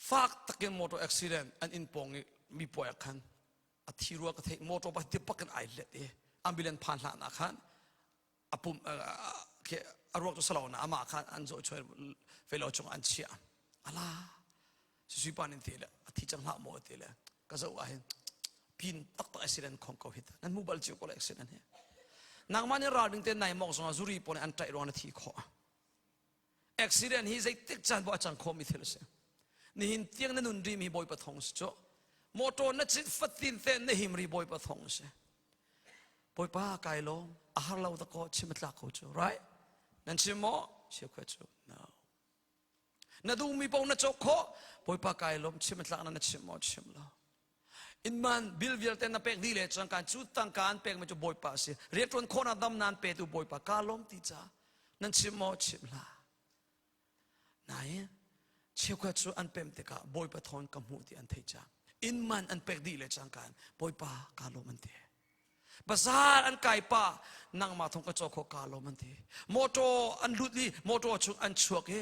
[SPEAKER 1] fak takin motor accident an in pong i mi puai khan a thi rua ka theih motor pa ti pakin ai let i ambulance phan hlah na khan a pum a ruak cu salo na amah kha an zawh chuai velo chung an chiah ala sui pa nin ti le a thi cang hlah maw ti le ka zoh ah hin pin taktak accident khong ko hit nan mu bal chiu ko le accident hi nangmah nih ralring te nai mok zongah zuri pawl an ṭaih ruang na thi khawh accident hi zeitik caan poh a cang khomi thil a si nihin tiang na nun rimi bawipa thong si cu motor na cit fatin te na him ri bawipa thong si bawipa kai lawm a har lo da ko chim a tlak ko cu right nan chim maw chim kho cu no na duhmi paoh na cawk khawh bawipa kai lawm chim a tlak na na chim maw chim lo Innman bil vialte na pek dih le cangka cu tangka an pekmi cu Bawipa a si. Rianṭuan khawhnak dam nan petu Bawipa kaa lawm ti ca nan chim maw chim hlah. Nain cheukhat cu an pem tikah Bawipa thawn ka hmuh ti an theih ca innman an pek dih le cangka in Bawipa kaa lawm an ti. Bazaar an kai pa nangmah thong ka caw kho kaa lawm an ti. Motor an lut i motor chung an chuak i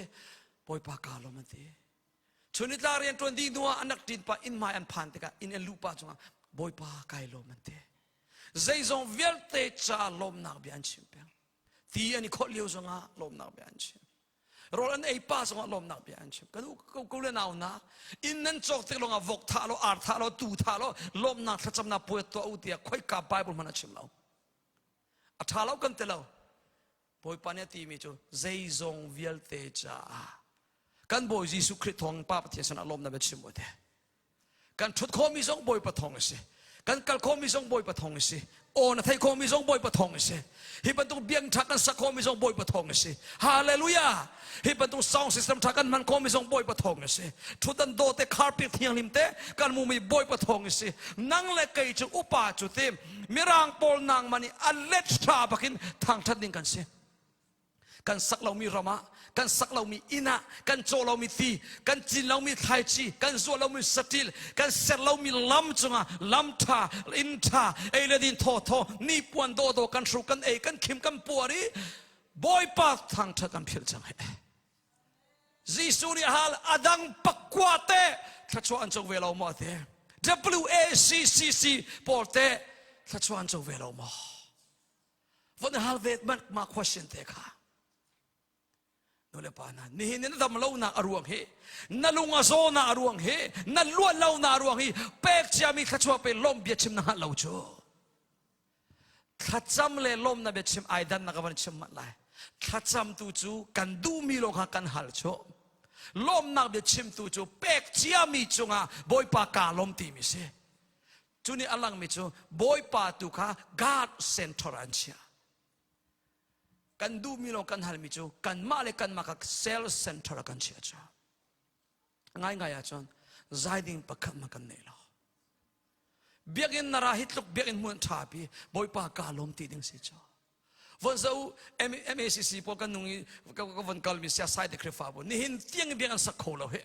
[SPEAKER 1] Bawipa kaa lawm an ti. Chunitla rian ṭuan dih hnu ah an rak ṭin pah inn hmai an phan tikah inn an luh pah cungah Bawipa kai lawm an ti. Zeizong vialte ca lawmnak bia an chim peng. Ti an i khawlh lio zongah lawmnak bia an chim. Rawl an ei pa zongah lawmnak bia an chim. Kan u ko le nau na inn nan cawk tik lawngah vok thah lo, ar thah lo, tu thah lo, lawmnak thlacamnak puai tuah u tiah khoika Bible hmanh a chim lo. A ṭha lo kan ti lo. Bawipa nih a timi cu zeizong vialte caah kan Bawi Jesuh Khrih thawng Pa Pathian sinah lawmnak bia chim u te. Kan ṭhut khawhmi zong Bawipa thawng a si. Kan kal khawhmi zong Bawipa thawng a si. Aw na theih khawhmi zong Bawipa thawng a si. Hi bantuk biakinn ṭha kan sak khawhmi zong Bawipa thawng a si. Hallelujah! Hi bantuk sound system ṭha kan hman khawhmi zong Bawipa thawng a si. Ṭhutdan dawh te carpet thianghlim te kan hmuhmi Bawipa thawng a si. Nang le kei cu upa cu ti Mirang pawl nangmah nih a let hra bakin thangṭhat ding kan si. Kan sak lomi ram ah, kan sak lomi inn ah, kan caw lomi ti, kan cin lomi thlaici, kan zuah lomi saṭil, kan ser lomi lam cungah lam ṭha, inn ṭha, ei le din thawthaw, nipuan dawdawh kan hru, kan ei, kan khim, kan puar i Bawipa thangṭhat kan philh cang he. Jesuh nih hal adang pakua te thluachuah an co ve lo maw te WACCC pawl te thluachuah an co ve lo maw von hal ve ma question te kha nu le pa na nihin na dam lo nak a ruang hi na lung a zaw na a ruang hi na luat lo na a ruang hi pek ciami thluachuah pe lawm bia chim na hngalh lo cu Thlacam le lawmnak biachim ai dannak ka van chim manh lai. Thlacam tu cu kan duhmi lawng kha kan hal cu. Lawmnak biachim tu cu pek ciami cungah Bawipa kaa lawm timi si. Cu nih a langmi cu Bawipa tu kha God center an chiah. Kan duhmi lawng kan halmi cu kanmah le kanmah kha self center ah kan chiah cu. Ngaingai ahcun zai ding pakhat ma kan nei lo. Biakinn na ra hi tluk biakinn hmun ṭha pi Bawipa ka lawm ti ding si cu. Von zo MACC pawl kan nung i ka von kal mi sia sai te Khrihfabu nihin tiang in biakinn sak kho lo he.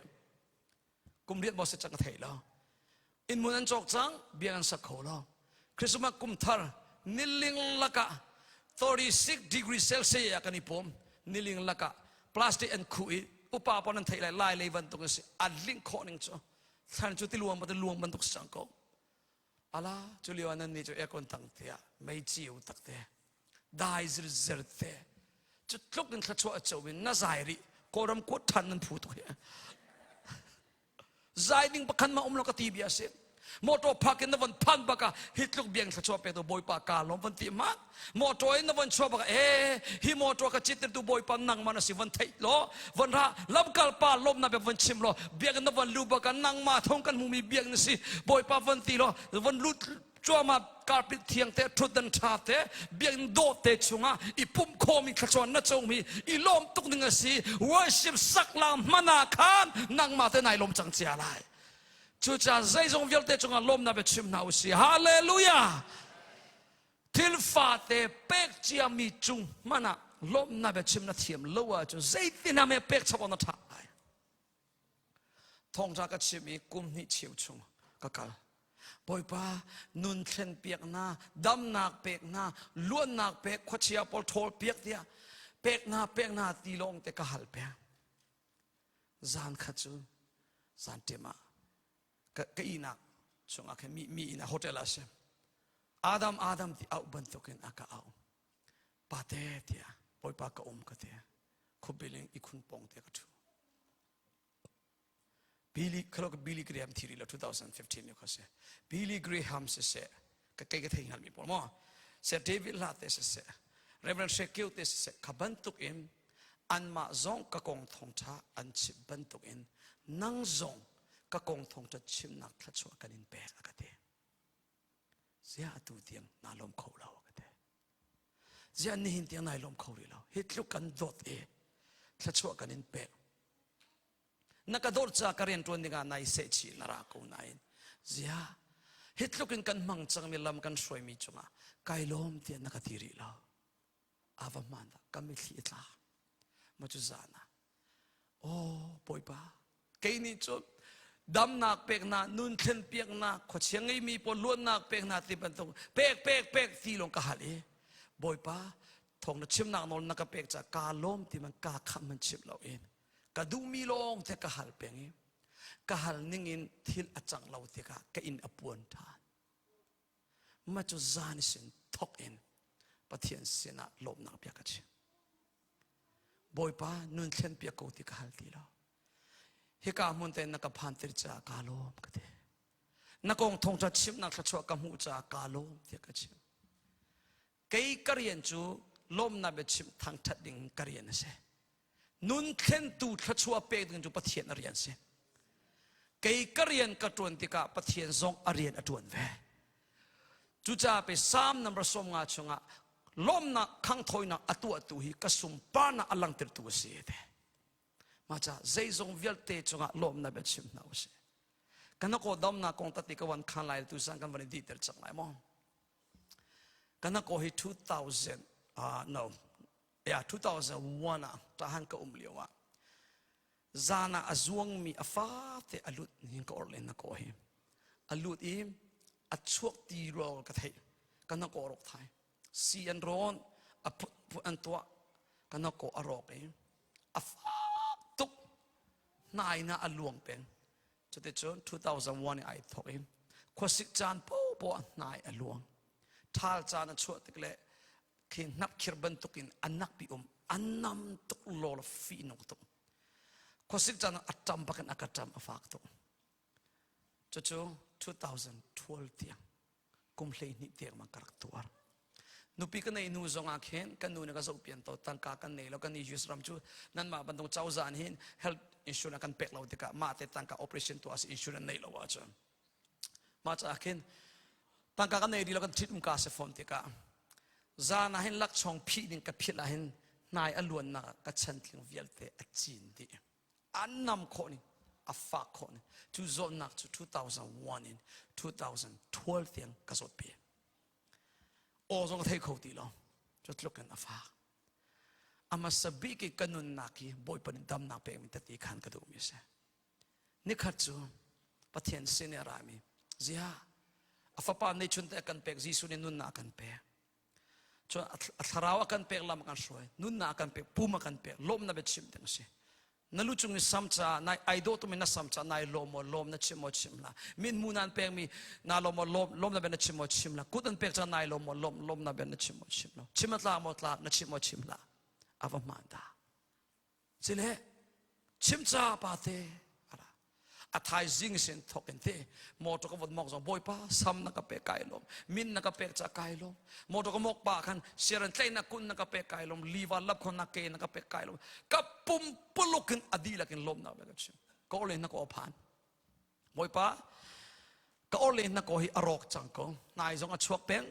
[SPEAKER 1] Kum riat maw si cang ka thei lo. Inn mun an cawk cang biakinn sak kho lo. Christmas kum thar niling lakah 36 degree Celsius ah kan i pawm niling lakah plastic an khuh i upa pawl nan theih lai lai lei bantuk in si a ling khawh ning cu thlan cu tiluang bantuk luang bantuk si cang ko ala cu lio ah nan nih cu aircon tang te ah mei ciu tak te dai zirzer te cu tluk in thluachuah a co in na zai rih kawlram kuat ṭhan nan phu tuk hi zai ding pakhan ma um lo ka ti bia si motor park in na von phan baka hi tluk biang thluachuah pe tu bawipa ka lawm von ti ma motor in na von chuah baka e hi motor ka chitter tu bawipa nangmah na si von theih lo von ra lamkal pa lawm na be von chim lo biak na von lu baka nangmah thong kan hmumi biak na si bawipa von ti lo von lut cuama carpet thiang te thutdan tha te biakinn dawh te chungah i pumh khawmi thluachuah na comi i lawm tuk ding a si worship sak lang hmana khan nangmah te nai lawm cang cia lai Cucaah zeizong vialte cungah lawmnak bia chim hna u sih. Hallelujah! Thil fate pek ciami cung hmanh ah lawmnak bia chim na thiam lo ahcun zeitin ah meh pek chap awk na ṭha lai. Thawngṭha ka chim i kum hnih cheu chung ka kal. Bawipa nun thlen piak na, damnak pek na, luannak pek, khuachia pawl ṭhawl piak tiah pek na pek na ti lawng te ka hal peng. Zan khat cu zan ṭem ah ka, ka ihnak chungah khin mi, mi inn ah hotel ah si. Adam Adam ti auh bantukin a ka auh. Pate tiah Bawipa ka um ka ti. Khubiling ikhun pong te ka ṭhu. Billy khalo ka Billy Graham thiri lo 2015 ni kha si. Billy Graham si se ka kei ka thei hngal mi pawl maw. Sir David Hla te si se Reverend Shekeu te si se kha bantuk in anmah zong ka kong thawngṭha an chim bantuk in nang zong ka kong thawngṭha chimnak thluachuah kan in pek a ka ti. Ziah atu tiang naa lawm kho lo a ka ti. Ziah nihin tiang nai lawm kho rih lo. Hi tluk kan dawt i thluachuah kan in pek. Na ka dawt ca ka rian ṭuan dingah nai seh chih na ra ko nain ziah hi tluk in kan hmang cangmi lam kan hruaimi cungah kai lawm tiah na ka ti rih lo. Ava hmaan dah ka mithli a tla. Ma cu zan ah aw Bawipa kei nih cun damnak peknak nun thlen piaknak khuachia ngeimi pawl luatnak peknak ti bantuk pek pek pek ti lawng ka hal i Bawipa thawng na chimnak nawl na ka pek ca kaa lawm ti man kaa khamh man chim lo in ka duhmi lawng te ka hal peng i. Ka hal ningin thil a cang lo tikah ka inn a puan ṭhan. Mah cu zan sin thok in Pathian sinah lawmhnak bia ka chim. Bawipa nun thlen piak ko ti ka hal ti lo. Hika hmun te na ka phan tir caah kaa lawm ka ti. Na kong thawngṭha chimnak thluachuah ka hmuh caah kaa lawm tiah ka chim. Kei ka rian cu lawmnak biachim thangṭhat ding ka rian a si. Nun thlentu thluachuah pek ding cu Pathian a rian si. Kei ka rian ka ṭuan tikah Pathian zong a rian a ṭuan ve. Cucaah pe Psalm number 50 chungah lawmnak khangthawinak a tuahtu hi ka sunparnak a langhtertu a si te. Mah ca zeizong vialte cungah lawmnak bia chim hna usih. Kan ko damnak kong tati ka wan khan lai tu san kan van i dihter cang lai maw? Kan ko hi 2000 no yeah 2001 ah tahan ka um lio ah zan ah a zuangmi a fate a lut hin ka orh len na ko hi a lut i a chuak ti rual ka theih ka na ko rawk thai si an rawn a phut an tuah ka na ko a rawk i a fak tuk hnai na a luang peng cuticun 2001 i ai thawk i khuasik caan popoh a hnai a luang ṭhal caan a chuah tik le khi hnapkhir bantukin a nakpi um a nam tuk law fi nung tuk khuasik caan a ṭam bakin a ka ṭam a fak tuk cucu 2012 tiang kum 12 tiang ma ka rak tuar nupi ka nei hnu zong ah khin kan nu nih ka zohpian to tangka kan nei lo kan i US ram cu nanmah bantuk cozah nih hin health insurance kan pek lo tikah mah te tangka operation tuah si insurance nei lo ahcun mah caah khin tangka kan nei di lo kan thit um ka si fawn tikah zan ah hin lakchong phih ding ka philh ah hin hnai a luannak ah ka chantling vialte a cin dih an nam khawh ning a fak khawh ning cu zawtnak cu 2001 in 2012 tiang ka zawt pi aw zong ka thei kho ti lo cu tluk in a fak a hmasa bik i ka nunnak hi Bawipa nih damnak pekmi tete khan ka duhmi a si nikhat cu Pathian sin i a rami zia a fapa neichun te a kan pek Jesuh nih nunnak a kan pek cun a thlarau a kan pek lam a kan hruai nunnak a kan pek pum a kan pek lawmnak bia chim ding a si na lu cung i sam ca nai ai dawh tumi na sam ca nai lawm maw lawm na chim maw chim la min mu nan pek mi na lawm maw lawm lawm na bia na chim maw chim la kut an pek ca nai lawm maw lawm lawm na bia na chim maw chim lo chim a tlak maw tlak na chim maw chim la a va hmaan ta Cile chimca pa te a thaizing sin thok in te motor ka vot mok zong bawipa sam na ka pek kai lom min na ka pek cha kai lom motor ka mok pa khan siaran tlai na kun na ka pek kai lom liwa lap khon na ke na ka pek kai lom ka pum puluk in adi lakin lom na ka chim ko le na ko phan bawipa ka orle na ko hi arok cang ko nai zong a chuak peng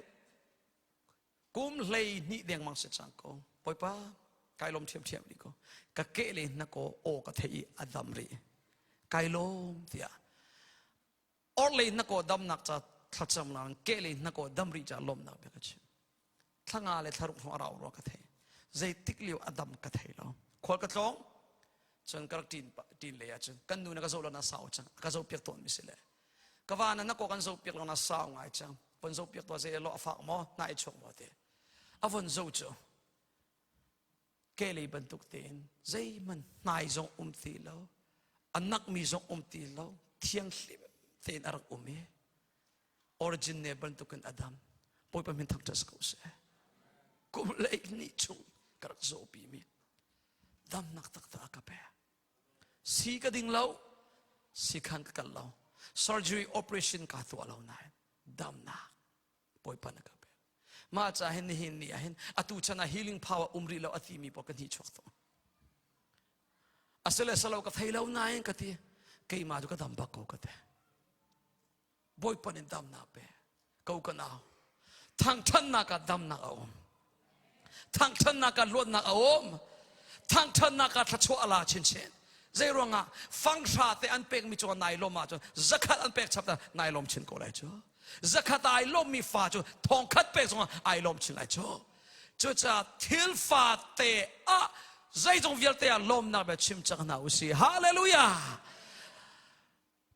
[SPEAKER 1] Kum 12 dengmang si cang ko. Bawipa, kai lawm ṭhiamṭhiam rih ko. Ka ke le na ko aw ka theih i a dam rih. Kai lawm tiah. Orlei na ko damnak ca thlacam lang ke le na ko dam rih ca lawmnak bia ka chim. Thlanga le thlaruk hrawng a rau rua ka thei. Zeitik lio a dam ka thei lo. Khual ka tlawng. Cun ka rak ṭin ṭin lei ah cun kan nu na ka zoh lo na sau cang. A ka zoh piak tawn mi si le. Ka va na na ko kan zoh piak lo na sau ngai cang. Von zoh piak tuah zei lo a fak maw na i chuak maw ti. A von zoh cu kelei bantuk tein zeihmanh hnai zong um ti lo a nakmi zong um ti lo thianghlim tein a rak um i origin ne bantukin a dam Bawipa min thangṭhat ko seh kum lei ni chung ka rak zawpi mi damnak taktak a ka pek Si ka ding lo, sikhan ka kal lo. Surgery operation ka tuah lo nain damnak Bawipa na ka pek. Mah ca hin nihin ni ah hin atu chan ah healing power um rih lo a ti mi pawl ka hnih chuak tawn. Asile salo ka thei lo nain ka ti keimah cu ka dam bak ko ka ti. Bawipa nih damnak pe ko ka nau thangthannak ah damnak a um thangthannak ah luatnak a um thangthannak ah thluachuah a la chinchin zei ruangah fanghra te an pekmi cu nai lawm ahcun zakhat an pek chap ta nai lawm chin ko lai cu zakhat ai lawmmi fa cu thongkhat pek zongah ai lawm chin lai cu cucaah thil fa te ah zeizong vialte ah lawmnak bia chim cang hna usih hallelujah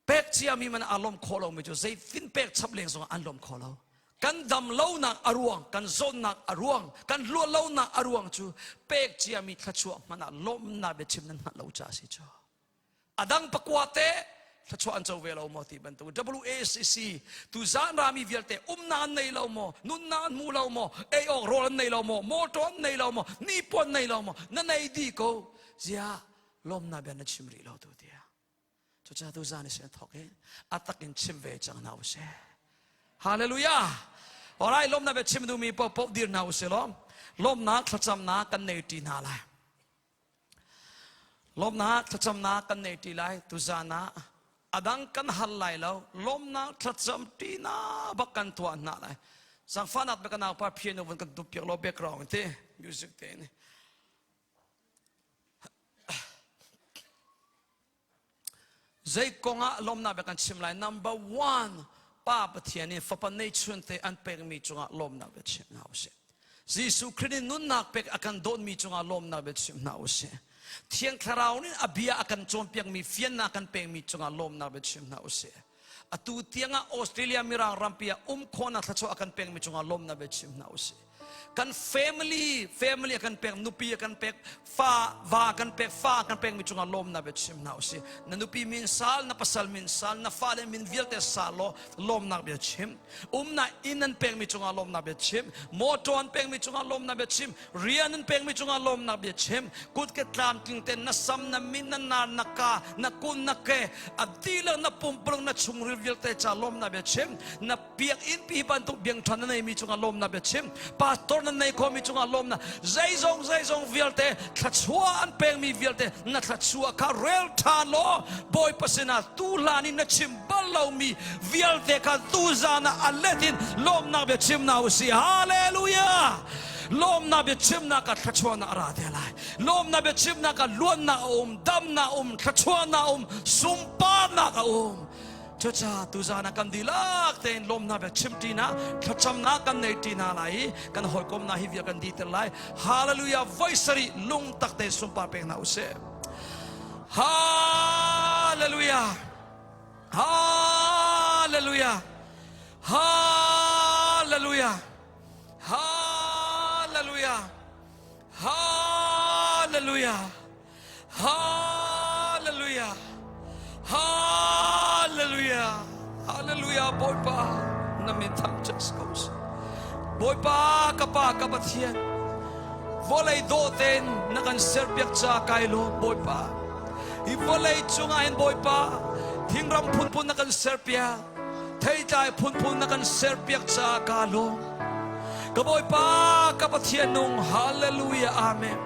[SPEAKER 1] Pek ciami man aa lawm khawh lomi cu zeitin pek chap leng zongah an lawm kho lo. Kan dam lonak a ruang, kan zawtnak a ruang, kan luat lonak a ruang cu pek ciami thluachuah hmanh ah lawmnak biachim nan hngalh lo caah a si cu. A dang pakua te. Thluachuah an co ve lo maw ti bantuk WACC tu zan rami vialte umnak an nei lo maw, nunnak an hmu lo maw, ei awk rawl an nei lo maw, motor an nei lo maw, nipuan nei lo maw, na nei di ko. Zia lawmnak bia na chim rih lo tu tiah. Cucaah tu zan i sin thawk i a tak in chim ve cang hna usih. Hallelujah! Alright, lawmnak bia chim duhmi paohpaoh dir hna usih law lawmnak thlacamnak kan nei ṭi hna lai. Lawmnak thlacamnak kan nei ṭi lai tuzan ah a dang kan hal lai lo lawmnak thlacam ṭi bak kan tuah hna lai. Zangfahnak bia ka naupa piano vun kan tup piak law background te music te ni. Zei kongah lawmnak bia kan chim lai? Number one, Pa Pathian in fapa neihchun te an pekmi cungah lawmnak bia chim hna usih. Jesuh Khrih nih nunnak pek a kan dawtmi cungah lawmnak bia chim hna usih. Thiang Thlarau nih a bia a kan cawnpiakmi fiannak kan pekmi cungah lawmnak bia chim hna usih. Atu tiangah Australia Mirang rampi ah um khawhnak thluachuah a kan pekmi cungah lawmnak bia chim hna usih. Kan family, family a kan pek, nupi a kan pek, fa, va kan pek, fa kan pekmi cungah lawmnak bia chim hna usih. Na nupi min sal, na pasal min sal, na fale min vialte sal law lawmnak bia chim. Umnak inn an pekmi cungah lawmnak bia chim. Motor an pekmi cungah lawmnak bia chim. Rian an pekmi cungah lawmnak bia chim. Kut ke tlamtling ten na sam, na min, na nar, na ka, na kun, na ke, a dihlak na pumpulung, na chungril vialte ca lawmnak bia chim. Na biakinn pi bantuk biangṭhan na neimi cungah lawmnak bia chim. Pastor na nei khomi cungah lawmnak zeizong zeizong vialte thluachuah an pekmi vialte na thluachuah kha rel ṭhan law Bawipa sinah tu hlan in na chim bal lomi vialte kha tuzan ah a let in lawmnak bia chim hna usih. Hallelujah! Lawmnak bia chimnak ah thluachuahnak a ra te lai. Lawmnak bia chimnak ah luannak a um, damnak a um, thluachuahnak a um, sunparnak a um. Cucaah tuzan ah kan dihlak tein lawmnak bia chim ṭinak, thlacamnak kan nei ṭi hna lai i kan hawikomnak hi vial kan diter lai. Hallelujah! Voi sarih lungtak tein sunpar pek hna usih. Hallelujah! Hallelujah! Hallelujah! Hallelujah! Hallelujah! Hallelujah! Hallelujah! Hallelujah! Bawipa na min thangṭhat si ko seh. Bawipa ka Pa ka Pathian vawlei dawh tein na kan serpiak ca kai lawm Bawipa. Hi vawlei cungah hin Bawipa thingram phunphun na kan serpiak theitlai phunphun na kan serpiak caah kaa lawm. Ka Bawipa ka Pathian nung hallelujah amen.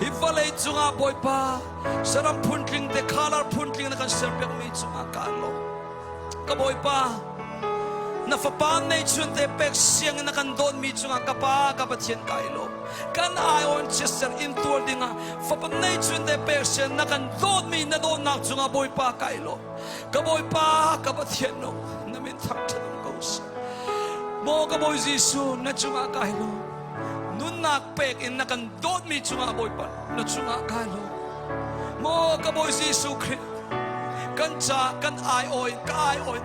[SPEAKER 1] Hi vawlei cungah Bawipa saram phuntling te khalar phuntling na kan serpiakmi cungah kaa lawm. Ka Bawipa na fapa neihchun te pek siang in na kan dawtmi cungah ka Pa ka Pathian kai lawm. Kan aiawn chiatser in tuar dingah fapa neihchun te pek siang na kan dawtmi na dawtnak cungah Bawipa kai lawm. Ka Bawipa ka Pathian nung na min thangṭhat um ko seh. Maw ka Bawi Jesuh na cungah kai lawm. Nunnak pek in na kan dawtmi cungah Bawipa na cungah kai lawm. Maw ka Bawi Jesuh Khrih kan ca kan aiawi ka aiawi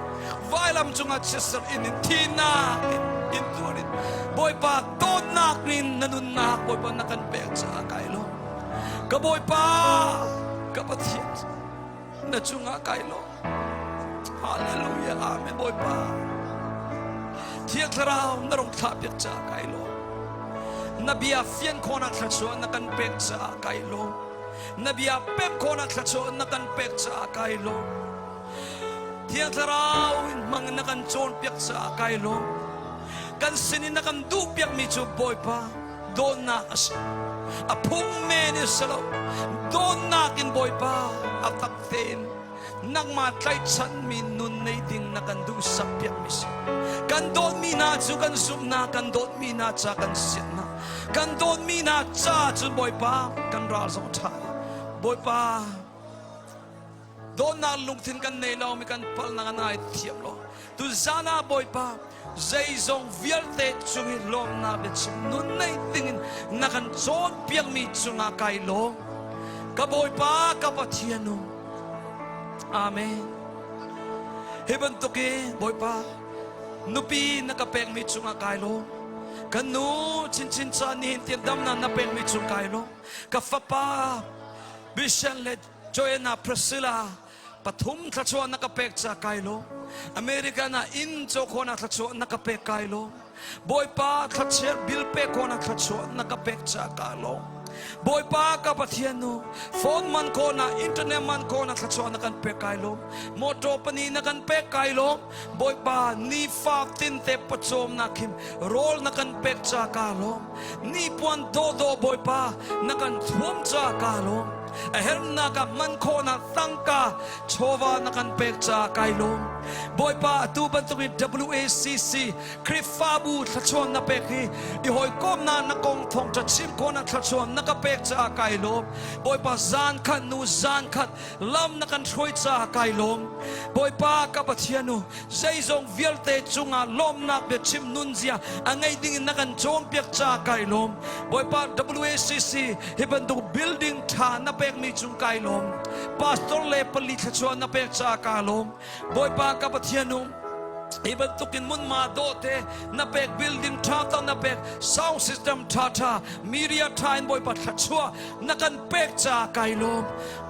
[SPEAKER 1] vailam cungah chiatser in in thinak in in tuar in Bawipa dawtnak in na nunnak Bawipa na kan pek caah kai lawm. Ka Bawipa ka Pathian na cungah kai lawm. Hallelujah. Amen Bawipa. Thiang Thlarau na rung thlah piak caah kai lawm. Na bia fian khawhnak thluachuah na kan pek caah kai lawm. Na bia pek khawhnak thluachuah na kan pek caah kai lawm. Thiang Thlarau in hmang na kan cawnpiak caah kai lawm. Kan sinin na kan duh piakmi cu Bawipa dawtnak a si. A phung men in si lo. Dawtnak in Bawipa a tak tein nangmah tlaihchanmi nun nei ding na kan duhsak piakmi si. Kan dawtmi hna cu kan zumh hna, kan dawtmi hna ca kan sianh hna. Kan dawtmi hna ca cun Bawipa kan ral zong ṭha. Bawipa dawtnak lungthin kan nei lo mi kan palnak an ngai thiam lo. Tu zan ah Bawipa zeizong vialte cung i lawmnak biachim nun nei dingin na kan cawnpiakmi cungah kai lawm. Ka Bawipa ka Pathian um. Amen. Hi bantuk i Bawipa nupi na ka pekmi cungah kai lawm. Ka nu chinchin ca nihin tiang damnak na pekmi cung kai lawm. Ka fapa Bishan le Joanna Priscilla. Pathum thluachuah na ka pek ca kai lawm. American ah inn caw khawhnak thluachuah na ka pek kai lawm. Bawipa thlachiat bil pek khawhnak thluachuah na ka pek ca ka lawm. Bawipa ka Pathian nu, phone man khawhnak, internet man khawhnak thluachuah na kan pek kai lawm. Motor pani na kan pek kai lawm. Bawipa nifa tinte pawcawmnak hin rawl na kan pek ca ka lawm. Nipuan dawdawh Bawipa na kan thuam ca ka lawm. A hernak ah hman khawhnak tangka chawva na kan pek ca kai lawm. Bawipa atu bantukin WACC Khrihfabu thluachuah na pek hi i hawikomnak na kong thawngṭha chim khawhnak thluachuah na ka pek caah kai lawm. Bawipa zan khat nu zan khat lam na kan hruai caah kai lawm. Bawipa ka Pathian u, zeizong vialte cungah lawmnak biachim nunzia a ngei ding in na kan cawnpiak caah kai lawm. Bawipa WACC hi bantuk building ṭha na pekmi cung kai lawm. Pastor le pali thluachuah na pek caah ka lawm. Bawipa ka Pathian u, hi bantukin munma dawh te na pek building ṭha ta na pek sound system ṭha ṭha media ṭha in Bawipa thluachuah na kan pek caah kai lawm.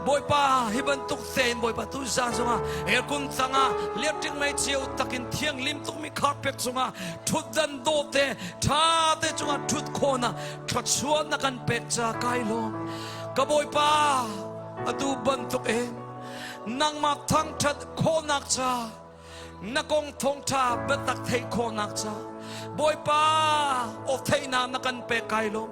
[SPEAKER 1] Bawipa hi bantuk tein Bawipa tu zan zongah aircon tangah electric mei cio takin thianghlim tukmi carpet cungah ṭhutdan dawh te ṭha te cungah ṭhut khawhnak thluachuah na kan pek caah kai lawm. Ka Bawipa atu bantuk in nangmah thangṭhat khawhnak ca na kong thawngṭha biatak theih khawhnak ca Bawipa aw theihnak na kan pek kai lawm.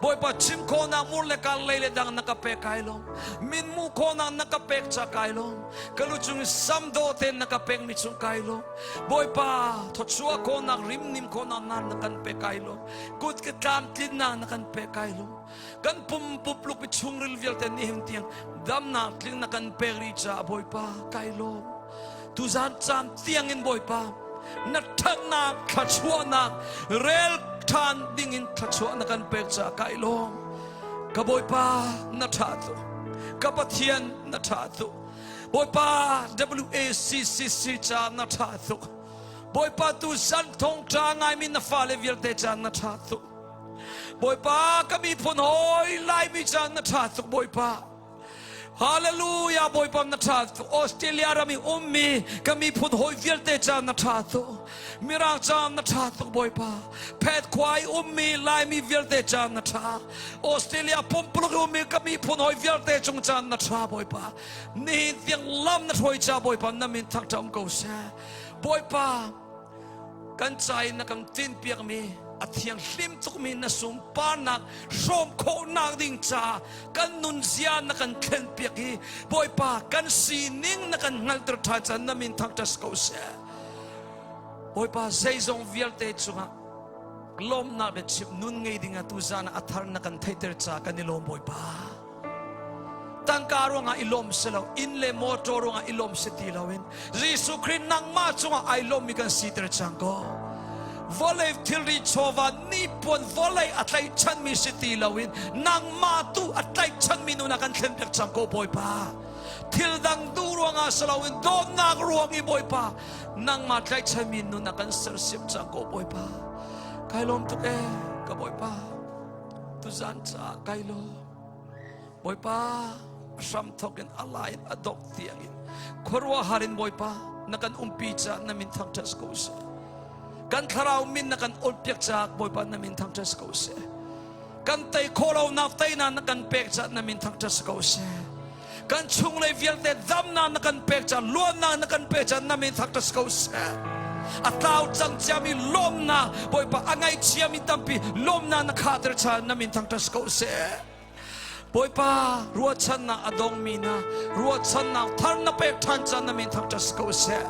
[SPEAKER 1] Bawipa chim khawhnak mur le kar lei le dang na ka pek kai lawm. Min mu khawhnak na ka pek ca kai lawm. Ka lu cung i sam dawh tein na ka pek mi cung kai lawm. Bawipa thawchuah khawhnak rimnim khawhnak na na kan pek kai lawm. Kut ke tlamtlinnak na kan pek kai lawm. Kan pum pupluk i chungril vialte nihin tiang damnak tling na kan pek rih caah Bawipa kai lawm. Tuzan caan tiang in Bawipa na ṭhatnak thluachuahnak rel ṭhan ding in thluachuah na kan pek caah kai lawm. Ka Bawipa na ṭha tuk. Ka Pathian na ṭha tuk. Bawipa WACCC caah na ṭha tuk. Bawipa tu zan thawngṭha ngaimi na fale vialte caah na ṭha tuk. Bawipa ka miphun hawi Laimi caah na ṭha tuk Bawipa. Hallelujah Bawipa na ṭha tuk. Australia ram i ummi ka miphun hawi vialte caah na ṭha tuk. Mirang caah na ṭha tuk Bawipa. Phet khua i ummi Laimi vialte caah na ṭha. Australia pumpuluk i ummi ka miphun hawi vialte cung caah na ṭha Bawipa. Nihin tiang lam na hruai caah Bawipa na min thangṭhat um ko seh. Bawipa kan ca in na kan tinpiakmi a thianghlim tukmi na sunparnak hrawm khawhnak ding caah kan nunzia na kan thlenpiak i Bawipa kan sining na kan hngalhter ṭhan caah na min thangṭhat ko seh. Bawipa zeizong vialte cungah lawmnak biachim nun ngei ding ah tuzan ah a thar na kan theihter caah kan i lawm Bawipa. Tangka ruangah i lawm si lo, inn le motor ruangah i lawm si ti loin Jesuh Khrih nangmah cungah ai lawmmi kan siter cang ko. Vawlei thilri chawva nipuan vawlei a tlaihchanmi si ti loin nangmah tu a tlaihchanmi nun ah kan thlenpiak cang ko Bawipa. Thil dang duh ruangah si loin dawtnak ruang i Bawipa nangmah tlaihchanmi nun ah kan sersiam cang ko Bawipa. Kai lawm tuk ee ka Bawipa. Tuzan caah kai lawm. Bawipa hram thawk in a lai in a dok tiang in khuaruahhar in Bawipa na kan umpi caah na min thangṭhat ko seh. Kan thlarau min na kan olpiak caah Bawipa na min thangṭhat ko seh. Kan tei khawh lonak teinak na kan pek caah na min thangṭhat ko seh. Kan chunglei vialte damnak na kan pek caah luatnak na kan pek caah na min thangṭhat ko seh. A tlau cang ciami lawmnak Bawipa a ngaihchiami tampi lawmnak na khahter caah na min thangṭhat ko seh. Bawipa ruahchannak a dongmi hna ruahchannak thar na pek ṭhan caan na min thangṭhat ko seh.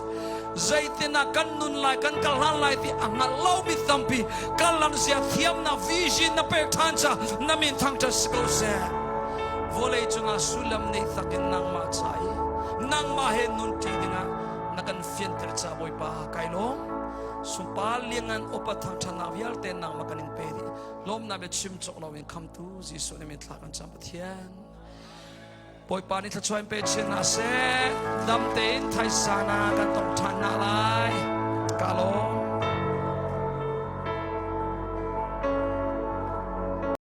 [SPEAKER 1] Zeitinah kan nun lai kan kal hlan lai ti a hngalh lomi tampi kan lam zia thiamnak vision na pek ṭhan ca na min thangṭhat ko seh. Vawlei cungah sullam nei takin nangmah ca i nangmah he nun ṭi dingah na kan fianter ca Bawipa kai lawm. Sunpar liangan upat thangṭhatnak vialte nangmah kan in pe dih. Lawmnak biachim cawk loin khamtu Jesuh nih min thla kan cam Pathian. Bawipa nih thluachuah in pe chin hna seh. Dam tein thaizana kan tong ṭhan hna lai. Ka lawm.